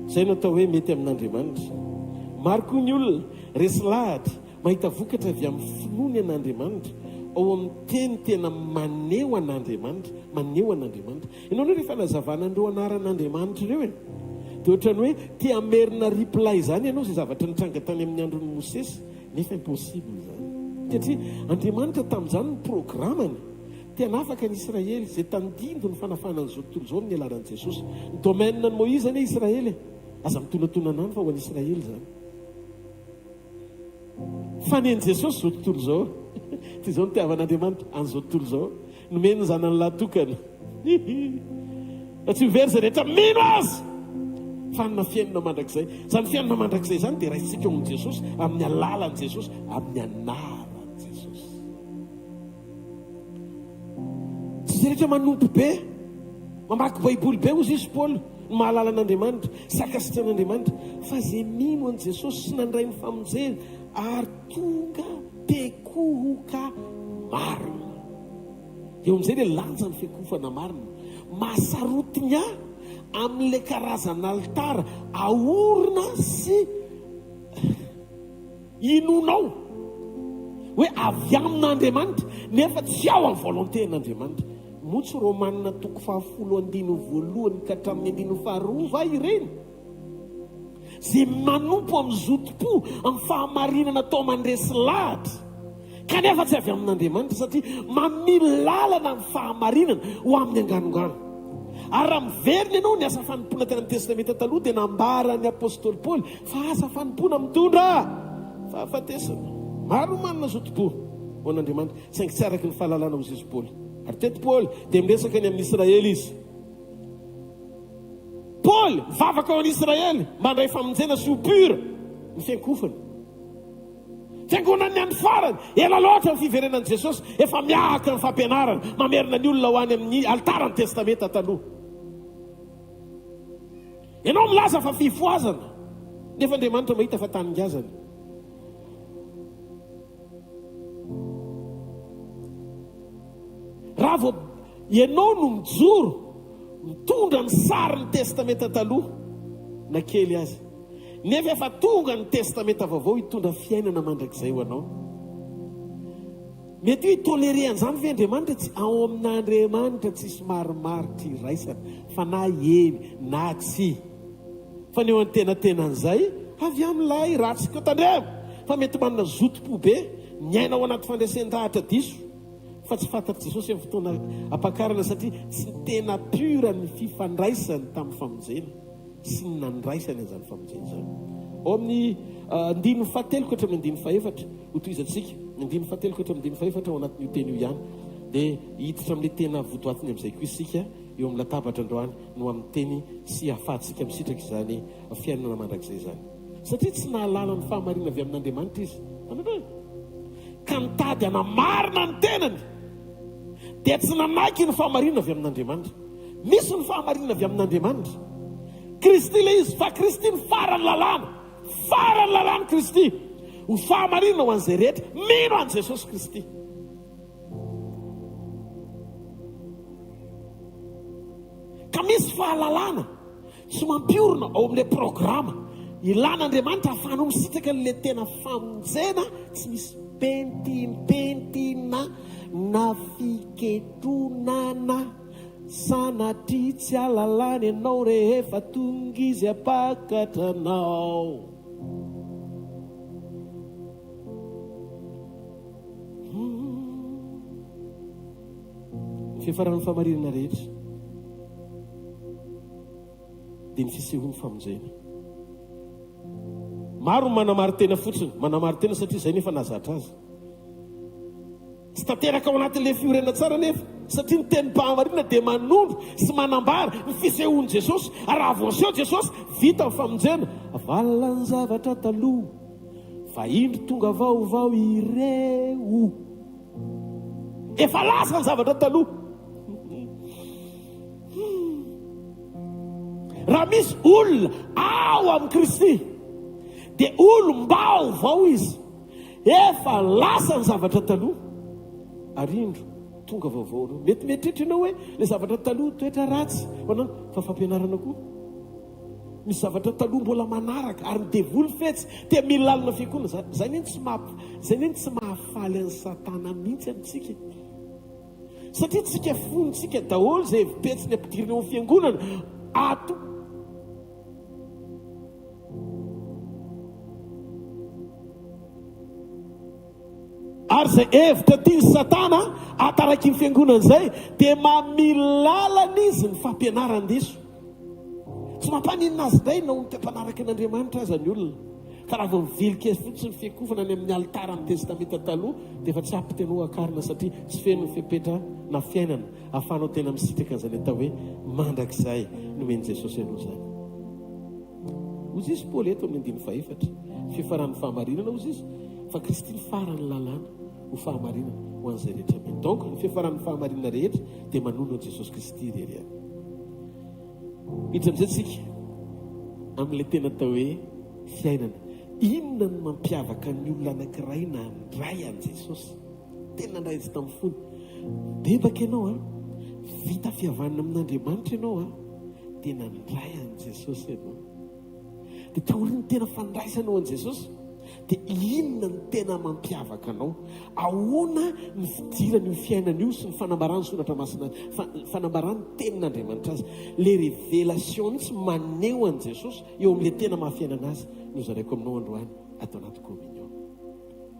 izay no atao hoe mety amin'Andriamanitra. Maro koa ny olona resy lahatra mahita vokatra avy amin'ny finoany an'Andriamanitra, ao amin'ny teny tena maneho an'Andriamanitra, maneho an'Andriamanitra. Ianao anie rehefa nazavana an'ireo anaran'Andriamanitra ireo e, dia ohatran'ny hoe te hamerina reply izany ianao izay zavatra nitranga tany amin'ny andron'i Mosesy. Nefa impossible izany. Satria Andriamanitra tamin'izany ny programany te hanafaka ny Israely izay tandindon'ny fanafahana an'izao tontolo izao amin'ny alalan'i Jesosy. Ny domaine an'i Moïse anie Israely e. Aza mitonatonana any fa ho an'i Israely izany. Fa nen'i Jesosy izao tontolo izao. Toy izao nitiavan'Andriamanitra an'izao tontolo izao. Nomeny ny zanany lahy tokana. Fa tsy ho very izay rehetra mino Azy, fa hanana fiainana mandrakizay. Izany fiainana mandrakizay izany dia raisintsika ao amin'i Jesosy, amin'ny alalan'i Jesosy, amin'ny anaran'i Jesosy. Tsy izay rehetra manompo be, mamaky Baiboly be, hozy izy Paoly, no mahalala an'Andriamanitra sy ankasitrahan'Andriamanitra, fa izay mino an'i Jesosy sy nandray ny famonjena ary tonga tekohoka marina. Eo amin'izay ilay lanjan'ny fiankofana marina. Mahasarotiny ahy amin'ilay karazana alitara aorina sy inoanao hoe avy amin'Andriamanitra nefa tsy ao amin'ny volonté-n'Andriamanitra. Moa tsy Romana toko fahafolo andininy voalohany ka hatramin'ny andininy faharoa va ireny? Izay manompo amin'ny zotom-po, amin'ny fahamarinana toa mandresy lahatra, kanefa tsy avy amin'Andriamanitra, satria mamily lalana amin'ny fahamarinana ho amin'ny anganongano. Ary raha miverina ianao, ny asa fanompoana tany amin'ny Testamenta Taloha dia nambaran'ny apostoly Paoly fa asa fanompoana mitondra fahafatesana. Maro no manana zotom-po ho an'Andriamanitra, saingy tsy araka ny fahalalana hoy izy Paoly. Ary teto Paoly dia miresaka ny amin'ny Israely izy. Paoly mivavaka ho an'i Israely mba handray famonjena sy ho pur ny fiankofany. Fiangonan'ny andro farany, ela loatra ny fiverenan'i Jesosy, efa miahaka ny fampianarana, mamerina ny olona ho any amin'ny alitaran'ny Testamenta Taloha. Ianao milaza fa fifohazana, nefa Andriamanitra mahita fa tany ngazana. Raha vao ianao no mijoro mitondra ny sarin'ny Testamenta Taloha, na kely aza, nefa efa tonga ny Testamenta Vaovao hitondra fiainana mandrakizay ho anao. Mety hoe hi-tolérer an'izany ve Andriamanitra? Tsy, ao amin'Andriamanitra tsisy marimaritra iraisana fa na eny na tsia. Fa ny eo antenatenan'izay avy amin'ilay ratsy koa tandremo fa mety manana zotom-po be, miaina ao anaty fandresen-dahatra diso. Fa tsy fantatr'i Jesosy amin'ny fotoana ampakarana satria tsy tena pur ny fifandraisany tamin'ny famonjena sy ny nandraisany an'izany famonjena izany. Ao amin'ny andininy fahatelo ka hatramin'ny andininy fahefatra, hotohizantsika, ny andininy fahatelo ka hatramin'ny andininy fahefatra ao anatin'io teny io ihany, dia hiditra amin'ilay tena votoatiny amin'izay koa isika eo amin'ny latabatra androany no amin'ny teny sy hahafahantsika misitraka izany fiainana mandrakizay izany. Satria tsy nahalala ny fahamarinana avy amin'Andriamanitra izy. Fantatrao e? ka nitady hanamarina ny tenany, dia tsy nanaiky ny fahamarinana avy amin'Andriamanitra. Misy ny fahamarinana avy amin'Andriamanitra. Kristy ilay izy, fa Kristy no faran'ny lalàna. Faran'ny lalàna Kristy. Ho fahamarinana ho an'izay rehetra mino an'i Jesosy Kristy. Ka misy fahalalana Tsy mampiorina ao amin'ilay programa ilan'Andriamanitra ahafahanao misitraka an'ilay tena famonjena tsy misy pentimpentina na fiketronana. Sanatria tsy alalany ianao rehefa tonga izy hampakatra anao. Fiafaran'ny fahamarinana rehetra dia ny fisehoan'ny famonjena. Maro ny manamarin-tena fotsiny, manamarin-tena satria izay no efa nahazatra azy. Tsy tanteraka ao anatin'ilay fiorenana tsara anefa, satria ny tenim-pahamarinana dia manondro sy manambara ny fisehoan'i Jesosy, ary raha voaseho Jesosy, vita ny famonjena. Valina ny zavatra taloha, fa indro tonga vaovao ireo. Efa lasa ny zavatra taloha. Raha misy olona ao amin'i Kristy, dia olom-baovao izy. Efa lasa ny zavatra taloha, ary indro tonga vaovao anao. Mety mieritreritra ianao hoe ilay zavatra taloha toetra ratsy fa fampianarana koa. Misy zavatra taloha mbola manaraka ary ny devoly fetsy te mila lalina fiankohonana. Zay, zay neny tsy maha, zay neny tsy mahafaly an'i Satana mihitsy amintsika. Satria tsika fontsika daholo izay hevi-petsy ny ampidirina eo amin'ny fiangonana ato. Ary izay hevitra tian'i Satana hataraiky ny fiangonana izay dia mamilalana izy ny fampianaran-diso. Tsy mampaninona azy indray na ho mpanaraka an'Andriamanitra aza ny olona. Fa raha vao mivily kely fotsiny ny fiakofana any amin'ny alitara amin'ny Testamenta Taloha dia efa tsy ampy tena ho akarina satria tsy feno ny fepetra na fiainana ahafahanao tena misitraka an'izany atao hoe mandrakizay nomen'i Jesosy anao izany. Hozy izy Paoly eto amin'ny andininy fahefatra, fiafaran'ny fahamarinana hozy izy fa Kristy ny faran'ny lalàna ho fahamarinana ho an'izay rehetra mino. Donc ny fiafaran'ny fahamarinana rehetra dia manondro an'i Jesosy Kristy irery ihany. Miditra amin'izay tsika amin'ilay tena atao hoe fiainana. Inona no mampiavaka ny olona anankiray nandray an'i Jesosy? Tena nandray azy tamin'ny fony. Bebaka ianao an, vita fihavanana amin'Andriamanitra ianao an, dia nandray an'i Jesosy ianao. Dia taorian'ny tena fandraisanao an'i Jesosy, dia inona no tena mampiavaka anao? Ahoana ny fidirana io fiainana io sy ny fanambaran'ny soratra masina, fanambaran'ny tenin'Andriamanitra azy? Le révélation mihitsy maneho an'i Jesosy eo amin'ilay tena maha fiainana azy no zaraiko aminao androany ato anaty communion.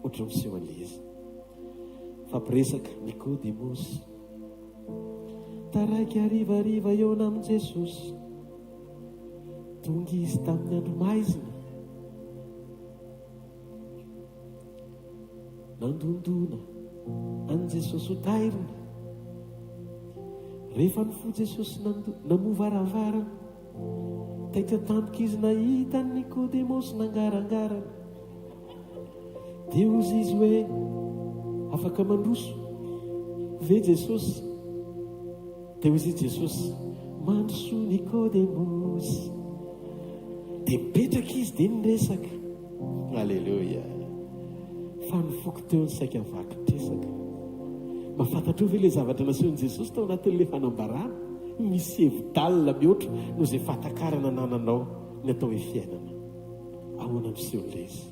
Ohatran'ny miseho an'ilay izy. Fampiresaka Nikodemosy. Taraiky harivariva eo namin'i Jesosy. Tonga izy tamin'ny andro maizina. Nandondona an'i Jesosy ho tairina. Rehefa nifoha Jesosy namoha varavarana, taitra tampoka izy nahita an'i Nikodemosy nangarangarana. Dia hozy izy hoe, Afaka mandroso ve Jesosy? Dia hozy i Jesosy, Mandrosoa Nikodemosy. Dia mipetraka izy dia niresaka. Aleloia. Fa ny foko teo ny saika vaky tresaka. Mba fantatrao ve ilay zavatra nasehon'i Jesosy tao anatin'ilay fanambarana? Misy hevi-dalina mihoatra noho izay fahatakarana anananao ny atao hoe fiainana. Ahoana no fisehon'ilay izy?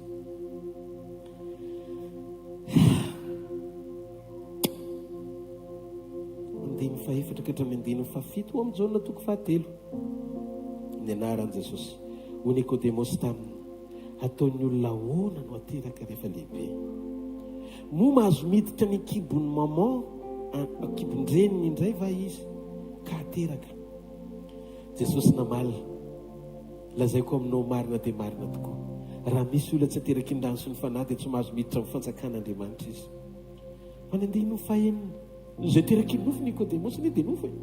Andininy fahefatra ka hatramin'ny andininy fahafito ao amin'ny Jaona toko fahatelo. Ny anaran'i Jesosy. Hoy Nikodemosy taminy, Ataon'ny olona ahoana no ateraka rehefa lehibe? Moa mahazo miditra ny kibon'ny maman, kibon-dreniny indray va izy ka ateraka? Jesosy namaly, Lazaiko aminao marina dia marina tokoa, raha misy olona tsy ateraky ny rano sy ny Fanahy dia tsy mahazo miditra amin'ny fanjakan'Andriamanitra izy. Fa ny andininy fahenina, izay teraky ny nofo, Nikodemosy anie dia nofo e!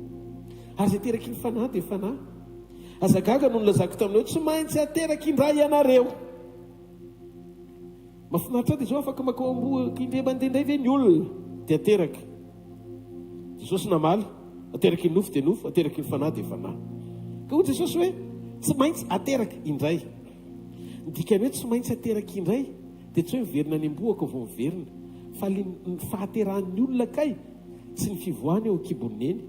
Ary izay teraky ny Fanahy dia fanahy. Aza gaga no nilazako taminao, tsy maintsy ateraka indray ianareo. Mahafinaritra ahy dia izao afaka makao ambohoka indray mandeha indray ve ny olona dia ateraka. Jesosy namaly, ateraky ny nofo dia nofo, ateraky ny fanahy dia fanahy. Ka hoy Jesosy hoe, tsy maintsy ateraka indray. Ny dikany hoe tsy maintsy ateraka indray dia tsy hoe miverina any am-bohoka vao miverina, fa le ny fahaterahan'ny olona kay tsy ny fivoahany eo an-kibon'ny neny,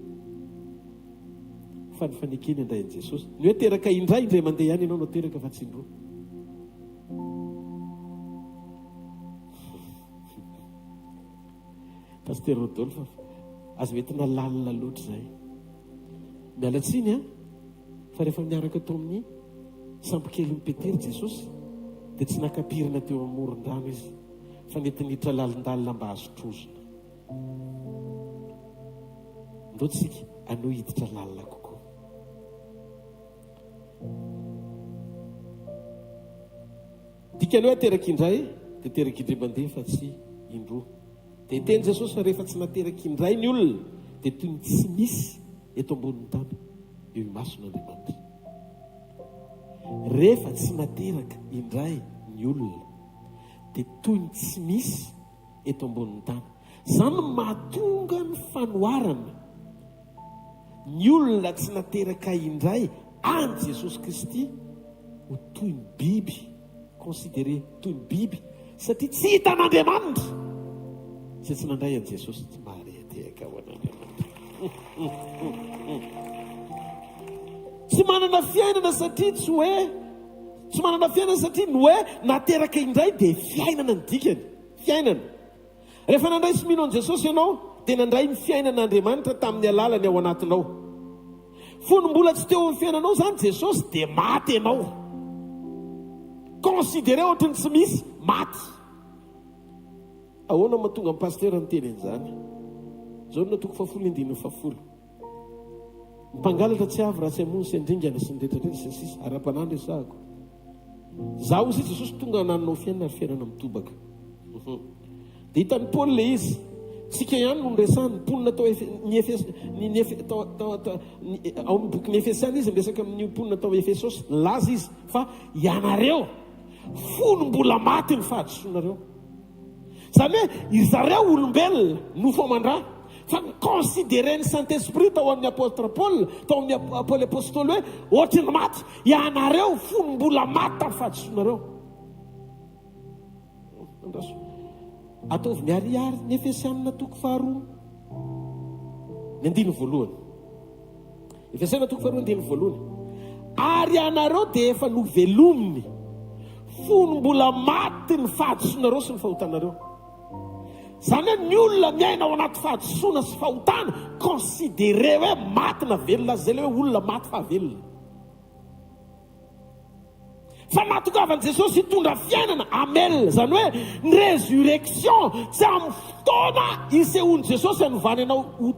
fa ny fanekeny handray an'i Jesosy. Ny hoe teraka indray, indray mandeha ihany ianao no teraka fa tsy indroa. Pasteur Rodolphe, aza entina lalina loatra izay. Miala tsiny an, fa rehefa niaraka tao amin'ny sambokelin'i Petera Jesosy, dia tsy naka pirina teo amoron-drano izy, fa nety niditra lalindalina mba hahazo trozona. Andao tsika hanohy hiditra lalina kokoa. Dikany hoe ateraka indray dia teraka indray mandeha fa tsy indroa. Dia niteny Jesosy fa rehefa tsy nateraka indray ny olona dia toy ny tsy misy eto ambonin'ny tany eo imason'Andriamanitra. Rehefa tsy nateraka indray ny olona dia toy ny tsy misy eto ambonin'ny tany. Izany no mahatonga ny fanoharana ny olona tsy nateraka indray an'i Jesosy Kristy ho toy ny biby, considéré toy ny biby, satria tsy hitan'Andriamanitra izay tsy nandray an'i Jesosy. Tsy maharehadehaka ho an'Andriamanitra. Tsy manana fiainana satria tsy hoe tsy manana fiainana satria ny hoe nateraka indray dia fiainana ny dikany. Fiainana. Rehefa nandray sy mino an'i Jesosy ianao, dia nandray ny fiainan'Andriamanitra tamin'ny alalany ao anatinao. Fony mbola tsy teo amin'ny fiainanao izany Jesosy, dia maty ianao. Considéré ohatry ny tsy misy, maty. Ahoana no mahatonga ny pasitera miteny an'izany? Jaona toko fahafolo andininy fahafolo. Ny mpangalatra tsy avy raha tsy hamono sy handringana sy ny rehetra rehetra sy ny sisa. Ara-panahy no resahako. Zaho hoy Jesosy tonga hananonao fiainana ary fiainana mitobaka. Mhm. Dia hitan'i Paoly ilay izy. Tsika ihany no niresahany, ny mponina tao Efe, ny Efes, ny, ny Efe, tao, tao, tao, ny, ao amin'ny bokin'ny Efesiana izy miresaka amin'ny mponina tao Efesosy. Nilaza izy fa ianareo fony mbola maty ny fahadisoanareo. Izany hoe izareo olombelona, nofo aman-dra, fa ni-considerer ny Saint-Esprit tao amin'ny Apôtre Paul, tao amin'ny Paoly Apostoly hoe ohatry ny maty ianareo fony mbola maty tamin'ny fahadisoanareo. Andraso. Ataovy miharihary ny Efesianina toko faharoa ny andininy voalohany. Efesiana toko faharoa andininy voalohany. Ary ianareo dia efa novelominy fony mbola maty ny fahadisoanareo sy ny fahotanareo. Izany hoe ny olona miaina ao anaty fahadisoana sy fahotana, considéré hoe maty na velona aza, izay ilay hoe olona maty fa velona. Fa nahatongavan'i Jesosy hitondra fiainana, amel, izany hoe ny résurrection tsy amin'ny fotoana isehoan'i Jesosy hanovany anao ho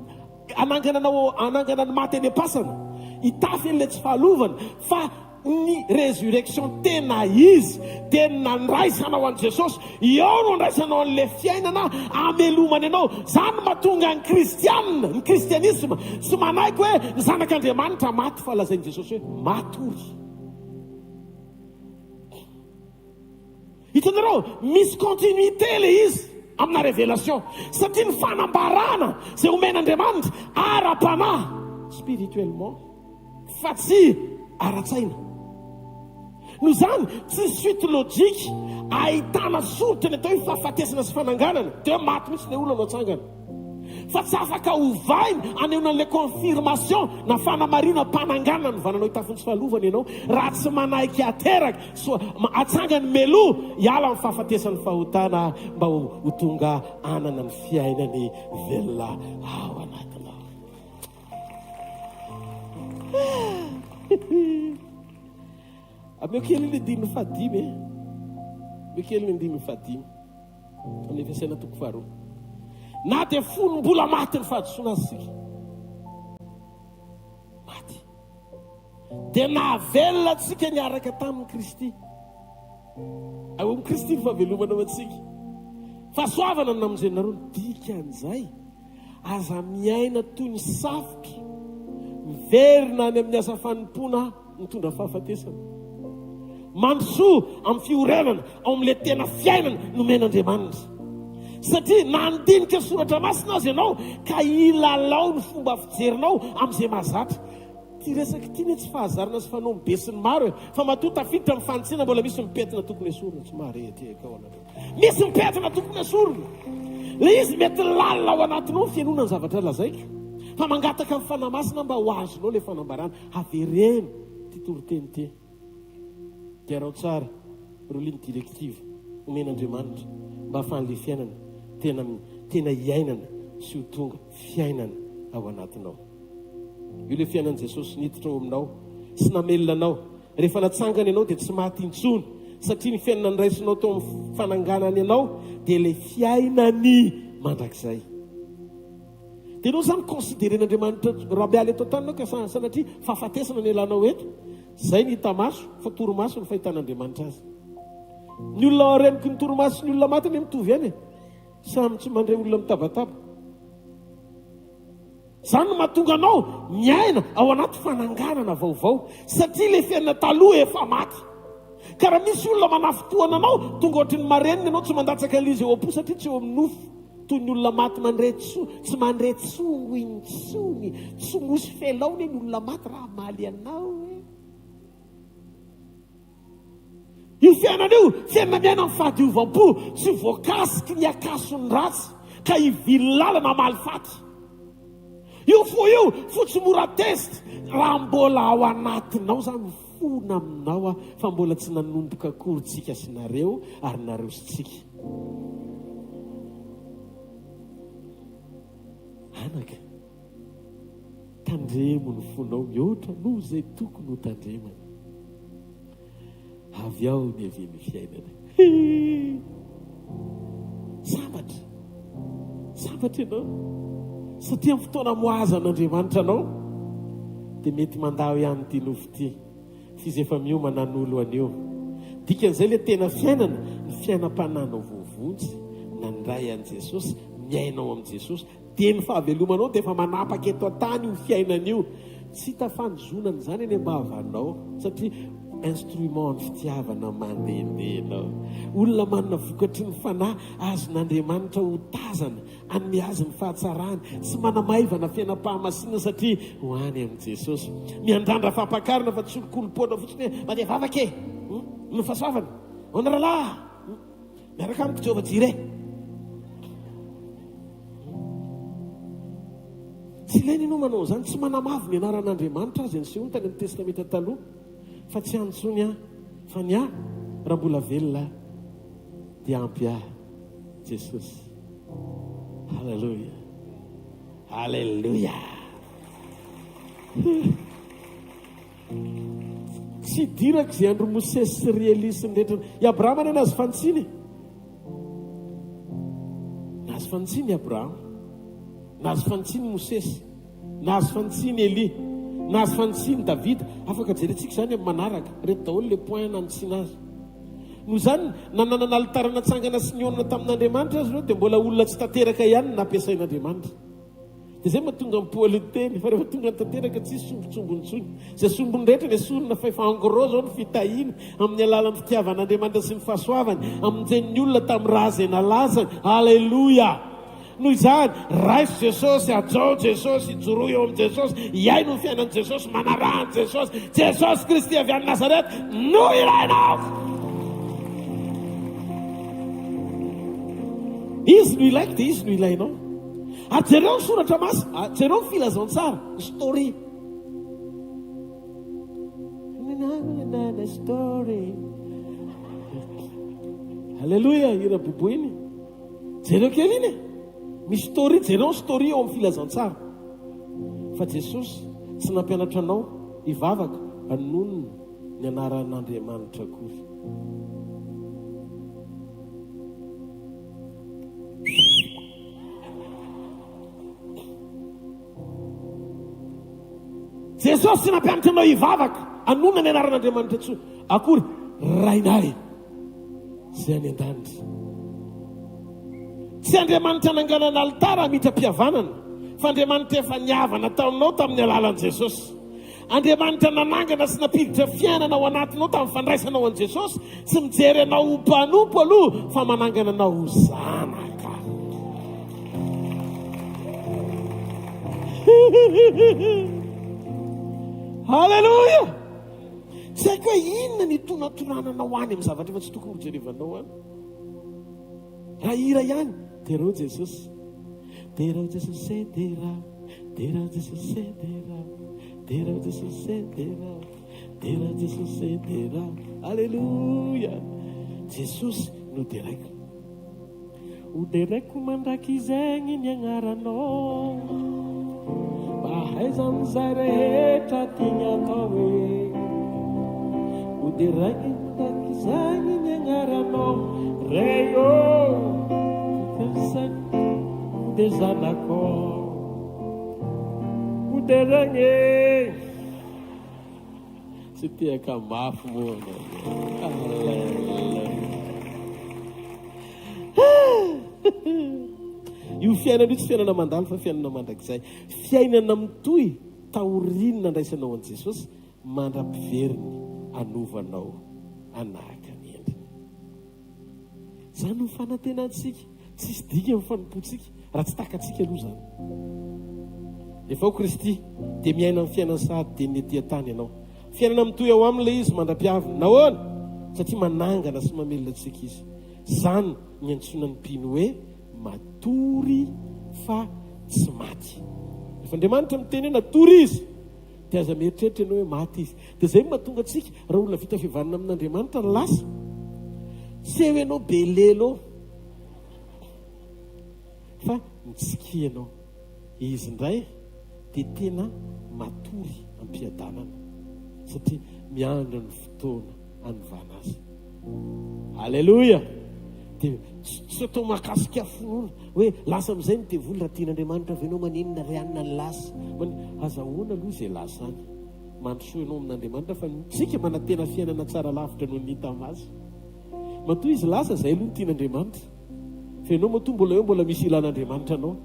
hanangana anao hanangana ny maty any am-pasana, hitafy an'ilay tsy fahalovana, fa ny résurrection tena izy dia ny nandraisanao an'i Jesosy, eo no andraisanao an'ilay fiainana amelomany anao. Izany no mahatonga ny kristiana, ny kristianisma tsy manaiky hoe ny zanak'Andriamanitra maty fa lazain'i Jesosy hoe matory. Hitanareo, misy continuité ilay izy amina révélation. Satria ny fanambarana izay omen'Andriamanitra ara-panahy, spirituellement, fa tsy ara-tsaina. Noho izany, tsy suite logique ahitana soritra ny atao hoe fahafatesana sy fananganana, dia hoe maty mihitsy ilay olona no atsangana. Fa tsy afaka ovaina anehoana an'ilay confirmation na fanamarinam-pananganana ny vananao hitafin'ny tsy fahalovana ianao raha tsy manaiky ateraka so atsangany meloa hiala amin'ny fahafatesan'ny fahotana mba ho tonga hanana ny fiainany velona ao anatinao. Ameo kely ny andininy fahadimy e. Ameo kely ny andininy fahadimy. Amin'ny Efesiana toko faharoa. Na dia fony mbola maty ny fahadisoana azy isika. Maty. Dia nahavelona antsika niaraka tamin'i Kristy. Ao amin'i Kristy ny fahavelomana ho antsika. Fahasoavana no namonjenareo ny dikan'izay. Aza miaina toy ny safotra miverina any amin'ny asa fanompoana mitondra fahafatesana. Mandrosoa amin'ny fiorenana ao amin'ilay tena fiainana nomen'Andriamanitra. Satria na handinika soratra masina aza ianao ka hilalao ny fomba fijerinao amin'izay mahazatra. Ity resaka ity anie tsy fahazarana sy fanaon'ny besinimaro e! Fa matoa tafiditra amin'ny fanitsiana mbola misy ny pentina tokony esorina. Tsy maharehadrehaka ao anareo. Misy ny pentina tokony esorina. Ilay izy mety lalina ao anatinao ny fihainoana ny zavatra lazaiko. Fa mangataka ny Fanahy Masina mba ho azonao ilay fanambarana. Avereno ity toriteny ity. Dia araho tsara ireo ligne directive omen'Andriamanitra mba hahafahan'ilay fiainana tena tena hiainana sy ho tonga fiainana ao anatinao. Io ilay fiainan'i Jesosy niditra ao aminao sy namelona anao. Rehefa natsangany ianao dia tsy maty intsony satria ny fiainana noraisinao tao amin'ny fananganany anao dia ilay fiainany mandrakizay. Dia ianao izany consideren'Andriamanitra raha miala eto an-tany ianao ka sanatria fahafatesana ny ialanao eto. Izay ny hita maso fa torimaso ny fahitan'Andriamanitra azy. Ny olona renoky ny torimaso sy ny olona maty anie mitovy ihany e. Samy tsy mandre olona mitabataba. Izany no mahatonga anao miaina ao anaty fananganana vaovao satria ilay fiainana taloha efa maty. Ka raha misy olona manafintohana anao, tonga ohatry ny marenina ianao, tsy mandatsaka an'ilay izy eo am-po satria tsy eo amin'ny nofo. Toy ny olona maty mandre tso, tsy mandre tsongo intsony. Tsongo sy felao anie ny olona maty raha hamaly anao e. Io fiainana io, fiainana miaina amin'ny fahadiovam-po, tsy voakasiky ny akason'ny ratsy ka hivily lalana hamaly faty. Io fo io, fo tsy mora tezitra, raha mbola ao anatinao izany mifona aminao aho fa mbola tsy nanomboka akory tsika sy nareo ary nareo sy tsika. Anaka, tandremo ny fonao mihoatra noho izay tokony ho tandremana. Avy ao ny avian'ny fiainana. Sambatra. Sambatra ianao. Satria amin'ny fotoana amoahazan'Andriamanitra anao, dia mety mandao ihany ity nofo ity. F'izy efa miomana hanolo an'io. Dikan'izay ilay tena fiainana, ny fiainam-panahinao voavonjy, nandray an'i Jesosy, miaina ao amin'i Jesosy, dia ny fahavelomanao dia efa manapaka eto an-tany io fiainana io. Tsy hita fanozonana izany eny am-bavanao, satria instrument ny fitiavana mandehandeha ianao. Olona manana vokatry ny fanahy azon'Andriamanitra hotazana, hanome azy ny fahatsarany, tsy manamaivana fiainam-pahamasinana satria ho any amin'i Jesosy. Miandrandra fampakarana fa tsy olokolopoana fotsiny hoe mandeha vavaka e! Ny fahasoavana. Ahoana rahalahy? Miaraka amiko Jehovah Jireh. Tsy ilaina ianao manao an'izany, tsy manamavo ny anaran'Andriamanitra azy nisehoany tany amin'ny Testamenta Taloha, fa tsy any intsony aho, fa ny ahy, raha mbola velona aho, dia ampy ahy Jesosy. Haleloia. Haleloia. Tsy idirako izay andro Mosesy sy ry Elia sy ny rehetra. I Abrahama anie nahazo fanitsiana e. Nahazo fanitsiana i Abrahama. Nahazo fanitsiana i Mosesy. Nahazo fanitsiana i Elia. Nahazo fanitsiana i Davida. Afaka jerentsika izany amin'ny manaraka. Ireto daholo ilay point nanitsiana azy. Noho izany, na nanana alitara natsangana sy nihaonana tamin'Andriamanitra aza ireo dia mbola olona tsy tanteraka ihany no nampiasain'Andriamanitra. Dia izay mahatonga an'i Paoly niteny fa rehefa tonga ny tanteraka tsisy sombintsombiny intsony. Izay sombiny rehetra nesorina fa efa en gros izao ny fitahiana amin'ny alalan'ny fitiavan'Andriamanitra sy ny fahasoavany hamonjeny ny olona tamin'ny ra izay nalatsany. Aleloia! Noho izany, raiso Jesosy, hajao Jesosy, ijoroy eo amin'i Jesosy, iaino ny fiainan'i Jesosy, manaraha an'i Jesosy. Jesosy Kristy avy any Nazareth no ilainao! Izy no ilaiko dia Izy no ilainao. Ary jereo ny soratra masina, jereo ny filazantsara, ny story. Story. Alléluia, hira bobo iny. Jereo kely iny e. Misy story, jereo ny story ao amin'ny filazantsara. Fa Jesosy tsy nampianatra anao hivavaka hanonona ny anaran'Andriamanitra akory. Jesosy tsy nampianatra anao hivavaka hanonona ny anaran'Andriamanitra intsony akory. Rainay izay any an-danitra. Tsy Andriamanitra nanganana alitara hamitra-pihavanana, fa Andriamanitra efa nihavana taminao tamin'ny alalan'i Jesosy. Andriamanitra nanangana sy nampiditra fiainana ao anatinao tamin'ny fandraisanao an'i Jesosy, tsy mijery anao ho mpanompo aloha fa manangana anao ho zanaka. Haleloia! Tsy haiko hoe inona ny itonatonananao any amin'ny zavatra efa tsy tokony hojerevanao any. Raha hira ihany, derao Jesosy. Derao Jesosy e, derao. Derao Jesosy e, derao. Derao Jesosy e, derao. Derao Jesosy e, derao. Alléluia. Jesosy no deraiko. Ho deraiko mandrakizegny ny agnaranao Mba hahaizan'izay rehetra tiany atao e Ho deraiko mandrakizegny ny agnaranao Ray ô, dia zanakao. deraigna e! Tsy tehaka mafy moa Alléluia. Io fiainana io tsy fiainana mandalo fa fiainana mandrakizay. Fiainana mitohy taorian'ny nandraisanao an'i Jesosy mandra-piveriny hanovanao hanahaka ny endriny. Izany no fanantenantsika. Tsisy dikany ny fanompoantsika raha tsy takatsika aloha izany. Rehefa ao Kristy dia miaina ny fiainany sahady dia ny ety an-tany ianao. Fiainana mitohy ao aminy ilay izy mandra-piaviny. Nahoana? Satria manangana sy mamelona antsika izy. Izany ny iantsoana ny mpino hoe matory fa tsy maty. Rehefa Andriamanitra miteny hoe natory izy dia aza mieritreritra ianao hoe maty izy. Dia izay no mahatonga antsika, raha olona vita fihavanana amin'Andriamanitra ny lasa, tsy eo ianao be lelo eo, fa mitsikia ianao. Izy indray dia tena matory am-piadanana, satria miandry ny fotoana hanovana azy. Aleloia! Dia tsy atao mahakasika finoana hoe lasa amin'izay ny devoly raha tian'Andriamanitra avy ianao maninona ry anona ny lasa. Azahoana aloha izay lasa any. Mandrosoa ianao amin'Andriamanitra fa tsika manantena fiainana tsara lavitra noho ny hita maso. Matoa izy lasa izay aloha ny tian'Andriamanitra. Fa ianao matoa mbola eo mbola misy ilan'Andriamanitra anao.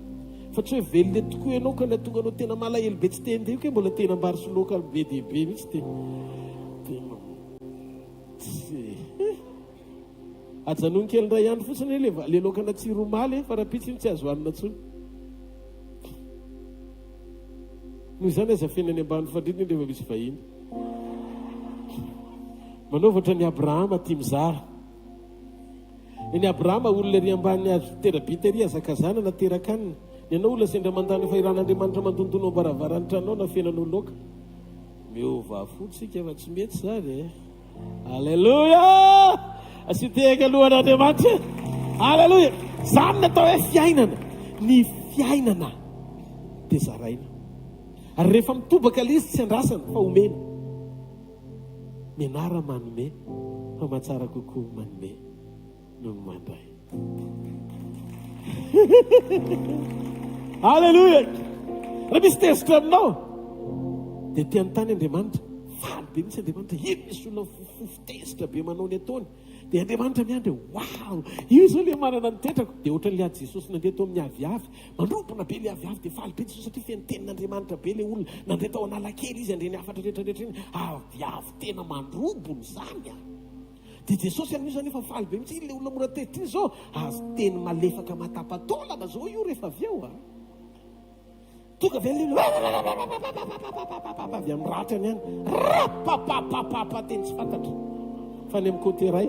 Fa tsy hoe velona eto tokoa ianao ka ny hatonga anao tena malahelo be tsy te handeha io kay mbola tena ambary soloka be dia be mihitsy dia tena Tsy eh. Ajanony kely indray andro fotsiny hoe le, le laoka natsiro omaly eh, fa rahampitso iny tsy azo hanina intsony. Noho izany aza afenina any ambany fandriana iny rehefa misy vahiny. Manaova ohatran'i Abrahama tia mizara. Ny Abrahama olona ery ambany hazo tera-bita ery hazakazana na tera-kanina. Ny anao olona sendra mandany efa iran'Andriamanitra mandondona ao am-baravaran'ny tranonao na afenanao laoka. Miova fo tsika fa tsy mety zany e. Alléluia! Asio tehaka aloha an'Andriamanitra e. Alléluia! Zany ny atao hoe fiainana. Ny fiainana dia zaraina. Ary rehefa mitobaka ilay izy tsy andrasana fa omena. Mianara manome fa mahatsara kokoa manome. noho ny mandray. Alléluia! Raha misy tezitra aminao, dia te hanontany Andriamanitra. Faly be mihitsy Andriamanitra. Ino misy olona mifofofofo tezitra be manao ny ataony. Dia Andriamanitra miandry hoe, wow! Io izao ilay manana ny toetrako. Dia ohatran'ilay ady Jesosy nandeha tao amin'ny aviavy. Mandrobona be ilay aviavy, dia faly be Jesosy satria feno tenin'Andriamanitra be ilay olona. Nandeha tao Analakely izy, handre ny hafatra rehetra rehetra iny. Aviavy tena mandrobona izany an! Dia Jesosy amin'io zany efa faly be mihitsy, iny le olona mora tezitra iny zao, azo teny malefaka matapa-taolana zao io rehefa avy eo a. Tonga avy any le olona avy amin'ny ratrany any, rapapapapapa teny tsy fantatra. Fa any amin'ny côté iray,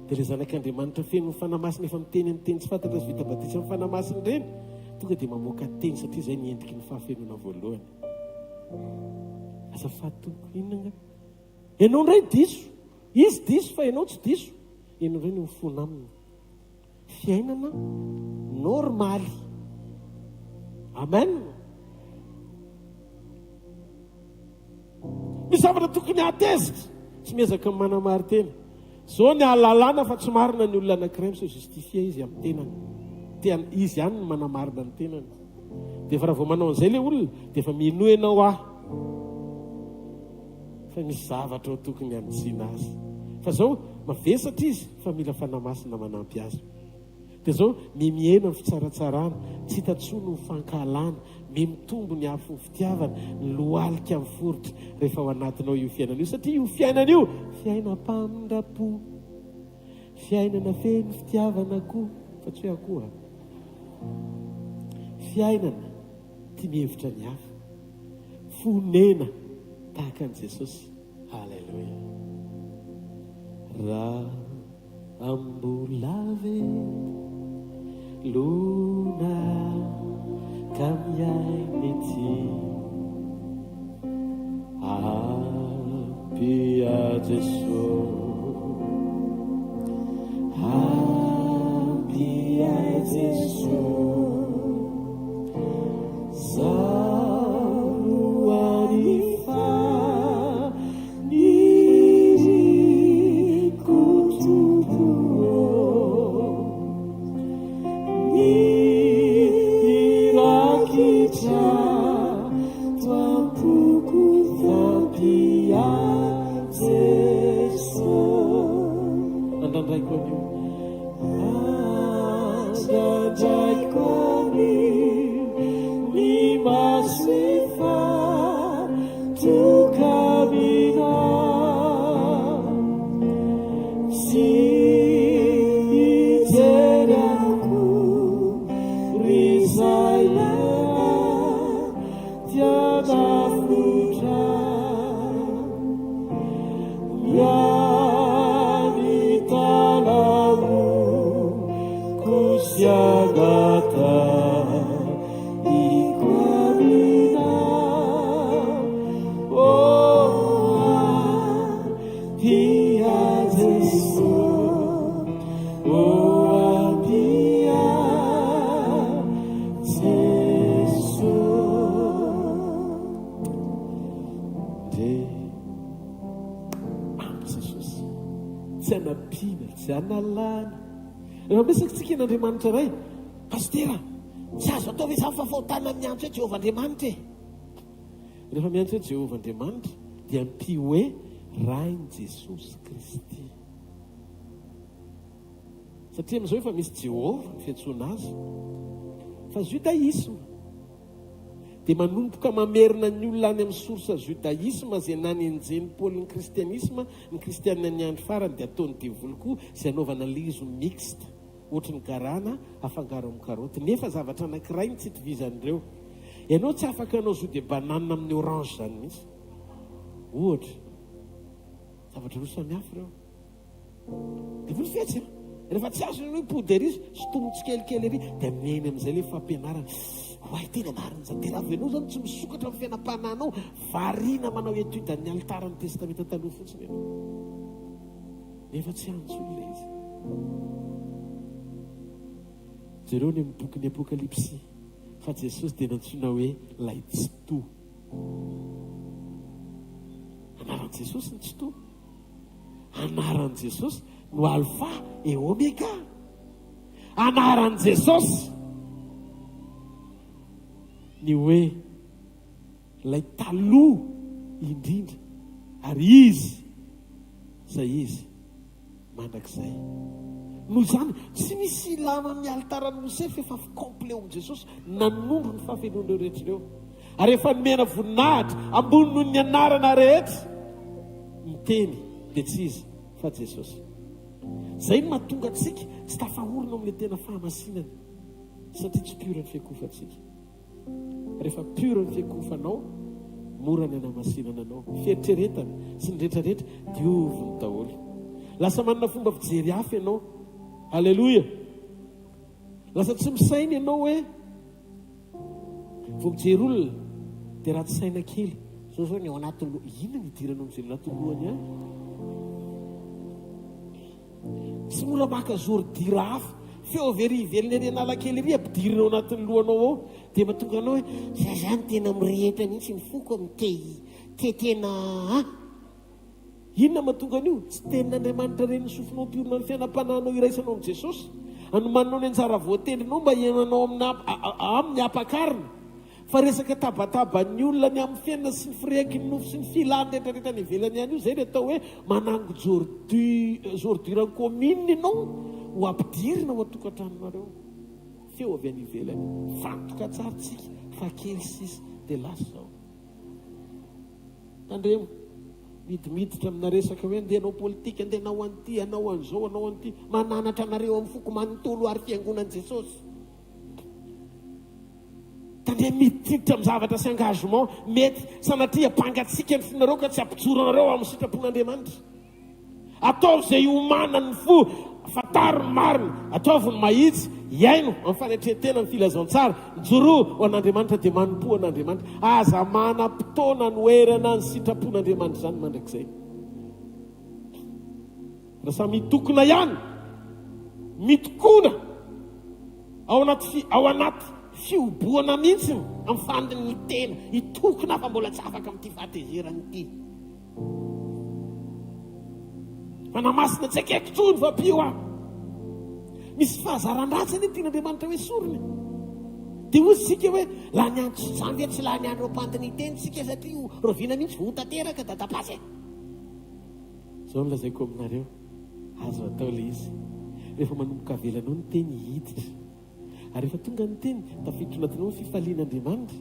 dia le zanak'Andriamanitra feno ny Fanahy Masina efa miteny amin'ny teny tsy fantatra sy vita batisa amin'ny Fanahy Masina ireny, tonga dia mamoaka teny satria izay ny endriky ny fahafenoana voalohany. Azafady tompoko, inona angaha? Ianao indray diso. Izy diso fa ianao tsy diso. Ianao indray no mifona aminy. Fiainana normaly. Amen. Misy zavatra tokony hahatezitra. Tsy miezaka manamari-tena. Zao ny ahalalana fa tsy marina ny olona anankiray mi-se justifier izy amin'ny tenany. Te izy ihany no manamarina ny tenany. Dia efa raha vao manao an'izay ilay olona dia efa minoa ianao aho fa misy zavatra ao tokony hanitsiana azy. Fa zao mavesatra izy fa mila Fanahy Masina manampy azy. Dia zao mihemihena ny fitsaratsarana, tsy hita intsony ny fankahalana, mihemitombo ny afon'ny fitiavana, ny lohalika miforitra rehefa ao anatinao io fiainana io, satria io fiainana io fiainam-pamindram-po, fiainana feno fitiavana koa, fa tsy hoe akoho a! Fiainana tia mihevitra ny hafa, fonena tahaka an'i Jesosy. Haleloia. Raha mbola velona ka miaina ety Ampia Jeso Ampia Jeso Zaho no anifa Niriko Tompo ô, ny hirakitra. Mitoka aminao Tsy hijery akory izay mety hanafotra Ny any talahoko sy angatahiko aminao Ô ampia Jeso Ô ampia Jeso Ndre ampy Jesosy Tsy anampiana, tsy analana Rehefa miresaka tsika an'Andriamanitra Ray Pasitera, tsy azo atao ve izany fa fahotana ny miantso hoe Jehovah Andriamanitra e? Rehefa miantso hoe Jehovah Andriamanitra dia ampio hoe Rain'i Jesosy Kristy. Satria amin'izao efa misy Jehovah ny fiantsoana azy. Fa judaïsme dia manomboka mamerina ny olona any amin'ny source judaïsme izay nanenjehin'i Paoly ny kristianisme, ny kristianina ny andro farany dia ataon'ny devoly koa izay anaovana liaison mixte. Ohatry ny garana afangaro amin'ny karaoty. Nefa zavatra anankiray no tsy itovizan'ireo. Ianao tsy afaka hanao jus de banane amin'ny orange izany mihitsy. Ohatra. Zavatra roa samy hafa ireo. Devoly fetsy an! Rehefa tsy azony ianao mipody ery, sintominy tsikelikely ery, dia mihaino amin'izay ilay fampianarana. Oay, tena marina izany. Dia raha vao ianao izany tsy misokatra amin'ny fiainam-panahinao, variana manao étude an'ny alitaran'ny Testamenta Taloha fotsiny ianao. Nefa tsy any intsony ilay izy. Jereo ny amin'ny bokin'ny Apokalypsy fa Jesosy dia nantsoina hoe ilay Tsitoha. Anaran'i Jesosy ny Tsitoha. Anaran'i Jesosy no Alpha et Omega. Anaran'i Jesosy ny hoe Ilay taloha indrindra, ary Izy izay Izy mandrakizay. Noho izany, tsy misy ilana ny alitaran'i Mosesy fa efa complet ao amin'i Jesosy, nanondro ny fahafenoan'ireo rehetra ireo. Ary efa nomena voninahitra ambony noho ny anarana rehetra ny Teny, dia tsy iza fa Jesosy. Izay no mahatonga antsika tsy tafahorina ao amin'ilay tena fahamasinana, satria tsy pure ny fiankohofantsika. Rehefa pure ny fiankohofanao, mora ny hanamasinana anao. Fieritreretana sy ny rehetra rehetra, dioviny daholo. Lasa manana fomba fijery hafa ianao. Alléluia. Lasa tsy misaina ianao hoe vao mijery olona dia ratsy saina kely. Zao zao ny ao anatin'ny loha. Inona ny idiranao mijery anatin'ny lohany any? Tsy mora maka zordira hafa. Feo avy ery ivelany ery Analakely ery ampidirina ao anatin'ny lohanao ao dia mahatonga anao hoe za zany tena mirehitra mihitsy ny foko amin'ny te te tena a. Inona mahatonga an'io? Tsy tenin'Andriamanitra ren'ny sofinao ampiorina ny fiainam-panahinao iraisanao amin'i Jesosy. Anomaninao ny anjara voatendrinao mba hiainanao amina amin'ny ampakarina. Fa resaka tabataban'ny olona ny amin'ny fiainana sy ny firehaky ny nofo sy ny filany rehetra rehetra any ivelany any io izay ny atao hoe manango jordure en commune ianao ho ampidirina ao an-tokantranonareo. Feo avy any ivelany. Fantoka tsara tsika fa kely sisa dia lasa izao. Tandremo. Midimiditra amina resaka hoe andeha hanao politika, andeha hanao an'ity, hanao an'izao, hanao an'ity. Mananatra anareo amin'ny foko manontolo ary fiangonan'i Jesosy. Tandremo miditra amin'ny zavatra sy engagement mety sanatria hampangatsiaka ny fonareo ka tsy hampijoro anareo amin'ny sitrapon'Andriamanitra. Ataovy izay hiomanan'ny fo, fantaro ny marina, ataovy ny mahitsy, iaino amin'ny fanetren-tena ny filazantsara, mijoroa ho an'Andriamanitra dia manompoa an'Andriamanitra. Aza manam-potoana hanoherana ny sitrapon'Andriamanitra izany mandrakizay. Raha samy hitokona ihany, mitokona ao anaty fi, ao anaty fihobohana mihitsy amin'ny fandin'ny tena, hitokona fa mbola tsy afaka amin'ity fahatezerana ity. Fanahy masina tsy ekeko intsony fa ampio aho. Misy fahazaran-dratsy anie tian'Andriamanitra hoe sorona. Dia hoy isika hoe lany andro tsy izany ve tsy lany andro am-pandiniteny isika satria rahoviana mihitsy vao ho tanteraka dadapasy e. Izao no lazaiko aminareo, azo atao ilay izy. Rehefa manomboka avelanao ny teny hiditra, ary rehefa tonga ny teny, tafiditra anatinao ny fifalian'Andriamanitra,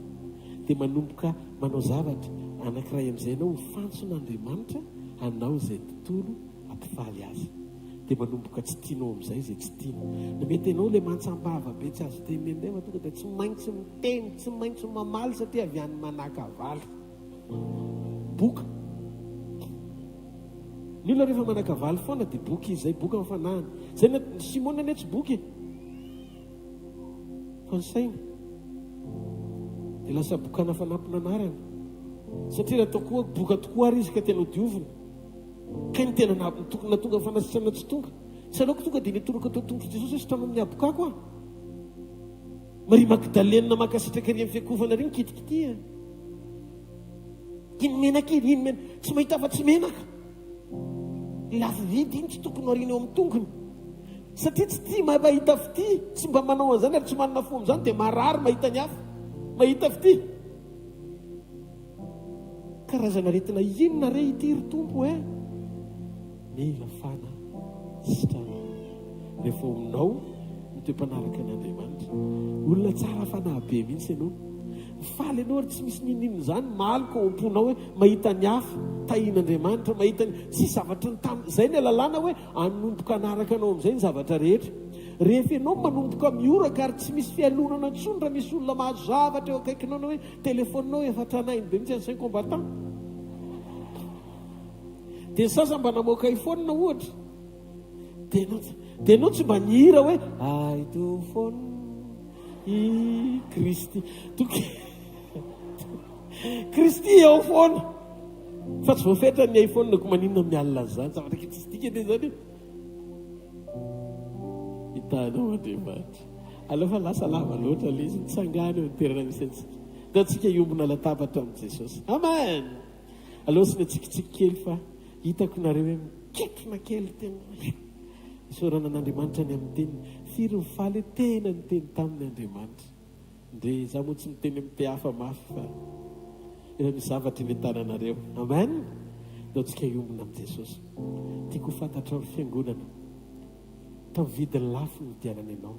dia manomboka manao zavatra. Anankiray amin'izay ianao ho fantson'Andriamanitra hanao izay tontolo hampifaly azy. Dia manomboka tsy tianao amin'izay izay tsy tiany. Na mety ianao ilay mantsam-bava be tsy azo tenenina eo fa tonga dia tsy maintsy miteny, tsy maintsy mamaly satria avy any Manakavaly. Boka. Ny olona rehefa manakavaly foana dia boka izy izay, boka ny fanahiny. Izay na Simona anie tsy boka e. Fa ny saina dia lasa bokana fanampin'anarana. Satria raha atao koa boka tokoa ary izy ka tena hodiovina. Kay ny tena tokony nahatonga ny fanasitranana tsy tonga. Tsy aleoko tonga dia nitoroka teo tongotr'i Jesosy hoe sitrano amin'ny habokako aho. Maria Magdalena mankasitraka ery amin'ny fiakofana ery mikitikity. Iny menaka iny, iny menaka. Tsy mahita afa-tsy menaka. Lafo vidy iny, tsy tokony ho ariana eo amin'ny tongony. Satria tsy tia mahita fitia, tsy mba manao an'izany ary tsy manana fo amin'izany dia marary mahita ny hafa. Mahita fitia. Karazana aretina inona re ity ry Tompo eh? Mila fana sitrana. Rehefa ao aminao ny toe-panaraka an' Andriamanitra. Olona tsara fanahy be mihitsy ianao. Faly ianao ary tsy misy n'inon'inona izany maloka ao am-ponao hoe mahita ny hafa tahian'Andriamanitra, mahita ny tsy zavatra ny tany. Izay ny alalàna hoe hanomboka hanaraka anao amin'izay ny zavatra rehetra. Rehefa ianao manomboka mihoraka ary tsy misy fialonana intsony raha misy olona mahazo zavatra eo akaikinao na hoe telefaoninao efa tranainy be mihitsy ancien combattant. Dia ny sasany mba namoaka iPhone ohatra. Dia ianao dia ianao tsy mba nihira hoe iPhone i Kristy. Toky Kristy eo foana. Fa tsy voafetra ny iPhone ko maninona amin'ny alina an'izany. Zavatra kely tsisy dikany izany e. Hitanao Andriamanitra. Aleo fa lasa lava loatra ilay izy. Mitsangàna eo amin'ny toerana misy antsika. Ndao tsika hiombona latabatra amin'i Jesosy. Amen! Aleo asiana tsikitsiky kely fa hitako nareo hoe miketrona kely tena. Isaorana an'Andriamanitra ny amin'ny teniny. Firy ny faly hoe tena niteny taminy Andriamanitra. Ndre, izaho moa tsy miteny amin'ny te hafa mafy fa efa misy zavatra eny an-tananareo. Amen! Ndao tsika hiombona amin'i Jesosy. Tiako ho fantatrao ry fiangonana, tamin'ny vidiny lafo no nividianany anao,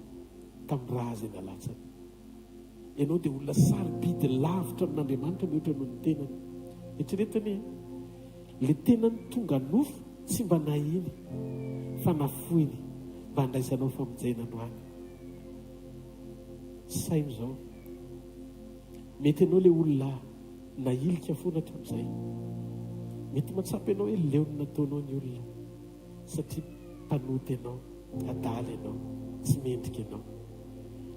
tamin'ny rà izay nalatsany. Ianao dia olona sarobidy lavitra amin'Andriamanitra mihoatra noho ny tenany. Eritrereto anie, ilay tenany tonga nofo tsy mba nahiny fa nafoiny mba handraisanao famonjena androany. Saino izao. Mety ianao ilay olona nahilika foana hatramin'izay. Mety mahatsapa ianao hoe leo ny nataonao ny olona satria mpanota ianao, adala ianao, tsy mendrika ianao.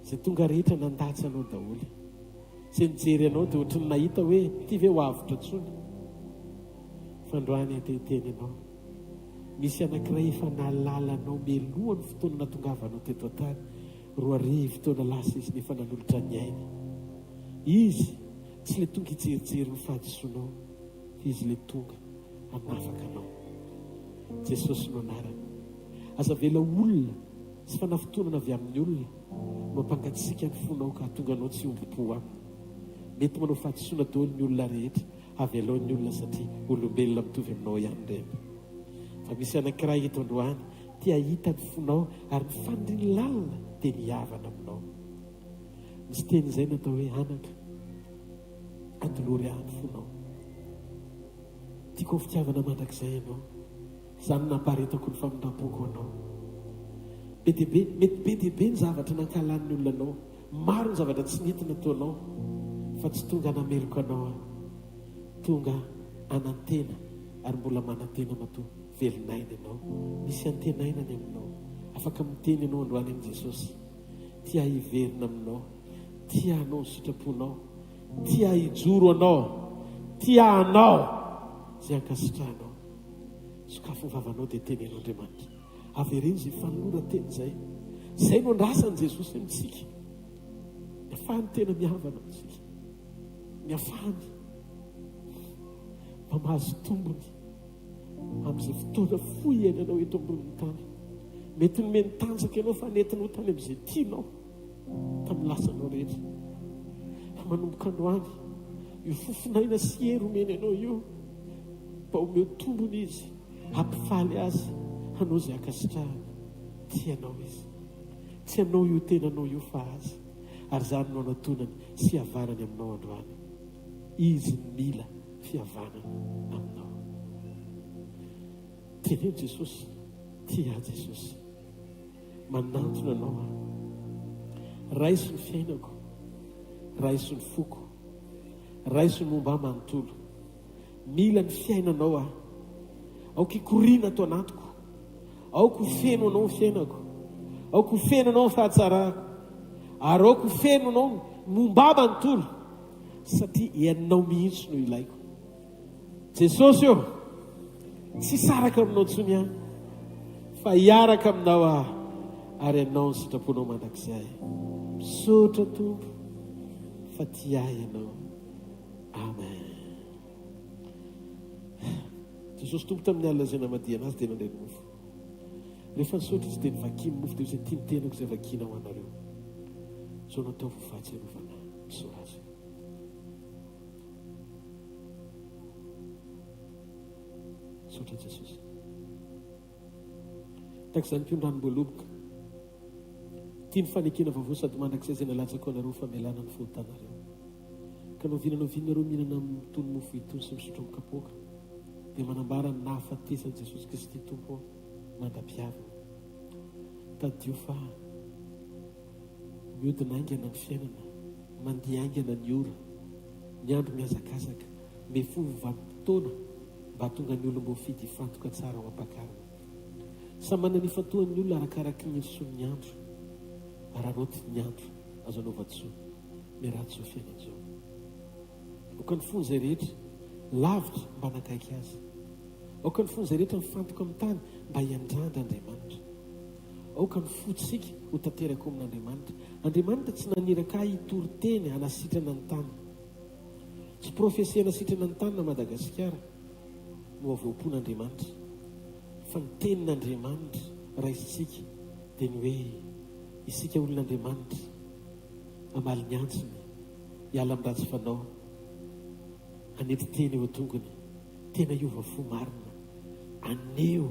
Izay tonga rehetra nandatsa anao daholo. Izay nijery anao dia ohatran'ny nahita hoe ity ve ho avotra intsony. Fa androany aho te hiteny anao. Misy anankiray efa nahalala anao mialoha ny fotoana natongavanao teto an-tany. 2000 taona lasa izy nefa nanolotra ny ainy. Izy tsy ilay tonga hijerijery ny fahadisoanao, fa izy ilay tonga hanafaka anao. Jesosy no anarany. Aza avela olona sy fanafintohinana avy amin'ny olona no hampangatsiaka ny fonao ka hahatonga anao tsy hiombom-po aminy. Mety manao fahadisoana daholo ny olona rehetra, avelao ny olona satria olombelona mitovy aminao ihany ireny. Fa misy anankiray eto androany te hahita ny fonao ary ny faniriany lalina dia ny hihavana aminao. Misy teny izay natao hoe anaka, atolory ahy ny fonao. Tiako ho fitiavana mandrakizay ianao. Izany no nampaharetako ny famindram-poko anao. Be dia be, mety be dia be ny zavatra nankahalan'ny olona anao. Maro ny zavatra tsy nety nataonao, fa tsy tonga hanameloka anao aho. Tonga hanantena ary mbola manantena matoa velon'aina ianao. Misy antenaina ny aminao. Afaka miteny ianao androany amin'i Jesosy. Tia hiverina aminao. Tia hanao ny sitraponao. Tia hijoro anao. Tia hanao izay ankasitrahanao. Sokafy ny vavanao dia teneno Andriamanitra. Avereno izay fanoloran-tena izay. Izay no andrasan'i Jesosy amintsika. Ny afahany tena mihavana amintsika. Ny afahany mba mahazo tombony amin'izay fotoana fohy iainanao eto ambonin'ny tany. Mety nomeny tanjaka ianao fa nentinao tany amin'izay tianao tamin'ny lasanao rehetra. Fa manomboka androany, io fofon'aina sy hery omeny anao io, mba omeo tombony izy, hampifaly azy, hanao izay ankasitrahany. Tia anao izy. Tsy anao io tenanao io fa azy. Ary izany no anatonany sy havanany aminao androany. Izy no mila. fihavanana aminao. Teneno Jesosy, tia ahy Jesosy. Manantona anao aho. Raiso ny fiainako. Raiso ny foko. Raiso ny momba ahy manontolo. Mila ny fiainanao aho. Aoka hikoriana ato anatiko. Aoka ho feno anao ny fiainako. Aoka ho feno anao ny fahatsarako. Ary aoka ho feno anao ny momba ahy manontolo. Satria ianao mihitsy no ilaiko. Jesosy ô, tsy hisaraka aminao intsony aho, fa hiaraka aminao aho, ary hanao ny sitraponao mandrakizay. Misaotra Tompo fa tia ahy ianao. Amen. Jesosy Tompo tamin'ny alina izay namadihana azy dia nandray ny mofo. Rehefa nisaotra izy dia novakiny ny mofo dia izay tian'ny tenako izay vakiana ho anareo. Izao no ataovy ho fahatsiarovana. Misaora azy. Misaotra Jesosy. Tahaka izany koa ny ranom-boaloboka. Tia ny fanekena vaovao sady mandrakizay izay nalatsako anareo ho famelana ny fahotanareo. Ka na oviana na oviana nareo mihinana amin'itony mofo itony sy misotro amin'ny kapoaka, dia manambara ny nahafatesan'i Jesosy Kristy Tompo mandra-piaviny. Tadidio fa mihodina haingana ny fiainana, mandeha haingana ny ora, ny andro mihazakazaka, mifono vanim-potoana mba hahatonga ny olom-boafidy hifantoka tsara ao am-pakarina. Samy manana ny ifantohany ny olona arakaraky ny hirosoan'ny andro. Araraoty ny andro azo anaovan-tsoa, miharatsy izao fiainana izao. Aoka ny fon'izay rehetra lavitra mba hanakaiky azy. Aoka ny fon'izay rehetra mifantoka amin'ny tany mba hiandrandra Andriamanitra. Aoka ny fontsika ho tanteraka ao amin'Andriamanitra. Andriamanitra tsy naniraka ahy hitory teny hanasitrana ny tany. Tsy profesia hanasitrana ny tany na Madagasikara no avy ao am-pon'Andriamanitra. Fa ny tenin'Andriamanitra raisintsika dia ny hoe isika olon'Andriamanitra hamaly ny antsony, hiala amin'ny ratsy fanao, hanetry tena eo an-tongony, tena hiova fo marina, haneho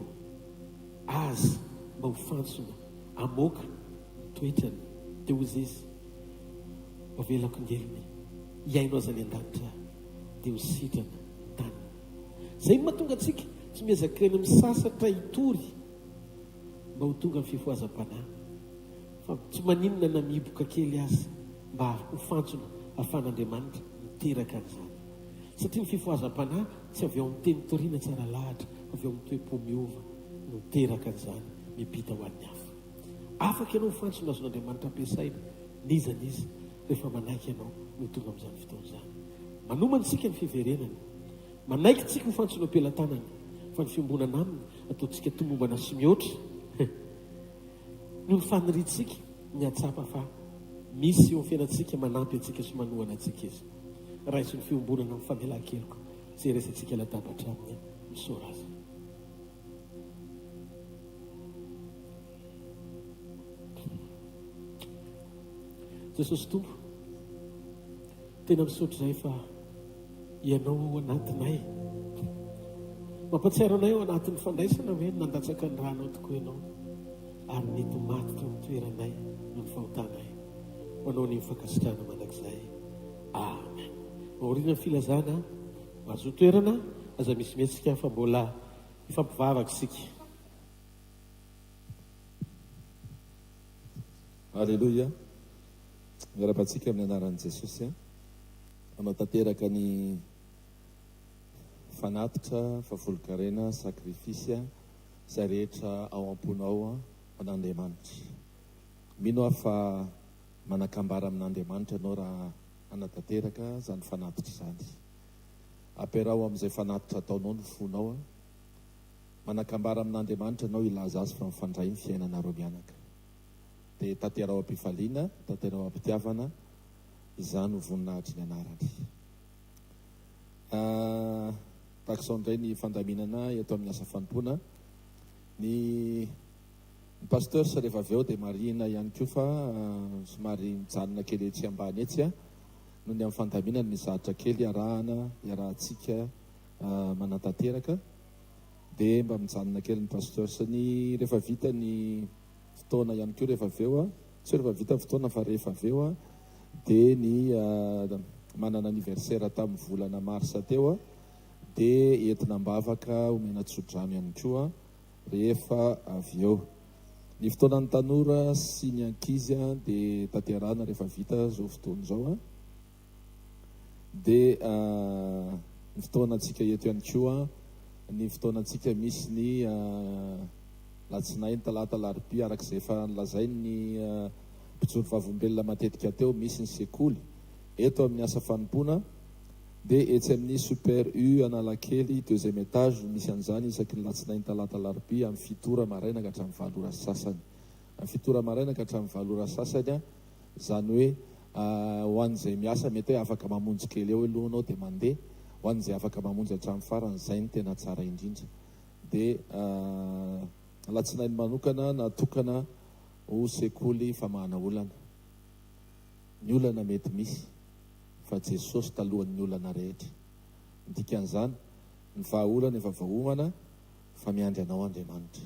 Azy mba ho fantsona hamoaka ny toetrany. Dia hozy izy, Ho avelako ny helony, hihaino azy any an-danitra aho, dia ho sitrana ny taniny. Izay no mahatonga antsika tsy miezaka eny amin'ny sasatra hitory mba ho tonga amin'ny fifohazam-panahy, fa tsy maninona na mihiboka kely aza mba ho fantsona ahafahan'Andriamanitra miteraka an'izany. Satria ny fifohazam-panahy tsy avy ao amin'ny teny toriana tsara lahatra fa avy ao amin'ny toe-po miova no miteraka an'izany miampita ho an'ny hafa. Afaka ianao ho fantsona azon'Andriamanitra ampiasaina n'iza n'iza rehefa manaiky ianao no tonga amin'izany fotoana izany. Manomana isika ny fiverenany. Manaiky tsika ho fantsona am-pelatanany fa ny fiombonana aminy ataontsika tomombana sy mihoatra noho ny faniriantsika ny hahatsapa fa misy eo amin'ny fiainantsika manampy antsika sy manohana antsika izy. Raiso ny fiombonana amin'ny famelan-keloka izay iraisantsika latabatra aminy. Misaora azy. Jesosy Tompo, tena misaotra izahay fa Ianao ao anatinay. Mampatsiaro anay ao anatin'ny fandraisana hoe nandatsaka ny ranao tokoa Ianao ary nety ho maty teo amin'ny toeranay noho ny fahotanay. Ho Anao anie ny fankasitrahana mandrakizay. Amen. Aorian'ny filazana, mahazoa toerana, aza misy mihetsika fa mbola hifampivavaka isika. Aleloia. Miarahaba antsika amin'ny anaran'i Jesosy. Hanao tanteraka ny fanatitra, fahafolonkarena, sacrifice, izay rehetra ao am-ponao ho an'Andriamanitra. Mino aho fa manan-kambara amin'Andriamanitra ianao raha hanatanteraka izany fanatitra izany. Ampiaraho amin'izay fanatitra ataonao ny fonao. Manan-kambara amin'Andriamanitra ianao hilaza Azy fa mifandray ny fiainanareo mianaka. Dia tanteraho am-pifaliana, tanteraho am-pitiavana, izany ho voninahitry ny anarany. Tahaka izao indray ny fandaminana eto amin'ny asa fanompoana. Ny ny pasteurs rehefa avy eo dia marihina ihany koa fa somary mijanona kely etsy ambany etsy noho ny amin'ny fandaminana ny zatra kely iarahana iarahantsika manatanteraka dia mba mijanona kely ny pasteurs. Ny rehefa vita ny fotoana ihany koa rehefa avy eo, tsy hoe rehefa vita ny fotoana fa rehefa avy eo dia ny manana anniversaire tamin'ny volana mars teo. Dia entina am-bavaka omena tso-drano ihany koa rehefa avy eo. Ny fotoanan'ny tanora sy ny ankizy dia tanterahina rehefa vita izao fotoana izao. Dia ny fotoanantsika eto ihany koa, ny fotoanantsika misy ny latsinainy, talata, alarobia, araka izay efa nolazain'ny mpijoro vavolombelona matetika teo, misy ny sekoly eto amin'ny asa fanompoana. Dia etsy amin'ny Super U Analakely, deuxième étage, no misy an'izany isaky ny latsinainy, talata, alarobia amin'ny fito ora maraina ka hatramin'ny valo ora sy sasany. Amin'ny fito ora maraina ka hatramin'ny valo ora sy sasany, izany hoe ho an'izay miasa mety hoe afaka mamonjy kely eo aloha ianao dia mandeha, ho an'izay afaka mamonjy hatramin'ny farany, izay no tena tsara indrindra. Dia alatsinainy manokana natokana ho sekoly famahana olana. Ny olana mety misy. fa Jesosy talohan'ny olana rehetra. Ny dikan'izany, ny vahaolana efa voaomana fa miandry anao Andriamanitra.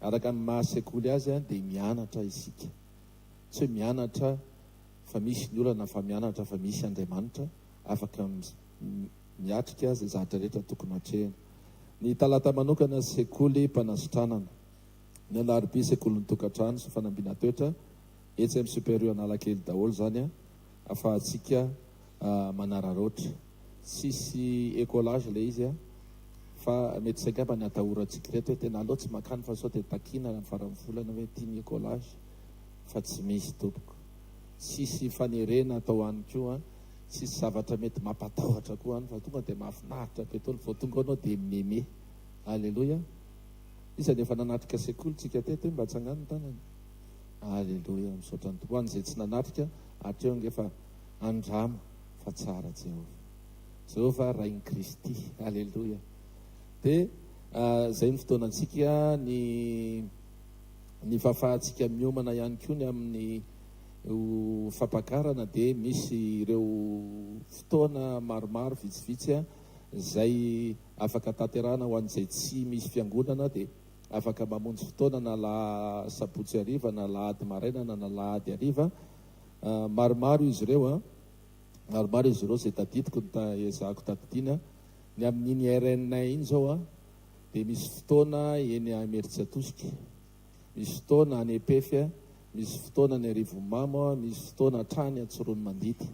Araka ny maha sekoly azy dia mianatra isika. Tsy hoe mianatra fa misy ny olana fa mianatra fa misy Andriamanitra afaka miatrika izay zavatra rehetra tokony hatrehina. Ny talata manokana sekoly mpanasitranana. Ny alarobia sekolin'ny tokantrano sy fanambiana toetra etsy amin'ny Super U Analakely daholo izany. afahantsika manararaotra. Tsisy écolage ilay izy fa mety izay angamba ny atahorantsika ireto hoe tena aleo tsy mankany fa sao dia takiana any amin'ny faran'ny volana hoe ity ny écolage fa tsy misy tompoko. Tsisy fanerena atao any koa, tsisy zavatra mety mampatahotra koa any fa tonga dia mahafinaritra be daholo, vao tonga ao ianao dia meme. Aleloia. Iza no efa nanatrika sekoly tsika teto e? Mba atsangano ny tanana. Aleloia, misaotra ny Tompo. Ho an'izay tsy nanatrika hatreo ange fa andramo fa tsara Jehovah. Jehovah Rain'i Kristy. Aleloia. Dia izay ny fotoanantsika, ny ny fahafahantsika miomana ihany koa ny amin'ny ho fampakarana dia misy ireo fotoana maromaro vitsivitsy izay afaka tanterahana ho an'izay tsy misy fiangonana dia Afaka mamonjy fotoana na la sabotsy hariva na alahady maraina na alahady hariva. Maromaro izy ireo an. Maromaro izy ireo izay tadidiko ny ta ezahako tadidiana. Ny amin'iny RN iny izao an, dia misy fotoana eny Imerintsiatosika, misy fotoana any Epefy, misy fotoana any Arivonimamo, misy fotoana hatrany Antsiroanomandidy.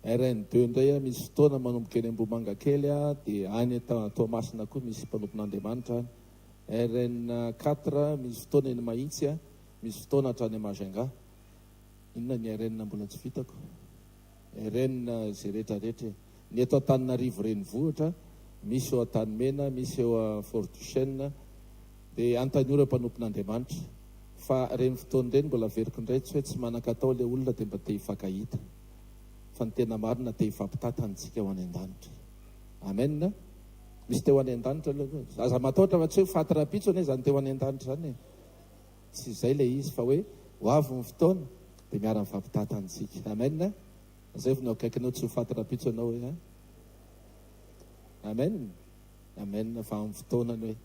RN deux indray misy fotoana manomboka eny Ambohimangakely dia any Toamasina koa misy mpanompon'Andriamanitra any. RN quatre misy fotoana eny Mahitsy, misy fotoana hatrany Majunga. Inona ny RN mbola tsy vitako? RN izay rehetra rehetra e. Ny eto Antananarivo renivohitra, misy eo Antanimena, misy eo Fort Duchesne. Dia anontanio ireo mpanompon'Andriamanitra. Fa ireny fotoana ireny mbola averiko indray tsy hoe tsy manan-katao ilay olona dia mba te hifankahita. Fa ny tena marina te hifampitantana isika ho any an-danitra. Amen. Misy te ho any an-danitra aloha. Aza matahotra fa tsy hoe faty rahampitso anie izany te ho any an-danitra izany e. Tsy izay ilay izy fa hoe ho avy ny fotoana dia miara-mifampitantana isika. Amen. Azaivo ny eo akaikinao tsy ho faty rahampitso ianao hoe hein. Amen. Amen fa amin'ny fotoanany hoe.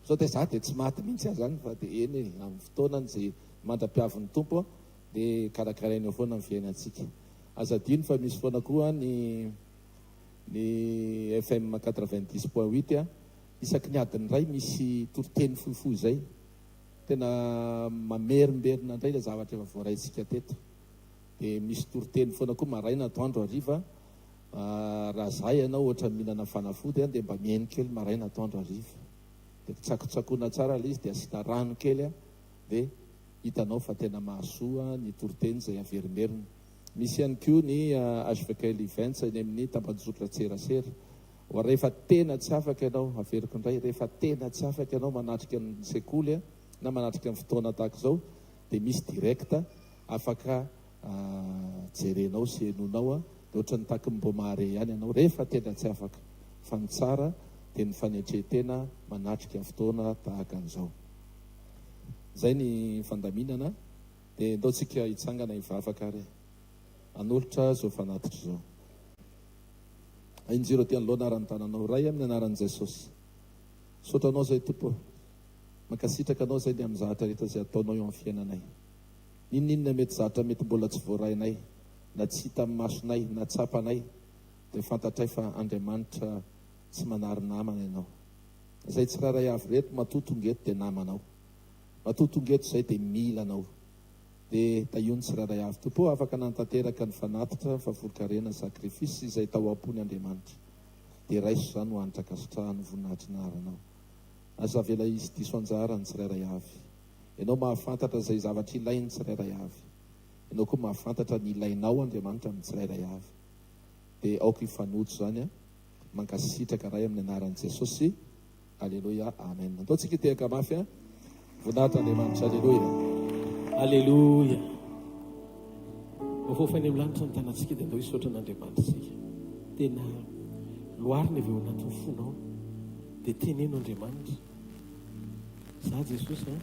Sao dia za dia tsy maty mihitsy aho zany fa dia eny e, amin'ny fotoanany izay mandra-piavin'ny Tompo dia karakarainy eo foana ny fiainantsika. Aza adino fa misy foana koa ny ny FM 90 point huit a, isaky ny adiny iray misy toriteny fohifohy izay. Tena mamerimberina indray ilay zavatra efa voaraintsika teto. Dia misy toriteny foana koa maraina, atoandro, hariva. Raha za ianao ohatra mihinana fanafody dia mba mihaino kely maraina atoandro hariva dia tsakotsakoina tsara ilay izy dia asiana rano kely dia hitanao fa tena mahasoa ny toriteny izay averimberina. Misy ihany koa ny HVKL Events eny amin'ny tambajotra-tserasera. Rehefa tena tsy afaka ianao, averiko indray, rehefa tena tsy afaka ianao manatrika ny sekoly na manatrika ny fotoana tahaka izao dia misy direct afaka jerenao sy henoinao dia ohatran'ny taky ny mbô mahare ihany ianao rehefa tena tsy afaka fa ny tsara dia ny fanetren-tena manatrika fotoana tahaka an'izao. Izay ny fandaminana dia ndao tsika hitsangana hivavaka ary hanolotra izao fanatitra izao. Ahinjiro aty anoloana ary ny tananao Ray amin'ny anaran'i Jesosy. Misaotra anao izay Tompo ô. Mankasitraka anao izay ny amin'ny zavatra rehetra izay ataonao eo amin'ny fiainanay. N'inon'inona mety zatra mety mbola tsy voarainay, na tsy hitan'ny masonay, na tsapanay, dia fantatray fa Andriamanitra. Tsy manary namana ianao. Izay tsirairay avy ireto matoa tonga eto dia namanao. Matoa tonga eto izay dia mila anao. Dia tahio ny tsirairay avy. Tompo ô, afaka nanatanteraka ny fanatitra, ny fahafolonkarena, ny sacrifice izay tao am-pony Andriamanitra. Dia raiso izany ho hanitra ankasitrahany ho voninahitry ny anaranao. Aza avela hisy diso anjara ny tsirairay avy. Ianao mahafantatra izay zavatra ilain'ny tsirairay avy. Ianao koa mahafantatra ny ilainao Andriamanitra amin'ny tsirairay avy. Dia aoka hifanojo izany an. Mankasitraka Ray amin'ny anaran'i Jesosy. Aleloia Amen. Andao tsika hitehaka mafy an. Voninahitra Andriamanitra. Aleloia. Aleloia. Mifofa any amin'ny lanitra ny tanantsika dia andao hisaotra an'Andriamanitra isika. Tena loharina avy ao anatin'ny fonao. Dia teneno Andriamanitra. Za Jesosy an,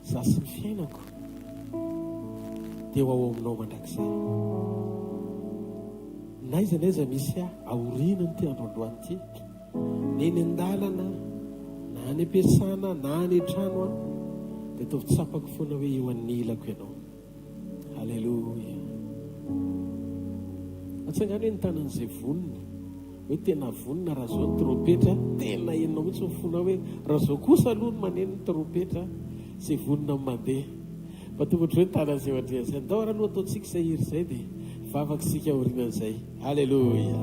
za sy ny fiainako dia ho ao aminao mandrakizay. N'aiza n'aiza misy ahy aorianan'ity andro androany ity, na eny an-dalana, na any am-piasana, na any an-trano aho, dia ataovy tsapako foana hoe eo anilako ianao. Aleloia. Atsangano hoe ny tanan'izay vonona. Hoe tena vonona raha zao ny trompetra. Tena henonao mihitsy ny fonao hoe raha zao kosa aloha ny maneno ny trompetra. Izay vonona ny mandeha. Fa tonga ohatry hoe ny tanan'izay eo andrian'izay. Andao ary aloha ataontsika izay hira izay dia hivavaka isika aorianan'izay. Aleloia.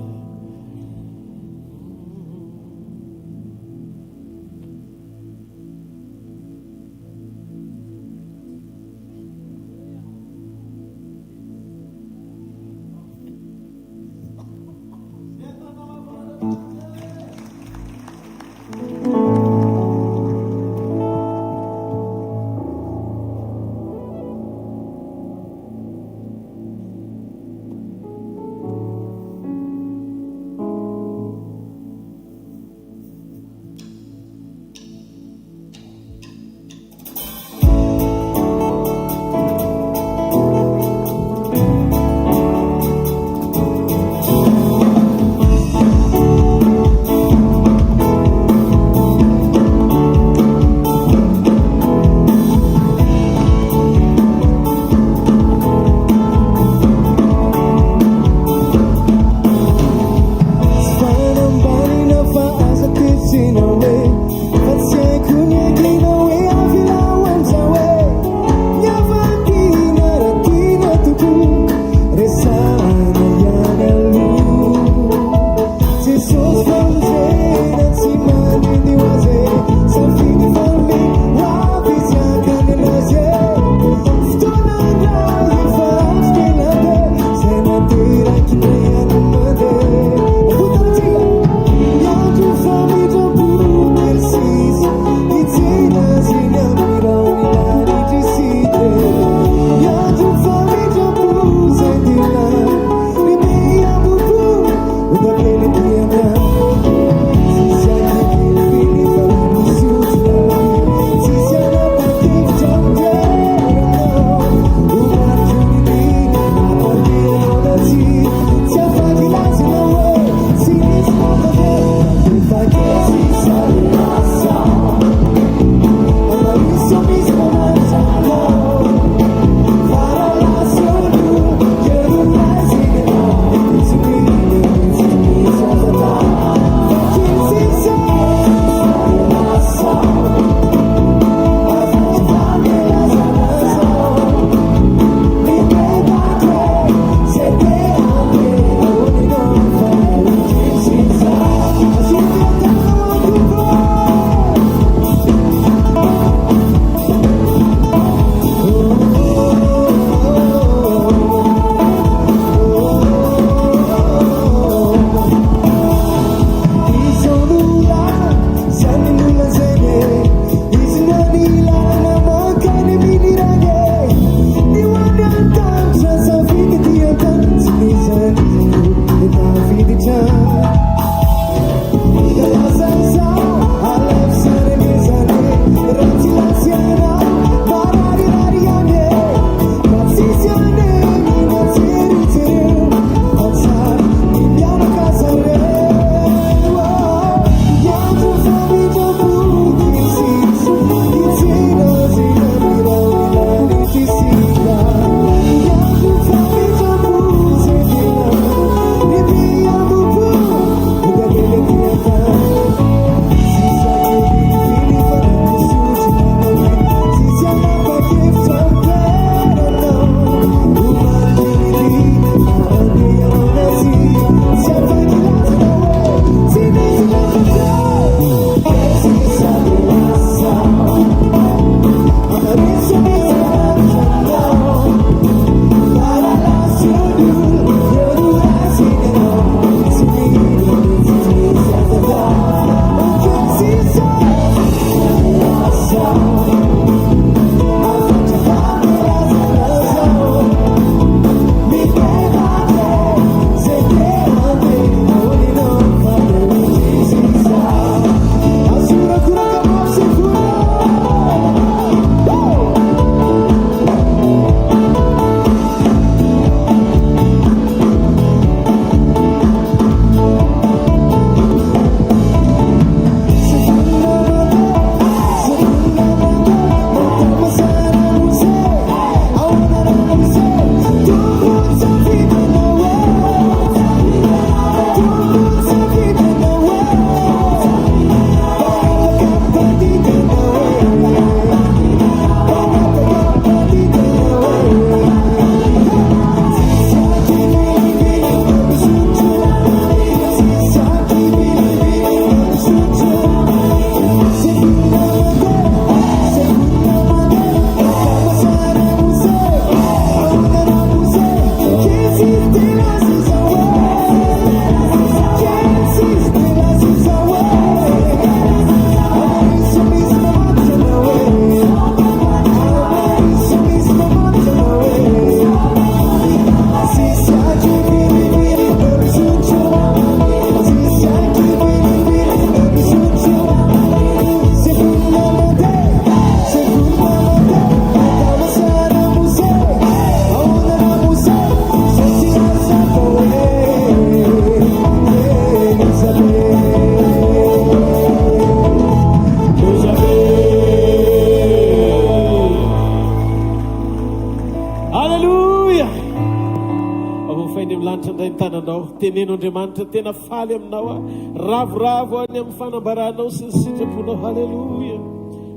Teneno Andriamanitra, tena faly aminao aho. Ravoravo aho ny amin'ny fanambaranao sy ny sitraponao. Haleloia.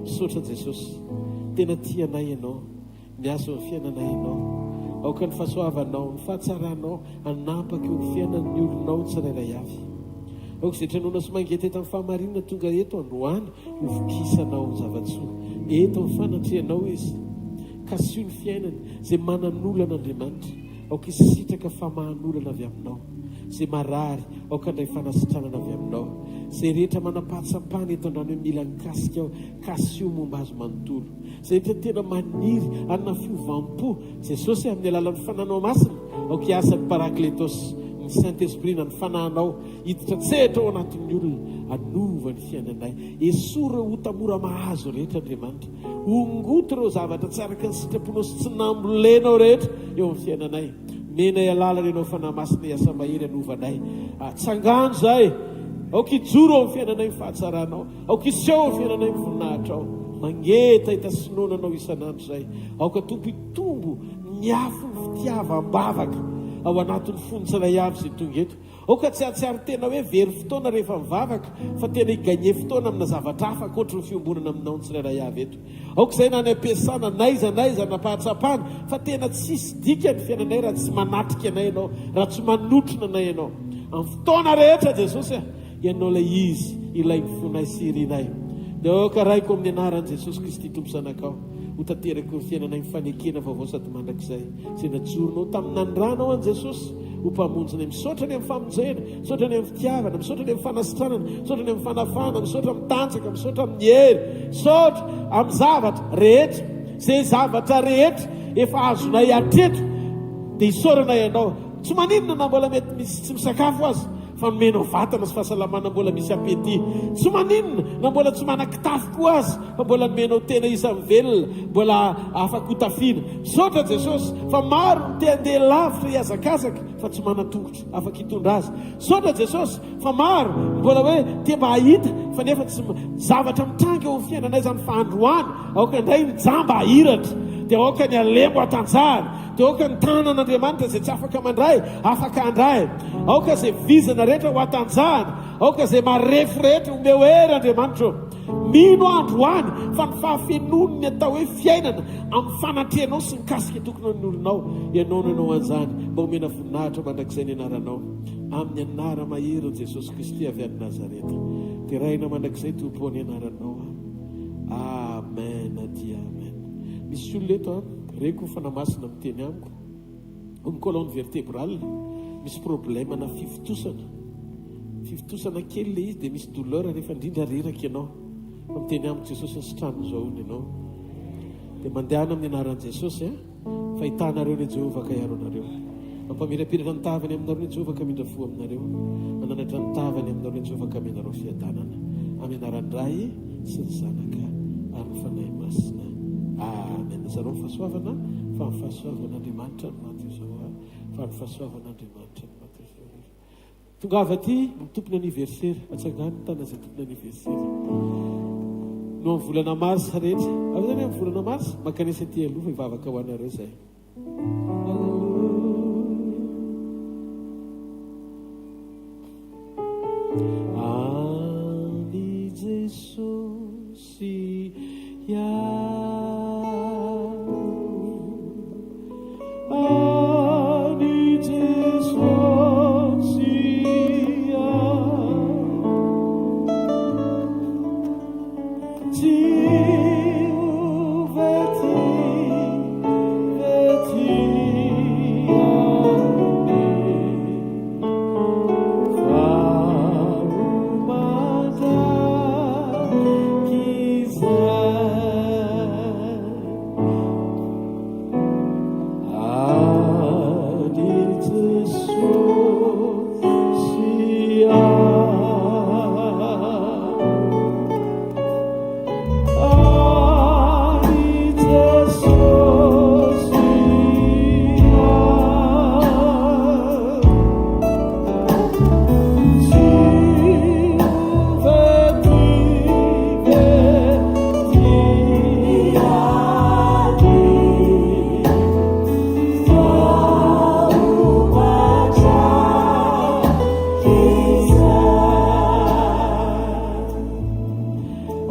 Misaotra Jesosy. Tena tia anay Ianao. Miasa eo amin'ny fiainanay Ianao. Aoka ny fahasoavanao, ny fahatsaranao hanampaka eo amin'ny fiainan'ny olonao tsirairay avy. Aoka izay tranoana sy mangetaheta amin'ny fahamarinana tonga eto androany ho vokisanao zava-tsoa. Eto amin'ny fanatrehanao izy. Kasiho ny fiainany, izay manan'olana Andriamanitra. Aoka hisitraka famahan'olana avy aminao. Izay marary, aoka handray fanasitranana avy aminao. Izay rehetra manam-pahatsampana eto androany hoe mila ny kasika aho, kasiho momba azy manontolo. Izay rehetra tena maniry hanana fiovam-po, Jesosy, amin'ny alalan'ny Fananao Masina, aoka hiasa ny Parakletos, ny Saint Esprit na ny Fanahinao, hiditra an-tsehatra ao anatin'ny olona, hanova ny fiainanay. Esory ireo ota mora mahazo rehetra, Andriamanitra. Hongoty ireo zavatra tsy araka ny sitraponao sy tsy nambolenao rehetra eo amin'ny fiainanay. Omenay alalana Ianao Fanahy Masina hiasa mahery hanova anay. Atsangano izahay. Aoka hijoro ao amin'ny fiainanay ny fahatsaranao. Aoka hiseho ao amin'ny fiainanay ny voninahitrao. Mangetaheta sy noana Anao isan'andro izahay. Aoka Tompo hitombo ny afon'ny fitiavam-bavaka ao anatin'ny fon'ny tsirairay avy izay tonga eto. Aoka tsy hahatsiaro tena hoe very fotoana rehefa mivavaka fa tena hi-gagner fotoana amina zavatra hafa ankoatry ny fiombonana aminao ny tsirairay avy eto. Aoka izay na any am-piasana, n'aiza n'aiza, na am-pahatsapana fa tena tsisy dikany ny fiainanay raha tsy manatrika anay Ianao, raha tsy manotrona anay Ianao. Amin'ny fotoana rehetra Jesosy a! Ianao ilay Izy ilain'ny fonay sy irinay. Dia aoka Raiko amin'ny anaran'i Jesosy Kristy Tompo Zanakao ho tanteraka eo amin'ny fiainanay ny fanekena vaovao sady mandrakizay izay najoronao tamin'ny nanirànao an'i Jesosy ho Mpamonjinay. Misaotra ny amin'ny famonjena, misaotra ny amin'ny fitiavana, misaotra ny amin'ny fanasitranana, misaotra ny amin'ny fanafahana, misaotra amin'ny tanjaka, misaotra amin'ny hery, misaotra amin'ny zavatra rehetra, izay zavatra rehetra efa azonay hatreto dia isaoranay Ianao. Tsy maninona na mbola mety misy tsy misakafo aza fa nomenao vatana sy fahasalamana mbola misy appétit. Tsy maninona na mbola tsy manan-kitafy koa aza fa mbola nomenao tena isan'ny velona, mbola afaka hotafiana. Misaotra Jesosy fa maro ny te handeha lavitra hihazakazaka fa tsy manan-tongotra afaka hitondra azy. Misaotra Jesosy fa maro ny mbola hoe te mba hahita fa nefa tsy zavatra mitranga eo amin'ny fiainanay izany fa androany aoka indray ny jamba hahiratra dia aoka ny halemo hatanjahana dia aoka ny tanan'Andriamanitra izay tsy afaka mandray afaka handray aoka izay vizana rehetra ho hatanjahana aoka izay marefo rehetra omeo hery Andriamanitra ô. Mino aho androany fa ny fahafenoan'ny atao hoe fiainana amin'ny fanatrehanao sy ny kasika tokony ho an'ny olonao, Ianao no nanao an'izany, mba homena voninahitra mandrakizay ny anaranao. Amin'ny anara-maherin'i Jesosy Kristy avy any Nazareta. Deraina mandrakizay Tompo ô ny anaranao. Amen dia amen. Misy olona eto an, reko ny Fanahy Masina miteny amiko. Ny colonne vertébrale misy problème na fivontosana. Fivontosana kely le izy dia misy douleur rehefa indrindra reraka ianao. Fa miteny amiko Jesosy ny sitrano izao hono ianao. Dia mandehana amin'ny anaran'i Jesosy a. Fa hitanareo ny Jehovah ka hiaro anareo. Mampamirapiratra ny tavany aminareo ny Jehovah ka hamindra fo aminareo. Mananatra ny tavany aminareo ny Jehovah ka hamenareo fiadanana. Amin'ny anaran'ny Ray sy ny Zanaka ary ny Fanahy Masina. Amen. Zarao ny fahasoavana fa ny fahasoavan'Andriamanitra no maty izao fa ny fahasoavan'Andriamanitra no maty izao. Tongava aty ny tompony anniversaire. Atsangano ny tanana izay tompony anniversaire. No amin'ny volana mars rehetra. Avy zany amin'ny volana mars, mankanesa aty aloha fa hivavaka ho anareo izay. Any Jesosy aho. Any Jesosy aho. Tsy ho vetivety any. Fa ho mandrakizay. Any Jesosy aho.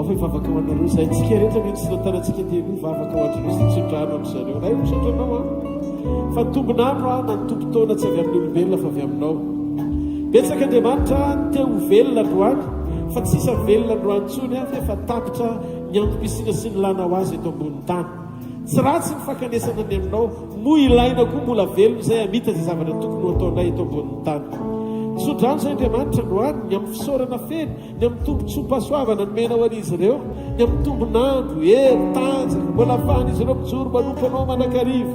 Ao fa hivavaka ho anareo izahay. Tsika rehetra no tsy tanantsika aty aloha hivavaka ho an-dry sy tsodrano amin-dry zareo. Ray, misaotra anao aho fa ny tombon'andro aho na ny tombon-taona tsy avy amin'ny olombelona fa avy aminao. Betsaka Andriamanitra ny te ho velona androany fa tsy isa velona androany intsony aho fa efa tapitra ny antom-pisiana sy ny lana ho azy eto ambonin'ny tany. Tsy ratsy ny fankanesana ny aminao, moa ilaina koa mbola velona izay hamita izay zavatra tokony ho ataonay eto ambonin'ny tany. Tsodrano izay Andriamanitra androany ny amin'ny fisaorana feno ny amin'ny tombontsoam-pahasoavana nomenao an'izy ireo, ny amin'ny tombon'andro, hery, tanjaka, mbola ahafahan'izy ireo mijoro manompo Anao mandrakariva.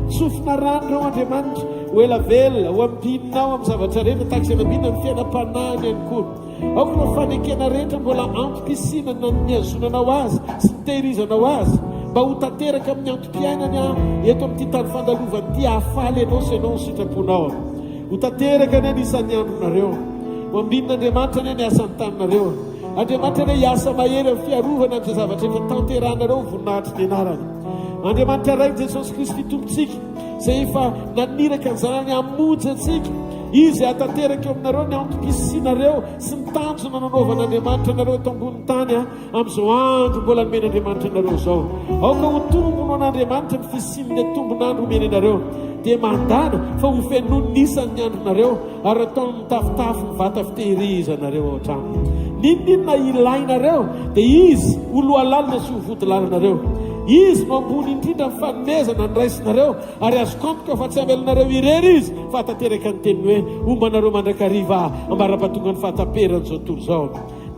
Tsofina rano ireo Andriamanitra, ho ela velona, ho ampininao amin'ny zavatra rehetra, tahaka izay nampinina ny fiainam-panahiny ihany koa. Aoka ireo fanekena rehetra mbola antom-pisiana na ny nihazonanao azy sy nitehirizanao azy, mba ho tanteraka amin'ny antom-piainany eto amin'ity tany fandalovana ity, hahafaly Anao sy hanao ny sitraponao. Ho tanteraka anie ny isan'ny andronareo. Ho ambinin'Andriamanitra anie ny asan'ny taninareo. Andriamanitra anie hiasa mahery amin'ny fiarovana amin'izay zavatra efa tanterahinareo ho voninahitry ny anarany. Andriamanitra Rain'i Jesosy Kristy Tompontsika, izay efa naniraka ny Zanany hamonjy antsika, Izy hahatanteraka eo aminareo ny antom-pisianareo sy ny tanjona nanaovan'Andriamanitra anareo eto ambonin'ny tany amin'izao andro mbola nomen'Andriamanitra anareo izao. Aoka ho tombony ho an'Andriamanitra ny fisian'ilay tombon'andro omeny anareo. Dia mandàna fa ho fenoiny ny isan'ny andronareo ary hataony mitafotafo ny vata fitehirizanareo ao an-trano. N'inon'inona ilainareo dia Izy ho lohalalina sy ho vodilalanareo. Izy no ambony indrindra amin'ny fanomezana noraisinareo ary azoko antoka fa tsy hamela anareo irery Izy fa hahatanteraka ny teniny hoe, Homba anareo mandrakariva Aho ambara-pahatongan'ny fahataperan'izao tontolo izao.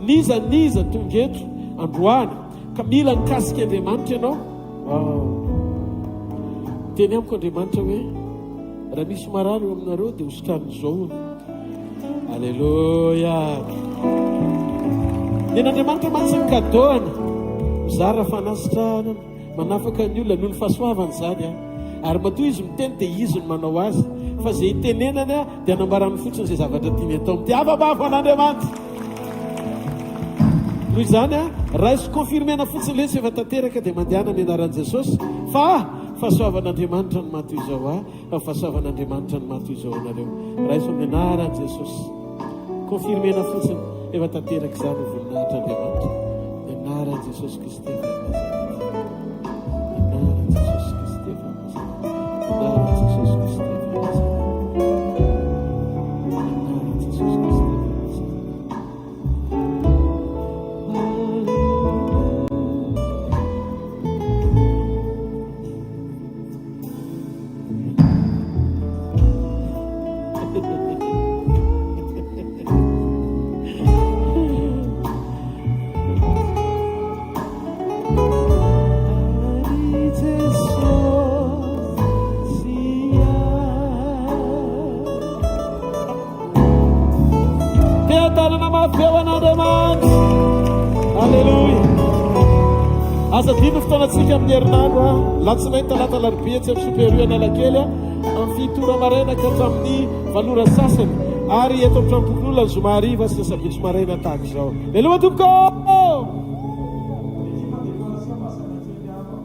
N'iza n'iza tonga eto androany ka mila mikasika Andriamanitra ianao, wow. Teny amiko Andriamanitra hoe raha misy marary eo aminareo dia hositran'izao hono. Aleloia. Nen'Andriamanitra mantsy ny cadeau-ny. Mizara fanasitranana, manafaka ny olona noho ny fahasoavany izany an. Ary matoa izy miteny dia izy no manao azy. Fa izay itenenany an dia anambarany fotsiny izay zavatra tiany atao. Mitiava mafy an'Andriamanitra. Noho izany an, raiso confirmena fotsiny lesy efa tanteraka dia mandehana amin'ny anaran'i Jesosy fa fahasoavan'Andriamanitra no maha toy izao ahy, fa fahasoavan'Andriamanitra no maha toy izao anareo. Raiso amin'ny anaran'i Jesosy. Confirmena fotsiny efa tanteraka izany ho voninahitr'Andriamanitra. Ny anaran'i Jesosy Kristy avy any Nazareta. Ny anaran'i Jesosy Kristy avy any Nazareta. Ny anaran'i Jesosy Kristy avy any Nazareta. Ny anaran'i Jesosy Kristy avy any Nazareta. Fiadanana mafy eo an'Andriamanitra. Alléluia. Aza adino ny fotoanantsika amin'ny herinandro a. Latsinainy, talata, alarobia etsy amin'ny Super U Analakely a. Amin'ny fito ora maraina ka hatramin'ny valo ora sasany. Ary eto amin'ny tranompokonolona ny zoma hariva sy ny sabotsy maraina tahaka izao. Veloma tompoko!